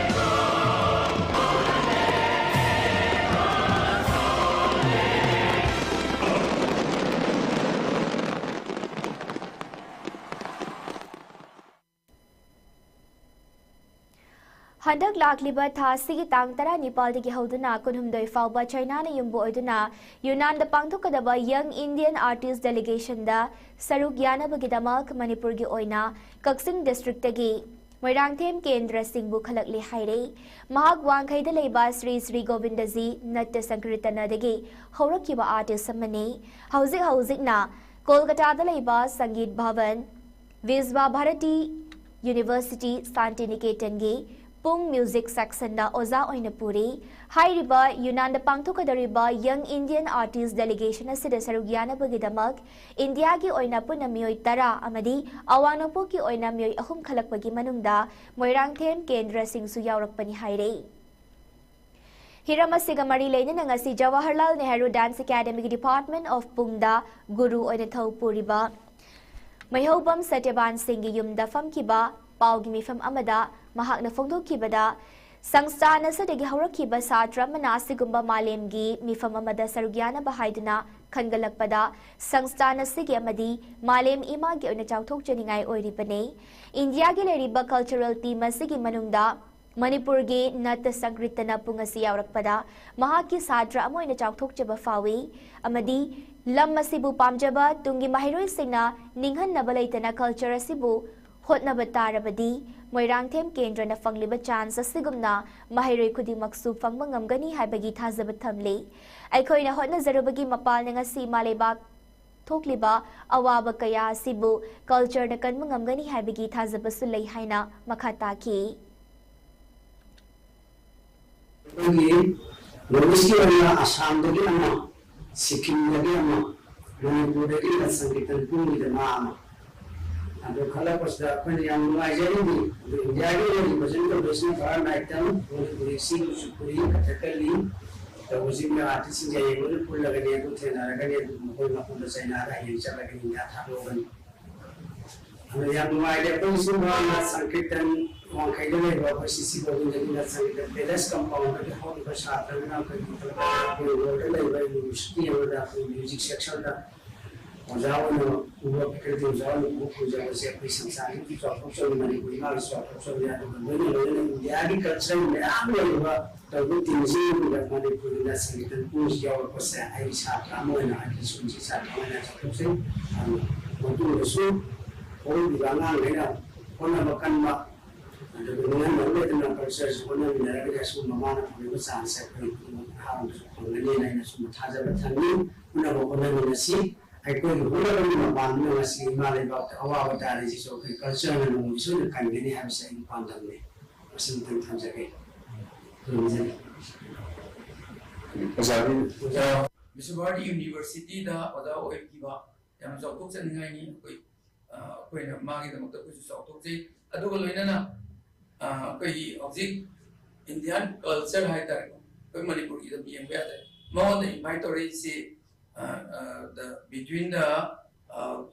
ꯍꯟꯗꯛ ꯂꯥꯛꯂꯤꯕ ꯊꯥ ꯑꯁꯤꯒꯤ ꯇꯥꯡ ꯇꯔꯥꯅꯤꯄꯥꯜꯗꯒꯤ ꯍꯧꯗꯨꯅ ꯀꯨꯟꯍꯨꯝꯗꯣꯏ ꯐꯥꯎꯕ ꯆꯥꯏꯅꯥꯅ ꯌꯨꯝꯕꯨ ꯑꯣꯏꯗꯨꯅ ꯌꯨꯅꯥꯟꯗ ꯄꯥꯡꯊꯣꯛꯀꯗꯕ ꯌꯪ ꯏꯟꯗꯤꯌꯟ ꯑꯥꯔꯇꯤꯁ ꯗꯦꯂꯤꯒꯦꯁꯟꯗ ꯁꯔꯨꯛ ꯌꯥꯅꯕꯒꯤꯗꯃꯛ ꯃꯅꯤꯄꯨꯔꯒꯤ ꯑꯣꯏꯅ ꯀꯛꯆꯤꯡ ꯗꯤꯁꯇ꯭ꯔꯤꯛꯇꯒꯤ ꯃꯣꯏꯔꯥꯡꯊꯦꯝ ꯀꯦꯟꯗ꯭ꯔ ꯁꯤꯡꯕꯨ ꯈꯜꯂꯛꯂꯦ ꯍꯥꯏꯔꯦ꯫ ꯃꯍꯥꯛ ꯋꯥꯡꯈꯩꯗ ꯂꯩꯕ ꯁ꯭ꯔꯤ ꯁ꯭ꯔꯤ ꯒꯣꯕꯤꯟꯗꯖꯤ ꯅꯠꯇ꯭ꯌ ꯁꯪꯀꯤꯔꯇꯅꯗꯒꯤ ꯍꯧꯔꯛꯈꯤꯕ ꯑꯥꯔꯇꯤꯁ ꯑꯃꯅꯤ꯫ ꯍꯧꯖꯤꯛ ꯍꯧꯖꯤꯛꯅ ꯀꯣꯜꯀꯇꯥꯗ ꯂꯩꯕ ꯁꯪꯒꯤꯠ ꯚꯕꯟ, ꯕꯤꯁ꯭ꯋꯥ ꯚꯥꯔꯇꯤ ꯌꯨꯅꯤꯚꯔꯁꯤꯇꯤ ꯁꯥꯟꯇꯤꯅꯤꯀꯦꯇꯟꯒꯤ ꯄꯨꯡ ꯃ꯭ꯌꯨꯖꯤꯛ ꯁꯦꯛꯁꯟꯗ ꯑꯣꯖꯥ ꯑꯣꯏꯅ ꯄꯨꯔꯤ꯫ ꯍꯥꯏꯔꯤꯕ ꯌꯨꯅꯥꯟꯗ ꯄꯥꯡꯊꯣꯛꯀꯗꯧꯔꯤꯕ ꯌꯪ ꯏꯟꯗꯤꯌꯟ ꯑꯥꯔꯇꯤꯁ ꯗꯦꯂꯤꯒꯦꯁꯟ ꯑꯁꯤꯗ ꯁꯔꯨꯛ ꯌꯥꯅꯕꯒꯤꯗꯃꯛ ꯏꯟꯗꯤꯌꯥꯒꯤ ꯑꯣꯏꯅ ꯄꯨꯟꯅ ꯃꯤꯑꯣꯏ ꯇꯔꯥ ꯑꯃꯗꯤ ꯑꯋꯥꯡ ꯅꯣꯡꯄꯣꯛꯀꯤ ꯑꯣꯏꯅ ꯃꯤꯑꯣꯏ ꯑꯍꯨꯝ ꯈꯜꯂꯛꯄꯒꯤ ꯃꯅꯨꯡꯗ ꯃꯣꯏꯔꯥꯡꯊꯦꯝ ꯀꯦꯟꯗ꯭ꯔ ꯁꯤꯡꯁꯨ ꯌꯥꯎꯔꯛꯄꯅꯤ ꯍꯥꯏꯔꯤ꯫ ꯍꯤꯔꯝ ꯑꯁꯤꯒ ꯃꯔꯤ ꯂꯩꯅꯅ ꯉꯁꯤ ꯖꯋꯥꯍꯔꯂꯥꯜ ꯅꯦꯍꯔꯨ ꯗꯥꯟꯁ ꯑꯦꯀꯥꯗꯃꯤꯒꯤ ꯗꯤꯄꯥꯔꯠꯃꯦꯟ ꯑꯣꯐ ꯄꯨꯡꯗ ꯒꯨꯔꯨ ꯑꯣꯏꯅ ꯊꯧ ꯄꯨꯔꯤꯕ ꯃꯩꯍꯧꯕꯝ ꯁꯇ꯭ꯌꯕꯥꯟ ꯁꯤꯡꯒꯤ ꯌꯨꯝꯗ ꯐꯝꯈꯤꯕ ꯄꯥꯎꯒꯤ ꯃꯤꯐꯝ ꯑꯃꯗ ꯃꯍꯥꯛꯅ ꯐꯣꯡꯗꯣꯛꯈꯤꯕꯗ, ꯁꯪꯁꯊꯥꯟ ꯑꯁꯤꯗꯒꯤ ꯍꯧꯔꯛꯈꯤꯕ ꯁꯥꯇ꯭ꯔ ꯑꯃꯅ ꯑꯁꯤꯒꯨꯝꯕ ꯃꯥꯂꯦꯝꯒꯤ ꯃꯤꯐꯝ ꯑꯃꯗ ꯁꯔꯨꯛ ꯌꯥꯅꯕ ꯍꯥꯏꯗꯨꯅ ꯈꯟꯒꯠꯂꯛꯄꯗ, ꯁꯪꯁꯊꯥꯟ ꯑꯁꯤꯒꯤ ꯑꯃꯗꯤ ꯃꯥꯂꯦꯝ ꯏꯃꯥꯒꯤ ꯑꯣꯏꯅ ꯆꯥꯎꯊꯣꯛꯆꯅꯤꯡꯉꯥꯏ ꯑꯣꯏꯔꯤꯕꯅꯤ꯫ ꯏꯟꯗꯤꯌꯥꯒꯤ ꯂꯩꯔꯤꯕ cultural team ꯑꯁꯤꯒꯤ ꯃꯅꯨꯡꯗ ꯃꯅꯤꯄꯨꯔꯒꯤ ꯅꯠꯇ ꯁꯪꯀ꯭ꯔꯤꯇꯅ ꯄꯨꯡ ꯑꯁꯤ ꯌꯥꯎꯔꯛꯄꯗ ꯃꯍꯥꯛꯀꯤ ꯁꯥꯇ꯭ꯔ ꯑꯃ ꯑꯣꯏꯅ ꯆꯥꯎꯊꯣꯛꯆꯕ ꯐꯥꯎꯏ ꯑꯃꯗꯤ ꯂꯝ ꯑꯁꯤꯕꯨ ꯄꯥꯝꯖꯕ ꯇꯨꯡꯒꯤ ꯃꯍꯩꯔꯣꯏꯁꯤꯡꯅ ꯅꯤꯡꯍꯟꯅꯕ ꯂꯩꯇꯅ culture ꯑꯁꯤꯕꯨ ꯍꯣꯠꯅꯕ ꯇꯥꯔꯕꯗꯤ ꯃꯣꯏꯔꯥꯡꯊꯦꯝ ꯀꯦꯟꯗ꯭ꯔꯅ ꯐꯪꯂꯤꯕ chance ꯑꯁꯤꯒꯨꯝꯅ ꯃꯍꯩꯔꯣꯏ ꯈꯨꯗꯤꯡꯃꯛꯁꯨ ꯐꯪꯕ ꯉꯝꯒꯅꯤ ꯍꯥꯏꯕꯒꯤ ꯊꯥꯖꯕ ꯊꯝꯂꯤ꯫ ꯑꯩꯈꯣꯏꯅ ꯍꯣꯠꯅꯖꯔꯨꯕꯒꯤ ꯃꯄꯥꯜꯅ ꯉꯁꯤ ꯏꯃꯥ ꯂꯩꯕꯥꯛ ꯊꯣꯛꯂꯤꯕ ꯑꯋꯥꯕ ꯀꯌꯥ ꯑꯁꯤꯕꯨ cultureꯅ ꯀꯟꯕ ꯉꯝꯒꯅꯤ ꯍꯥꯏꯕꯒꯤ ꯊꯥꯖꯕꯁꯨ ꯂꯩ ꯍꯥꯏꯅ ꯃꯈꯥ ꯇꯥꯈꯤ꯫ ꯑꯩꯈꯣꯏꯒꯤ ꯅꯣꯔꯠ ꯏꯁꯀꯤ ꯑꯣꯏꯅ ꯑꯁꯥꯝꯗꯒꯤ ꯑꯃ, ꯁꯤꯛꯀꯤꯝꯗꯒꯤ ꯑꯃ, ꯃꯅꯤꯄꯨꯔꯗꯒꯤ ꯅꯠ ꯁꯪꯀꯤꯔꯇꯟ ꯄꯨꯡꯒꯤꯗ ꯃꯥ ꯑꯃ꯫ ꯑꯗꯨ ꯈꯜꯂꯛꯄꯁꯤꯗ ꯑꯩꯈꯣꯏꯅ ꯌꯥꯝ ꯅꯨꯡꯉꯥꯏꯖꯔꯤꯅꯤ꯫ ꯑꯗꯨ ꯏꯟꯗꯤꯌꯥꯒꯤ ꯑꯣꯏꯅ represent ꯇꯧꯗꯣꯏꯁꯤꯅ ꯚꯥꯔꯠ ꯅꯥꯇ꯭ꯌꯝ, ꯃꯅꯤꯄꯨꯔꯤ, ꯁꯤ ꯀꯨꯆꯤꯄꯨꯔꯤ, ꯀꯊꯛꯀꯂꯤ ꯇꯧꯕꯁꯤꯡꯒꯤ artistꯁꯤꯡ ꯌꯥꯌꯦꯡꯕꯗ ꯄꯨꯜꯂꯒꯅꯤ, ꯑꯗꯨ ꯊꯦꯡꯅꯔꯒꯅꯤ, ꯑꯗꯨ ꯃꯈꯣꯏ ꯃꯐꯝꯗ ꯆꯩꯅꯥꯗ ꯍꯌꯦꯡ ꯆꯠꯂꯒ ꯏꯟꯗꯤꯌꯥ ꯊꯥꯗꯣꯛꯑꯒꯅꯤ꯫ ꯑꯗꯣ ꯌꯥꯝ ꯅꯨꯡꯉꯥꯏꯔꯦ꯫ ꯑꯩꯈꯣꯏ ꯁꯤꯒꯨꯝꯕ ꯅꯠ ꯁꯪꯀꯤꯔꯇꯟ ꯋꯥꯡꯈꯩꯗ ꯂꯩꯕ ꯑꯩꯈꯣꯏ ꯁꯤ ꯁꯤ ꯒꯣꯕꯤꯟꯗꯒꯤ ꯅꯠ ꯁꯪꯀꯤꯔꯇꯟ palace compoundꯗꯒꯤ ꯍꯧꯔꯤꯕ ꯁꯥꯇ꯭ꯔ ꯃꯌꯥꯝ, ꯑꯩꯈꯣꯏꯒꯤ ꯕꯦꯡꯒ꯭ꯂꯣꯔꯗ ꯂꯩꯕ university ꯑꯃꯗ ꯑꯩꯈꯣꯏ music sectionꯗ ꯑꯣꯖꯥ ꯑꯣꯏꯅ ꯄꯨꯕ, faculty ꯑꯣꯖꯥ ꯑꯣꯏꯅ ꯄꯨꯕ ꯐꯪꯖꯕꯁꯦ ꯑꯩꯈꯣꯏ ꯁꯪꯁꯊꯥꯟꯒꯤ ꯆꯥꯎꯊꯣꯛꯆꯕꯅꯤ, ꯃꯅꯤꯄꯨꯔ ꯏꯃꯥꯒꯤ ꯆꯥꯎꯊꯣꯛꯆꯕꯅꯤ꯫ ꯑꯗꯨꯒ ꯂꯣꯏꯅ ꯂꯣꯏꯅꯅ ꯏꯟꯗꯤꯌꯥꯒꯤ culture ꯃꯌꯥꯝ ꯂꯩꯔꯤꯕ ꯇꯧꯕꯨ ꯇꯤꯝꯁꯤꯡꯗꯨꯗ ꯃꯅꯤꯄꯨꯔꯒꯤ ꯅꯠ ꯁꯪꯀꯤꯔꯇꯟ ꯄꯨꯡꯁꯤ ꯌꯥꯎꯔꯛꯄꯁꯦ ꯑꯩ ꯁꯥꯇ꯭ꯔ ꯑꯃ ꯑꯣꯏꯅ, ꯑꯩꯒꯤ ꯁ꯭ꯀꯨꯜꯒꯤ ꯁꯥꯇ꯭ꯔ ꯑꯃ ꯑꯣꯏꯅ ꯆꯥꯎꯊꯣꯛꯆꯩ꯫ ꯑꯗꯨ ꯃꯇꯨꯡꯗꯁꯨ ꯍꯧꯔꯛꯂꯤꯕ ꯑꯉꯥꯡꯈꯩꯅ ꯍꯣꯠꯅꯕ ꯀꯟꯕ, ꯑꯗꯨꯒ ꯅꯤꯡꯍꯟꯅꯕ ꯂꯩꯇꯅ cultureꯁꯤ ꯍꯣꯠꯅꯃꯤꯟꯅꯔꯒꯗꯤ ꯑꯁꯤꯒꯨꯝꯕ ꯃꯥꯅ ꯐꯪꯂꯤꯕ chanceꯁꯦ ꯑꯩꯈꯣꯏ ꯈꯨꯗꯤꯡꯃꯛ ꯅꯍꯥꯔꯣꯜꯗꯁꯨ ꯐꯪꯒꯅꯤꯅ ꯑꯩꯅ ꯁꯨꯝ ꯊꯥꯖꯕ ꯊꯝꯃꯤ꯫ ꯄꯨꯝꯅꯃꯛ ꯍꯣꯠꯅꯃꯤꯟꯅꯁꯤ꯫ ꯑꯩꯈꯣꯏꯒꯤ ꯍꯣꯠꯅꯕꯒꯤ ꯃꯄꯥꯟꯗꯨꯅ ꯉꯁꯤ ꯏꯃꯥ ꯂꯩꯕꯥꯛꯇ ꯑꯋꯥꯕ ꯇꯥꯔꯤꯁꯤꯁꯨ ꯑꯩꯈꯣꯏ cultureꯅ ꯅꯣꯡꯃꯗꯤ ꯁꯣꯏꯗꯅ ꯀꯟꯒꯅꯤ ꯍꯥꯏꯕꯁꯦ ꯑꯩꯒꯤ ꯄꯥꯟꯗꯝꯅꯤ꯫ ꯃꯁꯤꯃꯇꯪ ꯊꯝꯖꯒꯦ꯫ ꯈꯨꯔꯨꯝꯖꯔꯤ꯫ ꯑꯣꯖꯥꯒꯤ, ꯑꯣꯖꯥ꯫ ꯕꯤꯁ꯭ꯋꯚꯥꯔꯇꯤ Universityꯗ ꯑꯣꯖꯥ ꯑꯣꯏꯈꯤꯕ ꯌꯥꯝ ꯆꯥꯎꯊꯣꯛꯆꯅꯤꯡꯉꯥꯏꯅꯤ꯫ ꯑꯩꯈꯣꯏ, ꯑ, ꯑꯩꯈꯣꯏꯅ ꯃꯥꯒꯤꯗꯃꯛꯇ ꯑꯩꯈꯣꯏꯁꯨ ꯆꯥꯎꯊꯣꯛꯆꯩ꯫ ꯑꯗꯨꯒ ꯂꯣꯏꯅꯅ, ꯑ, ꯑꯩꯈꯣꯏꯒꯤ ꯍꯧꯖꯤꯛ Indian culture ꯍꯥꯏꯇꯥꯔꯦꯀꯣ, ꯑꯩꯈꯣꯏ ꯃꯅꯤꯄꯨꯔꯒꯤ ꯑꯗꯨꯝ ꯌꯦꯡꯕ ꯌꯥꯗ꯭ꯔꯦ꯫ ꯃꯉꯣꯟꯗ invite ꯇꯧꯔꯛꯏꯁꯤ, ꯑ, ꯑ, the, between the, ꯑ,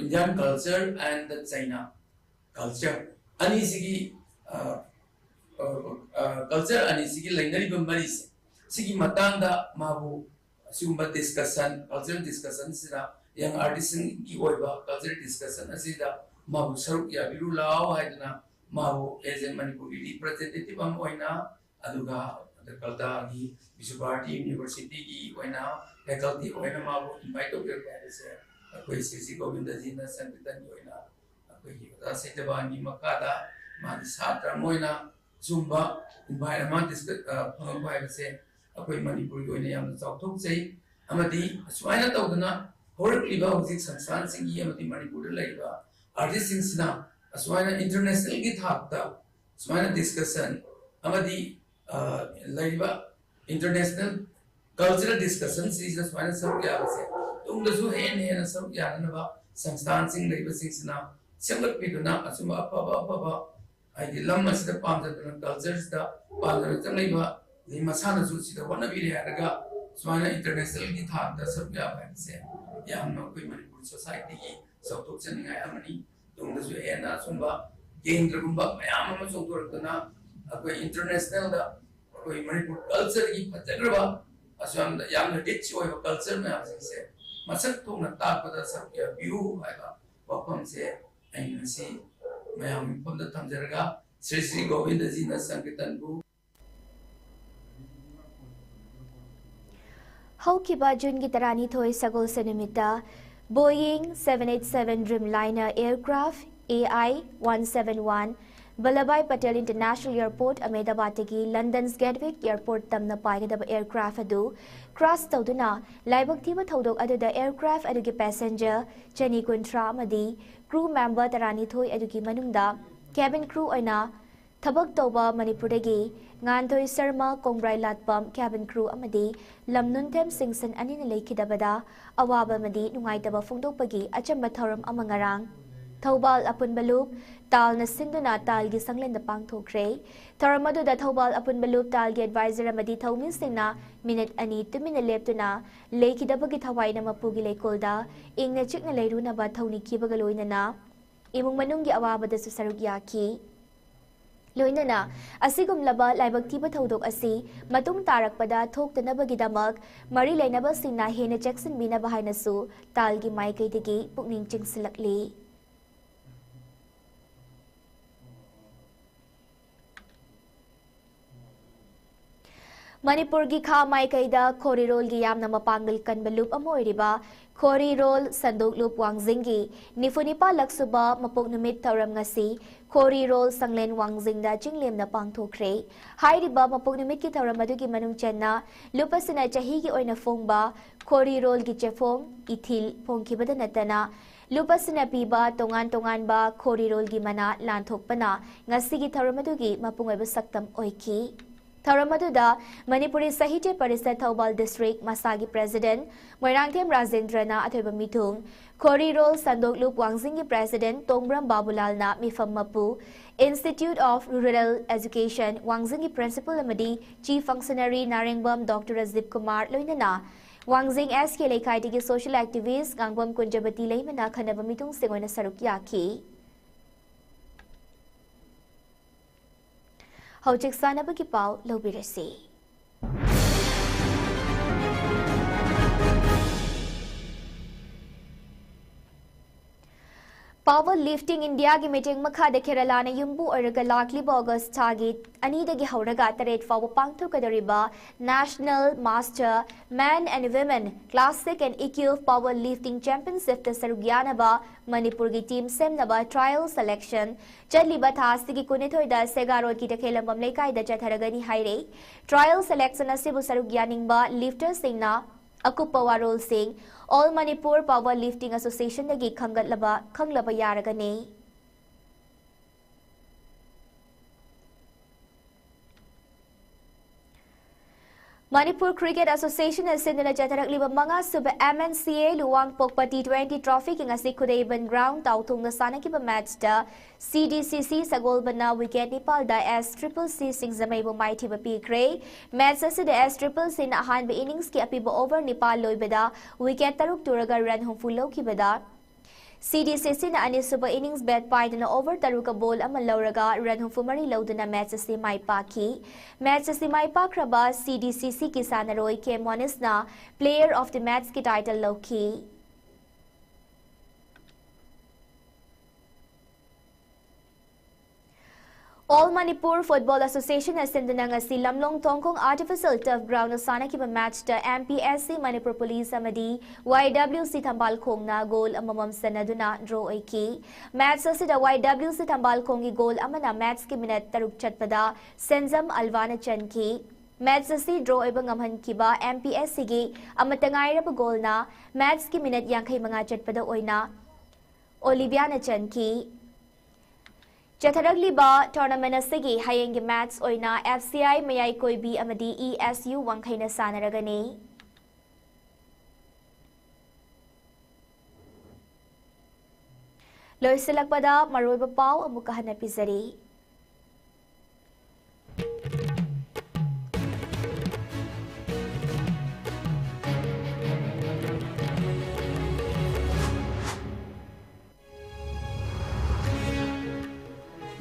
Indian culture and the China꯫ Culture ꯑꯅꯤꯁꯤꯒꯤ, ꯑ, ꯑ, ꯑ, ꯀꯜꯆꯔ ꯑꯅꯤꯁꯤꯒꯤ ꯂꯩꯅꯔꯤꯕ ꯃꯔꯤꯁꯦ, ꯁꯤꯒꯤ ꯃꯇꯥꯡꯗ ꯃꯥꯕꯨ ꯑꯁꯤꯒꯨꯝꯕ ꯗꯤꯁꯀꯁꯟ, ꯀꯜꯆꯔꯦꯜ ꯗꯤꯁꯀꯁꯟꯁꯤꯗ, ꯌꯪ ꯑꯥꯔꯇꯤꯁꯁꯤꯡꯒꯤ ꯑꯣꯏꯕ ꯀꯜꯆꯔꯦꯜ ꯗꯤꯁꯀꯁꯟ ꯑꯁꯤꯗ ꯃꯥꯕꯨ ꯁꯔꯨꯛ ꯌꯥꯕꯤꯔꯨ ꯂꯥꯛꯑꯣ ꯍꯥꯏꯗꯅ ꯃꯥꯕꯨ as a Manipuri representative ꯑꯃ ꯑꯣꯏꯅ, ꯑꯗꯨꯒ ꯀꯜꯇꯥꯒꯤ ꯕꯤꯁꯨ ꯚꯥꯔꯇꯤ ꯌꯨꯅꯤꯚꯔꯁꯤꯇꯤꯒꯤ ꯑꯣꯏꯅ ꯐꯦꯀꯜꯇꯤ ꯑꯣꯏꯅ ꯃꯥꯕꯨ ꯏꯟꯚꯥꯏꯠ ꯇꯧꯕꯤꯔꯛꯄ ꯍꯥꯏꯕꯁꯦ ꯑꯩꯈꯣꯏ ꯁ꯭ꯔꯤ ꯁ꯭ꯔꯤ ꯒꯣꯕꯤꯟꯗꯖꯤꯅ ꯁꯪꯀꯤꯔꯇꯟꯒꯤ ꯑꯣꯏꯅ ꯑꯩꯈꯣꯏꯒꯤ ꯑꯣꯖꯥ ꯁꯇ꯭ꯌꯕꯥꯟꯒꯤ ꯃꯈꯥꯗ ꯃꯥꯒꯤ ꯁꯥꯇ꯭ꯔ ꯑꯃ ꯑꯣꯏꯅ ꯑꯆꯨꯝꯕ ꯏꯟꯚꯥꯏꯠ ꯑꯃ ꯗꯤꯁꯀ-, ꯑ, ꯐꯪꯉꯛꯄ ꯍꯥꯏꯕꯁꯦ ꯑꯩꯈꯣꯏ ꯃꯅꯤꯄꯨꯔꯒꯤ ꯑꯣꯏꯅ ꯌꯥꯝꯅ ꯆꯥꯎꯊꯣꯛꯆꯩ꯫ ꯑꯃꯗꯤ ꯑꯁꯨꯃꯥꯏꯅ ꯇꯧꯗꯅ ꯍꯧꯔꯛꯂꯤꯕ ꯍꯧꯖꯤꯛ ꯁꯪꯁꯊꯥꯟꯁꯤꯡꯒꯤ ꯑꯃꯗꯤ ꯃꯅꯤꯄꯨꯔꯗ ꯂꯩꯔꯤꯕ ꯑꯥꯔꯇꯤꯁꯁꯤꯡꯁꯤꯅ ꯑꯁꯨꯃꯥꯏꯅ ꯏꯟꯇꯔꯅꯦꯁꯅꯦꯜꯒꯤ ꯊꯥꯛꯇ ꯁꯨꯃꯥꯏꯅ ꯗꯤꯁꯀꯁꯟ ꯑꯃꯗꯤ, ꯑ, ꯂꯩꯔꯤꯕ ꯏꯟꯇꯔꯅꯦꯁꯅꯦꯜ ꯀꯜꯆꯔꯦꯜ ꯗꯤꯁꯀꯁꯟꯁꯤꯗ ꯁꯨꯃꯥꯏꯅ ꯁꯔꯨꯛ ꯌꯥꯕꯁꯦ ꯇꯨꯡꯗꯁꯨ ꯍꯦꯟꯅ ꯍꯦꯟꯅ ꯁꯔꯨꯛ ꯌꯥꯅꯅꯕ ꯁꯪꯁꯊꯥꯟꯁꯤꯡ ꯂꯩꯕꯁꯤꯡꯁꯤꯅ ꯁꯦꯝꯒꯠꯄꯤꯗꯨꯅ ꯑꯆꯨꯝꯕ ꯑꯐꯕ ꯑꯐꯕ ꯍꯥꯏꯗꯤ ꯂꯝ ꯑꯁꯤꯗ ꯄꯥꯝꯖꯗꯅ ꯀꯜꯆꯔꯁꯤꯗ ꯄꯥꯝꯖꯅ ꯆꯪꯂꯛꯏꯕ ꯑꯗꯩ ꯃꯁꯥꯅꯁꯨ ꯁꯤꯗ ꯍꯣꯠꯅꯕꯤꯔꯦ ꯍꯥꯏꯔꯒ ꯁꯨꯃꯥꯏꯅ ꯏꯟꯇꯔꯅꯦꯁꯅꯦꯜꯒꯤ ꯊꯥꯛꯇ ꯁꯔꯨꯛ ꯌꯥꯕ ꯍꯥꯏꯕꯁꯦ ꯌꯥꯝꯅ ꯑꯩꯈꯣꯏ ꯃꯅꯤꯄꯨꯔ ꯁꯣꯁꯥꯏꯇꯤꯒꯤ ꯆꯥꯎꯊꯣꯛꯆꯅꯤꯡꯉꯥꯏ ꯑꯃꯅꯤ꯫ ꯇꯨꯡꯗꯁꯨ ꯍꯦꯟꯅ ꯑꯁꯨꯝꯕ ꯀꯦꯟꯗ꯭ꯔꯒꯨꯝꯕ ꯃꯌꯥꯝ ꯑꯃ ꯆꯣꯡꯊꯣꯔꯛꯇꯨꯅ ꯑꯩꯈꯣꯏ ꯏꯟꯇꯔꯅꯦꯁꯅꯦꯜꯗ ꯑꯩꯈꯣꯏ ꯃꯅꯤꯄꯨꯔ ꯀꯜꯆꯔꯒꯤ ꯐꯖꯈ꯭ꯔꯕ ꯑꯁꯨꯝ ꯌꯥꯝꯅ ꯔꯤꯆ ꯑꯣꯏꯕ ꯀꯜꯆꯔ ꯃꯌꯥꯝꯁꯤꯡꯁꯦ ꯃꯁꯛ ꯊꯣꯛꯅ ꯇꯥꯛꯄꯗ ꯁꯔꯨꯛ ꯌꯥꯕꯤꯌꯨ ꯍꯥꯏꯕ ꯋꯥꯐꯝꯁꯦ ꯑꯩ ꯉꯁꯤ ꯃꯌꯥꯝꯒꯤ ꯃꯐꯝꯗ ꯊꯝꯖꯔꯒ ꯁ꯭ꯔꯤ ꯁ꯭ꯔꯤ ꯒꯣꯕꯤꯟꯗꯖꯤꯅ ꯁꯪꯀꯤꯔꯇꯟꯕꯨ ꯍꯧꯈꯤꯕ ꯖꯨꯟꯒꯤ ꯇꯔꯥꯅꯤꯊꯣꯏ ꯁꯒꯣꯜꯁꯦꯟ ꯅꯨꯃꯤꯠꯇ Boeing seven eight seven Dreamliner aircraft A I one seven one Vallabhbhai Patel International Airport, Ahmedabadꯇꯒꯤ London's Gatwick Airport ꯇꯝꯅ ꯄꯥꯏꯒꯗꯕ aircraft ꯑꯗꯨ crash ꯇꯧꯗꯨꯅ ꯂꯥꯏꯕꯛ ꯊꯤꯕ ꯊꯧꯗꯣꯛ ꯑꯗꯨꯗ aircraft ꯑꯗꯨꯒꯤ passenger ꯆꯅꯤ ꯀꯨꯟꯊ꯭ꯔꯥ ꯑꯃꯗꯤ crew member ꯇꯔꯥꯅꯤꯊꯣꯏ ꯑꯗꯨꯒꯤ ꯃꯅꯨꯡꯗ cabin crew ꯑꯣꯏꯅ ꯊꯕꯛ ꯇꯧꯕ ꯃꯅꯤꯄꯨꯔꯗꯒꯤ ꯉꯥꯟꯊꯣꯏ ꯁꯔꯃ, ꯀꯣꯡꯕ꯭ꯔꯥꯏ ꯂꯥꯠꯄꯝ, cabin crew ꯑꯃꯗꯤ ꯂꯝꯅꯨꯟꯊꯦꯝ ꯁꯤꯡꯁꯟ ꯑꯅꯤꯅ ꯂꯩꯈꯤꯗꯕꯗ ꯑꯋꯥꯕ ꯑꯃꯗꯤ ꯅꯨꯡꯉꯥꯏꯇꯕ ꯐꯣꯡꯗꯣꯛꯄꯒꯤ ꯑꯆꯝꯕ ꯊꯧꯔꯝ ꯑꯃ ꯉꯔꯥꯡ ꯊꯧꯕꯥꯜ ꯑꯄꯨꯟꯕ ꯂꯨꯞ ꯇꯥꯜꯅ ꯁꯤꯟꯗꯨꯅ ꯇꯥꯜꯒꯤ ꯁꯪꯂꯦꯟꯗ ꯄꯥꯡꯊꯣꯛꯈ꯭ꯔꯦ꯫ ꯊꯧꯔꯝ ꯑꯗꯨꯗ ꯊꯧꯕꯥꯜ ꯑꯄꯨꯟꯕ ꯂꯨꯞ ꯇꯥꯜꯒꯤ advisor ꯑꯃꯗꯤ ꯊꯧꯃꯤꯁꯤꯡꯅ ꯃꯤꯅꯤꯠ ꯑꯅꯤ ꯇꯨꯃꯤꯟꯅ ꯂꯦꯞꯇꯨꯅ ꯂꯩꯈꯤꯗꯕꯒꯤ ꯊꯋꯥꯏꯅ ꯃꯄꯨꯒꯤ ꯂꯩꯀꯣꯜꯗ ꯏꯪꯅ ꯆꯤꯛꯅ ꯂꯩꯔꯨꯅꯕ ꯊꯧꯅꯤꯈꯤꯕꯒ ꯂꯣꯏꯅꯅ ꯏꯃꯨꯡ ꯃꯅꯨꯡꯒꯤ ꯑꯋꯥꯕꯗꯁꯨ ꯁꯔꯨꯛ ꯌꯥꯈꯤ꯫ ꯂꯣꯏꯅꯅ ꯑꯁꯤꯒꯨꯝꯂꯕ ꯂꯥꯏꯕꯛ ꯊꯤꯕ ꯊꯧꯗꯣꯛ ꯑꯁꯤ ꯃꯇꯨꯡ ꯇꯥꯔꯛꯄꯗ ꯊꯣꯛꯇꯅꯕꯒꯤꯗꯃꯛ ꯃꯔꯤ ꯂꯩꯅꯕꯁꯤꯡꯅ ꯍꯦꯟꯅ ꯆꯦꯛꯁꯤꯟꯕꯤꯅꯕ ꯍꯥꯏꯅꯁꯨ ꯇꯥꯜꯒꯤ ꯃꯥꯏꯀꯩꯗꯒꯤ ꯄꯨꯛꯅꯤꯡ ꯆꯤꯡꯁꯤꯜꯂꯛꯂꯤ꯫ ꯃꯅꯤꯄꯨꯔꯒꯤ ꯈꯥ ꯃꯥꯏꯀꯩꯗ ꯈꯣꯔꯤꯔꯣꯜꯒꯤ ꯌꯥꯝꯅ ꯃꯄꯥꯡꯒꯜ ꯀꯟꯕ ꯂꯨꯞ ꯑꯃ ꯑꯣꯏꯔꯤꯕ ꯈꯣꯔꯤꯔꯣꯜ ꯁꯟꯗꯣꯛ ꯂꯨꯞ ꯋꯥꯡꯖꯤꯡꯒꯤ ꯅꯤꯐꯨ ꯅꯤꯄꯥꯜ ꯂꯛꯁꯨꯕ ꯃꯄꯣꯛ ꯅꯨꯃꯤꯠ ꯊꯧꯔꯝ ꯉꯁꯤ ꯈꯣꯔꯤꯔꯣꯜ ꯁꯪꯂꯦꯟ ꯋꯥꯡꯖꯤꯡꯗ ꯆꯤꯡꯂꯦꯝꯅ ꯄꯥꯡꯊꯣꯛꯈ꯭ꯔꯦ꯫ ꯍꯥꯏꯔꯤꯕ ꯃꯄꯣꯛ ꯅꯨꯃꯤꯠꯀꯤ ꯊꯧꯔꯝ ꯑꯗꯨꯒꯤ ꯃꯅꯨꯡ ꯆꯟꯅ ꯂꯨꯞ ꯑꯁꯤꯅ ꯆꯍꯤꯒꯤ ꯑꯣꯏꯅ ꯐꯣꯡꯕ ꯈꯣꯔꯤꯔꯣꯜꯒꯤ ꯆꯦꯐꯣꯡ, ꯏꯊꯤꯜ ꯐꯣꯡꯈꯤꯕꯗ ꯅꯠꯇꯅ ꯂꯨꯞ ꯑꯁꯤꯅ ꯄꯤꯕ ꯇꯣꯉꯥꯟ ꯇꯣꯉꯥꯟꯕ ꯈꯣꯔꯤꯔꯣꯜꯒꯤ ꯃꯅꯥ ꯂꯥꯟꯊꯣꯛꯄꯅ ꯉꯁꯤꯒꯤ ꯊꯧꯔꯝ ꯑꯗꯨꯒꯤ ꯃꯄꯨꯡ ꯑꯣꯏꯕ ꯁꯛꯇꯝ ꯑꯣꯏꯈꯤ꯫ ꯊꯧꯔꯝ ꯑꯗꯨꯗ ꯃꯅꯤꯄꯨꯔꯤ ꯁꯥꯍꯤꯇ꯭ꯌ ꯄꯔꯤꯁꯠ ꯊꯧꯕꯥꯜ ꯗꯤꯁꯇ꯭ꯔꯤꯛ ꯃꯁꯥꯒꯤ ꯄ꯭ꯔꯦꯁꯤꯗꯦꯟꯠ ꯃꯣꯏꯔꯥꯡꯊꯦꯝ ꯔꯥꯖꯦꯟꯗ꯭ꯔꯅ ꯑꯊꯣꯏꯕ ꯃꯤꯊꯨꯡ, ꯈꯣꯔꯤꯔꯣꯜ ꯁꯟꯗꯣꯛ ꯂꯨꯞ ꯋꯥꯡꯖꯤꯡꯒꯤ ꯄ꯭ꯔꯦꯁꯤꯗꯦꯟꯠ ꯇꯣꯡꯕ꯭ꯔꯝ ꯕꯥꯕꯨꯂꯥꯜꯅ ꯃꯤꯐꯝ ꯃꯄꯨ, Institute of Rural Education ꯋꯥꯡꯖꯤꯡꯒꯤ ꯄ꯭ꯔꯤꯟꯁꯤꯄꯜ ꯑꯃꯗꯤ chief functionary Narengbam doctor Rajiv Kumar ꯂꯣꯏꯅꯅ ꯋꯥꯡꯖꯤꯡ ꯑꯦꯁ ꯀꯦ ꯂꯩꯀꯥꯏꯗꯒꯤ ꯁꯣꯁꯤꯌꯦꯜ ꯑꯦꯛꯇꯤꯚꯤꯁ꯭ꯠ ꯉꯥꯡꯕꯝ ꯀꯨꯟꯖꯕꯇꯤ ꯂꯩꯃꯅ ꯈꯟꯅꯕ ꯃꯤꯊꯨꯡꯁꯤꯡ ꯑꯣꯏꯅ ꯁꯔꯨꯛ ꯌꯥꯈꯤ꯫ ꯍꯧꯖꯤꯛ ꯁꯥꯟꯅꯕꯒꯤ ꯄꯥꯎ ꯂꯧꯕꯤꯔꯁꯤ꯫ Power Lifting India ꯒꯤ ꯃꯤꯠꯌꯦꯡ ꯃꯈꯥꯗ ꯀꯦꯔꯂꯥꯅ ꯌꯨꯝꯕꯨ ꯑꯣꯏꯔꯒ ꯂꯥꯛꯂꯤꯕ ꯑꯣꯒꯁ꯭ꯠ ꯊꯥꯒꯤ ꯑꯅꯤꯗꯒꯤ ꯍꯧꯔꯒ ꯇꯔꯦꯠ ꯐꯥꯎꯕ ꯄꯥꯡꯊꯣꯛꯀꯗꯧꯔꯤꯕ National Master Men and Women Classic and Equine Power Lifting Championship ꯇ ꯁꯔꯨꯛ ꯌꯥꯅꯕ ꯃꯅꯤꯄꯨꯔꯒꯤ ꯇꯤꯝ ꯁꯦꯝꯅꯕ trial selection ꯆꯠꯂꯤꯕ ꯊꯥ ꯑꯁꯤꯒꯤ ꯀꯨꯟꯅꯤꯊꯣꯏꯗ ꯁꯦꯒꯥ ꯔꯣꯗꯀꯤ ꯇꯈꯦꯜꯂꯝꯕꯝ ꯂꯩꯀꯥꯏꯗ ꯆꯠꯊꯔꯒꯅꯤ ꯍꯥꯏꯔꯦ꯫ Trial selection ꯑꯁꯤꯕꯨ ꯁꯔꯨꯛ ꯌꯥꯅꯤꯡꯕ ꯂꯤꯐꯇꯔꯁꯤꯡꯅ ꯑꯀꯨꯞꯄ ꯋꯥꯔꯣꯜꯁꯤꯡ All Manipur Power Lifting Association ꯗꯒꯤ ꯈꯪꯒꯠꯂꯕ, ꯈꯪꯂꯕ ꯌꯥꯔꯒꯅꯤ꯫ ꯃꯅꯤꯄꯨꯔ ꯀ꯭ꯔꯤꯀꯦꯠ ꯑꯦꯁꯣꯁꯤꯌꯦꯁꯟꯅ ꯁꯤꯟꯗꯨꯅ ꯆꯠꯊꯔꯛꯂꯤꯕ ꯃꯉꯥꯁꯨꯕ M N C A ꯂꯨꯋꯥꯡꯄꯣꯛꯄ T twenty trophy ꯒꯤ ꯉꯁꯤ ꯈꯨꯗꯩꯕꯟ ground ꯇꯥꯎꯊꯣꯡꯗ ꯁꯥꯟꯅꯈꯤꯕ match ꯇ C D C C ꯁꯒꯣꯜꯕꯟꯅ wicket ꯅꯤꯄꯥꯜꯗ S Triple C ꯁꯤꯡꯖꯃꯩꯕꯨ ꯃꯥꯏꯊꯤꯕ ꯄꯤꯈ꯭ꯔꯦ꯫ Match ꯑꯁꯤꯗ S Triple C ꯅ ꯑꯍꯥꯟꯕ innings ꯀꯤ ꯑꯄꯤꯕ over ꯅꯤꯄꯥꯜ ꯂꯣꯏꯕꯗ wicket ꯇꯔꯨꯛ ꯇꯨꯔꯒ run ꯍꯨꯝꯐꯨ ꯂꯧꯈꯤꯕꯗ, CDCCꯅ ꯑꯅꯤꯁꯨꯕ innings bat ꯄꯥꯏꯗꯨꯅ over ꯇꯔꯨꯛꯀ ball ꯑꯃ ꯂꯧꯔꯒ run ꯍꯨꯝꯐꯨ ꯃꯔꯤ ꯂꯧꯗꯨꯅ match ꯑꯁꯤ ꯃꯥꯏ ꯄꯥꯛꯈꯤ꯫ Match ꯑꯁꯤ ꯃꯥꯏ ꯄꯥꯛꯈ꯭ꯔꯕ CDCCꯒꯤ ꯁꯥꯟꯅꯔꯣꯏ K Monisꯅ Player of the Matchꯀꯤ title ꯂꯧꯈꯤ꯫ All Manipur Football Associationꯅ ꯁꯤꯟꯗꯨꯅ ꯉꯁꯤ ꯂꯝꯂꯣꯡ ꯊꯣꯡꯈꯣꯡ artificial turf groundꯗ ꯁꯥꯟꯅꯈꯤꯕ matchꯇ MPSC Manipur Police ꯑꯃꯗꯤ YWC ꯊꯝꯕꯥꯜ ꯈꯣꯡꯅ goal ꯑꯃꯃꯝ ꯆꯟꯅꯗꯨꯅ draw ꯑꯣꯏꯈꯤ꯫ Match ꯑꯁꯤꯗ YWC ꯊꯝꯕꯥꯜ ꯈꯣꯡꯒꯤ goal ꯑꯃꯅ matchꯀꯤ minute ꯇꯔꯨꯛ ꯆꯠꯄꯗ ꯁꯦꯟꯖꯝ ꯑꯜꯋꯥꯅ ꯆꯟꯈꯤ꯫ Match ꯑꯁꯤ draw ꯑꯣꯏꯕ ꯉꯝꯍꯟꯈꯤꯕ MPSCꯒꯤ ꯑꯃꯠꯇ ꯉꯥꯏꯔꯕ goalꯅ matchꯀꯤ minute ꯌꯥꯡꯈꯩ ꯃꯉꯥ ꯆꯠꯄꯗ ꯑꯣꯏꯅ Oliviaꯅ ꯆꯟꯈꯤ꯫ ꯆꯠꯊꯔꯛꯂꯤꯕ tournament ꯑꯁꯤꯒꯤ ꯍꯌꯦꯡꯒꯤ match ꯑꯣꯏꯅ FCI ꯃꯌꯥꯏ ꯀꯣꯏꯕꯤ ꯑꯃꯗꯤ ESU ꯋꯥꯡꯈꯩꯅ ꯁꯥꯟꯅꯔꯒꯅꯤ꯫ ꯂꯣꯏꯁꯤꯜꯂꯛꯄꯗ ꯃꯔꯨꯑꯣꯏꯕ ꯄꯥꯎ ꯑꯃꯨꯛꯀ ꯍꯟꯅ ꯄꯤꯖꯔꯤ꯫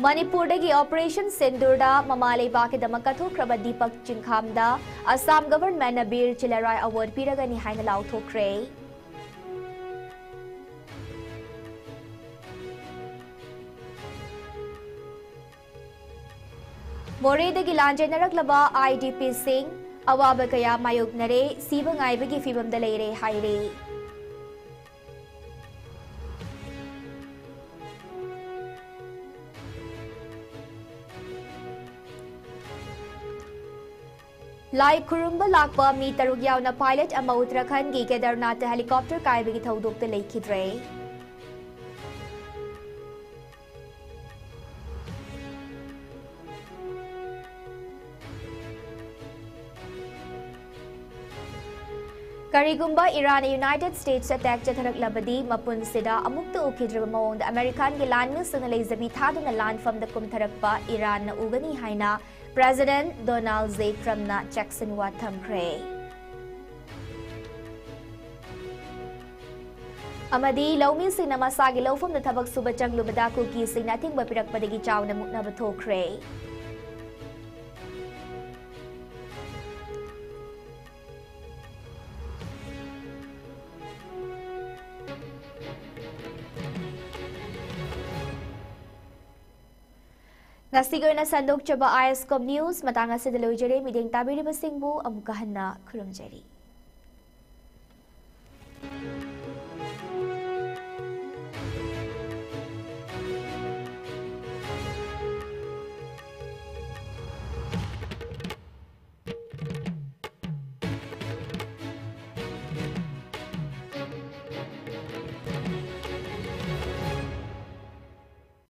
ꯃꯅꯤꯄꯨꯔꯗꯒꯤ Operation ꯁꯤꯟꯗꯨꯔꯗ ꯃꯃꯥ ꯂꯩꯕꯥꯛꯀꯤꯗꯃꯛ ꯀꯠꯊꯣꯛꯈ꯭ꯔꯕ ꯗꯤꯄꯛ ꯆꯤꯡꯈꯥꯝꯗ ꯑꯁꯥꯝ governmentꯅ ꯕꯤꯔ ꯆꯤꯂꯥꯔꯥꯏ award ꯄꯤꯔꯒꯅꯤ ꯍꯥꯏꯅ ꯂꯥꯎꯊꯣꯛꯈ꯭ꯔꯦ꯫ ꯃꯣꯔꯦꯗꯒꯤ ꯂꯥꯟꯖꯦꯟꯅꯔꯛꯂꯕ IDPꯁꯤꯡ ꯑꯋꯥꯕ ꯀꯌꯥ ꯃꯥꯌꯣꯛꯅꯔꯦ, ꯁꯤꯕ ꯉꯥꯏꯕꯒꯤ ꯐꯤꯚꯝꯗ ꯂꯩꯔꯦ ꯍꯥꯏꯔꯤ꯫ ꯂꯥꯏ ꯈꯨꯔꯨꯝꯕ ꯂꯥꯛꯄ ꯃꯤ ꯇꯔꯨꯛ ꯌꯥꯎꯅ pilot ꯑꯃ ꯎꯠꯇꯔꯥꯈꯟꯗꯒꯤ ꯀꯦꯗꯔꯅꯥꯊꯇ helicopter ꯀꯥꯏꯕꯒꯤ ꯊꯧꯗꯣꯛꯇ ꯂꯩꯈꯤꯗ꯭ꯔꯦ꯫ ꯀꯔꯤꯒꯨꯝꯕ ꯏꯔꯥꯟꯅ United States attack ꯆꯠꯊꯔꯛꯂꯕꯗꯤ, ꯃꯄꯨꯟꯁꯤꯗ ꯑꯃꯨꯛꯇ ꯎꯈꯤꯗ꯭ꯔꯤꯕ ꯃꯑꯣꯡꯗ ꯑꯃꯦꯔꯤꯀꯥꯟꯒꯤ ꯂꯥꯟꯃꯤꯁꯤꯡꯅ ꯂꯩꯖꯕꯤ ꯊꯥꯗꯨꯅ ꯂꯥꯟꯐꯝꯗ ꯀꯨꯝꯊꯔꯛꯄ ꯏꯔꯥꯟꯅ ꯎꯒꯅꯤ ꯍꯥꯏꯅ President Donald J Trumpꯅ ꯆꯦꯛꯁꯤꯟꯋꯥ ꯊꯝꯈ꯭ꯔꯦ꯫ ꯑꯃꯗꯤ ꯂꯧꯃꯤꯁꯤꯡꯅ ꯃꯁꯥꯒꯤ ꯂꯧꯐꯝꯗ ꯊꯕꯛ ꯁꯨꯕ ꯆꯪꯂꯨꯕꯗ ꯀꯨꯀꯤꯁꯤꯡꯅ ꯑꯊꯤꯡꯕ ꯄꯤꯔꯛꯄꯗꯒꯤ ꯆꯥꯎꯅ ꯃꯨꯛꯅꯕ ꯊꯣꯛꯈ꯭ꯔꯦ꯫ ꯉꯁꯤꯒꯤ ꯑꯣꯏꯅ ꯁꯟꯗꯣꯛꯆꯕ ꯑꯥꯏ ꯑꯦꯁ ꯀꯣꯝ ꯅ꯭ꯌꯨꯁ ꯃꯇꯥꯡ ꯑꯁꯤꯗ ꯂꯣꯏꯖꯔꯦ꯫ ꯃꯤꯠꯌꯦꯡ ꯇꯥꯕꯤꯔꯤꯕꯁꯤꯡꯕꯨ ꯑꯃꯨꯛꯀ ꯍꯟꯅ ꯈꯨꯔꯨꯝꯖꯔꯤ꯫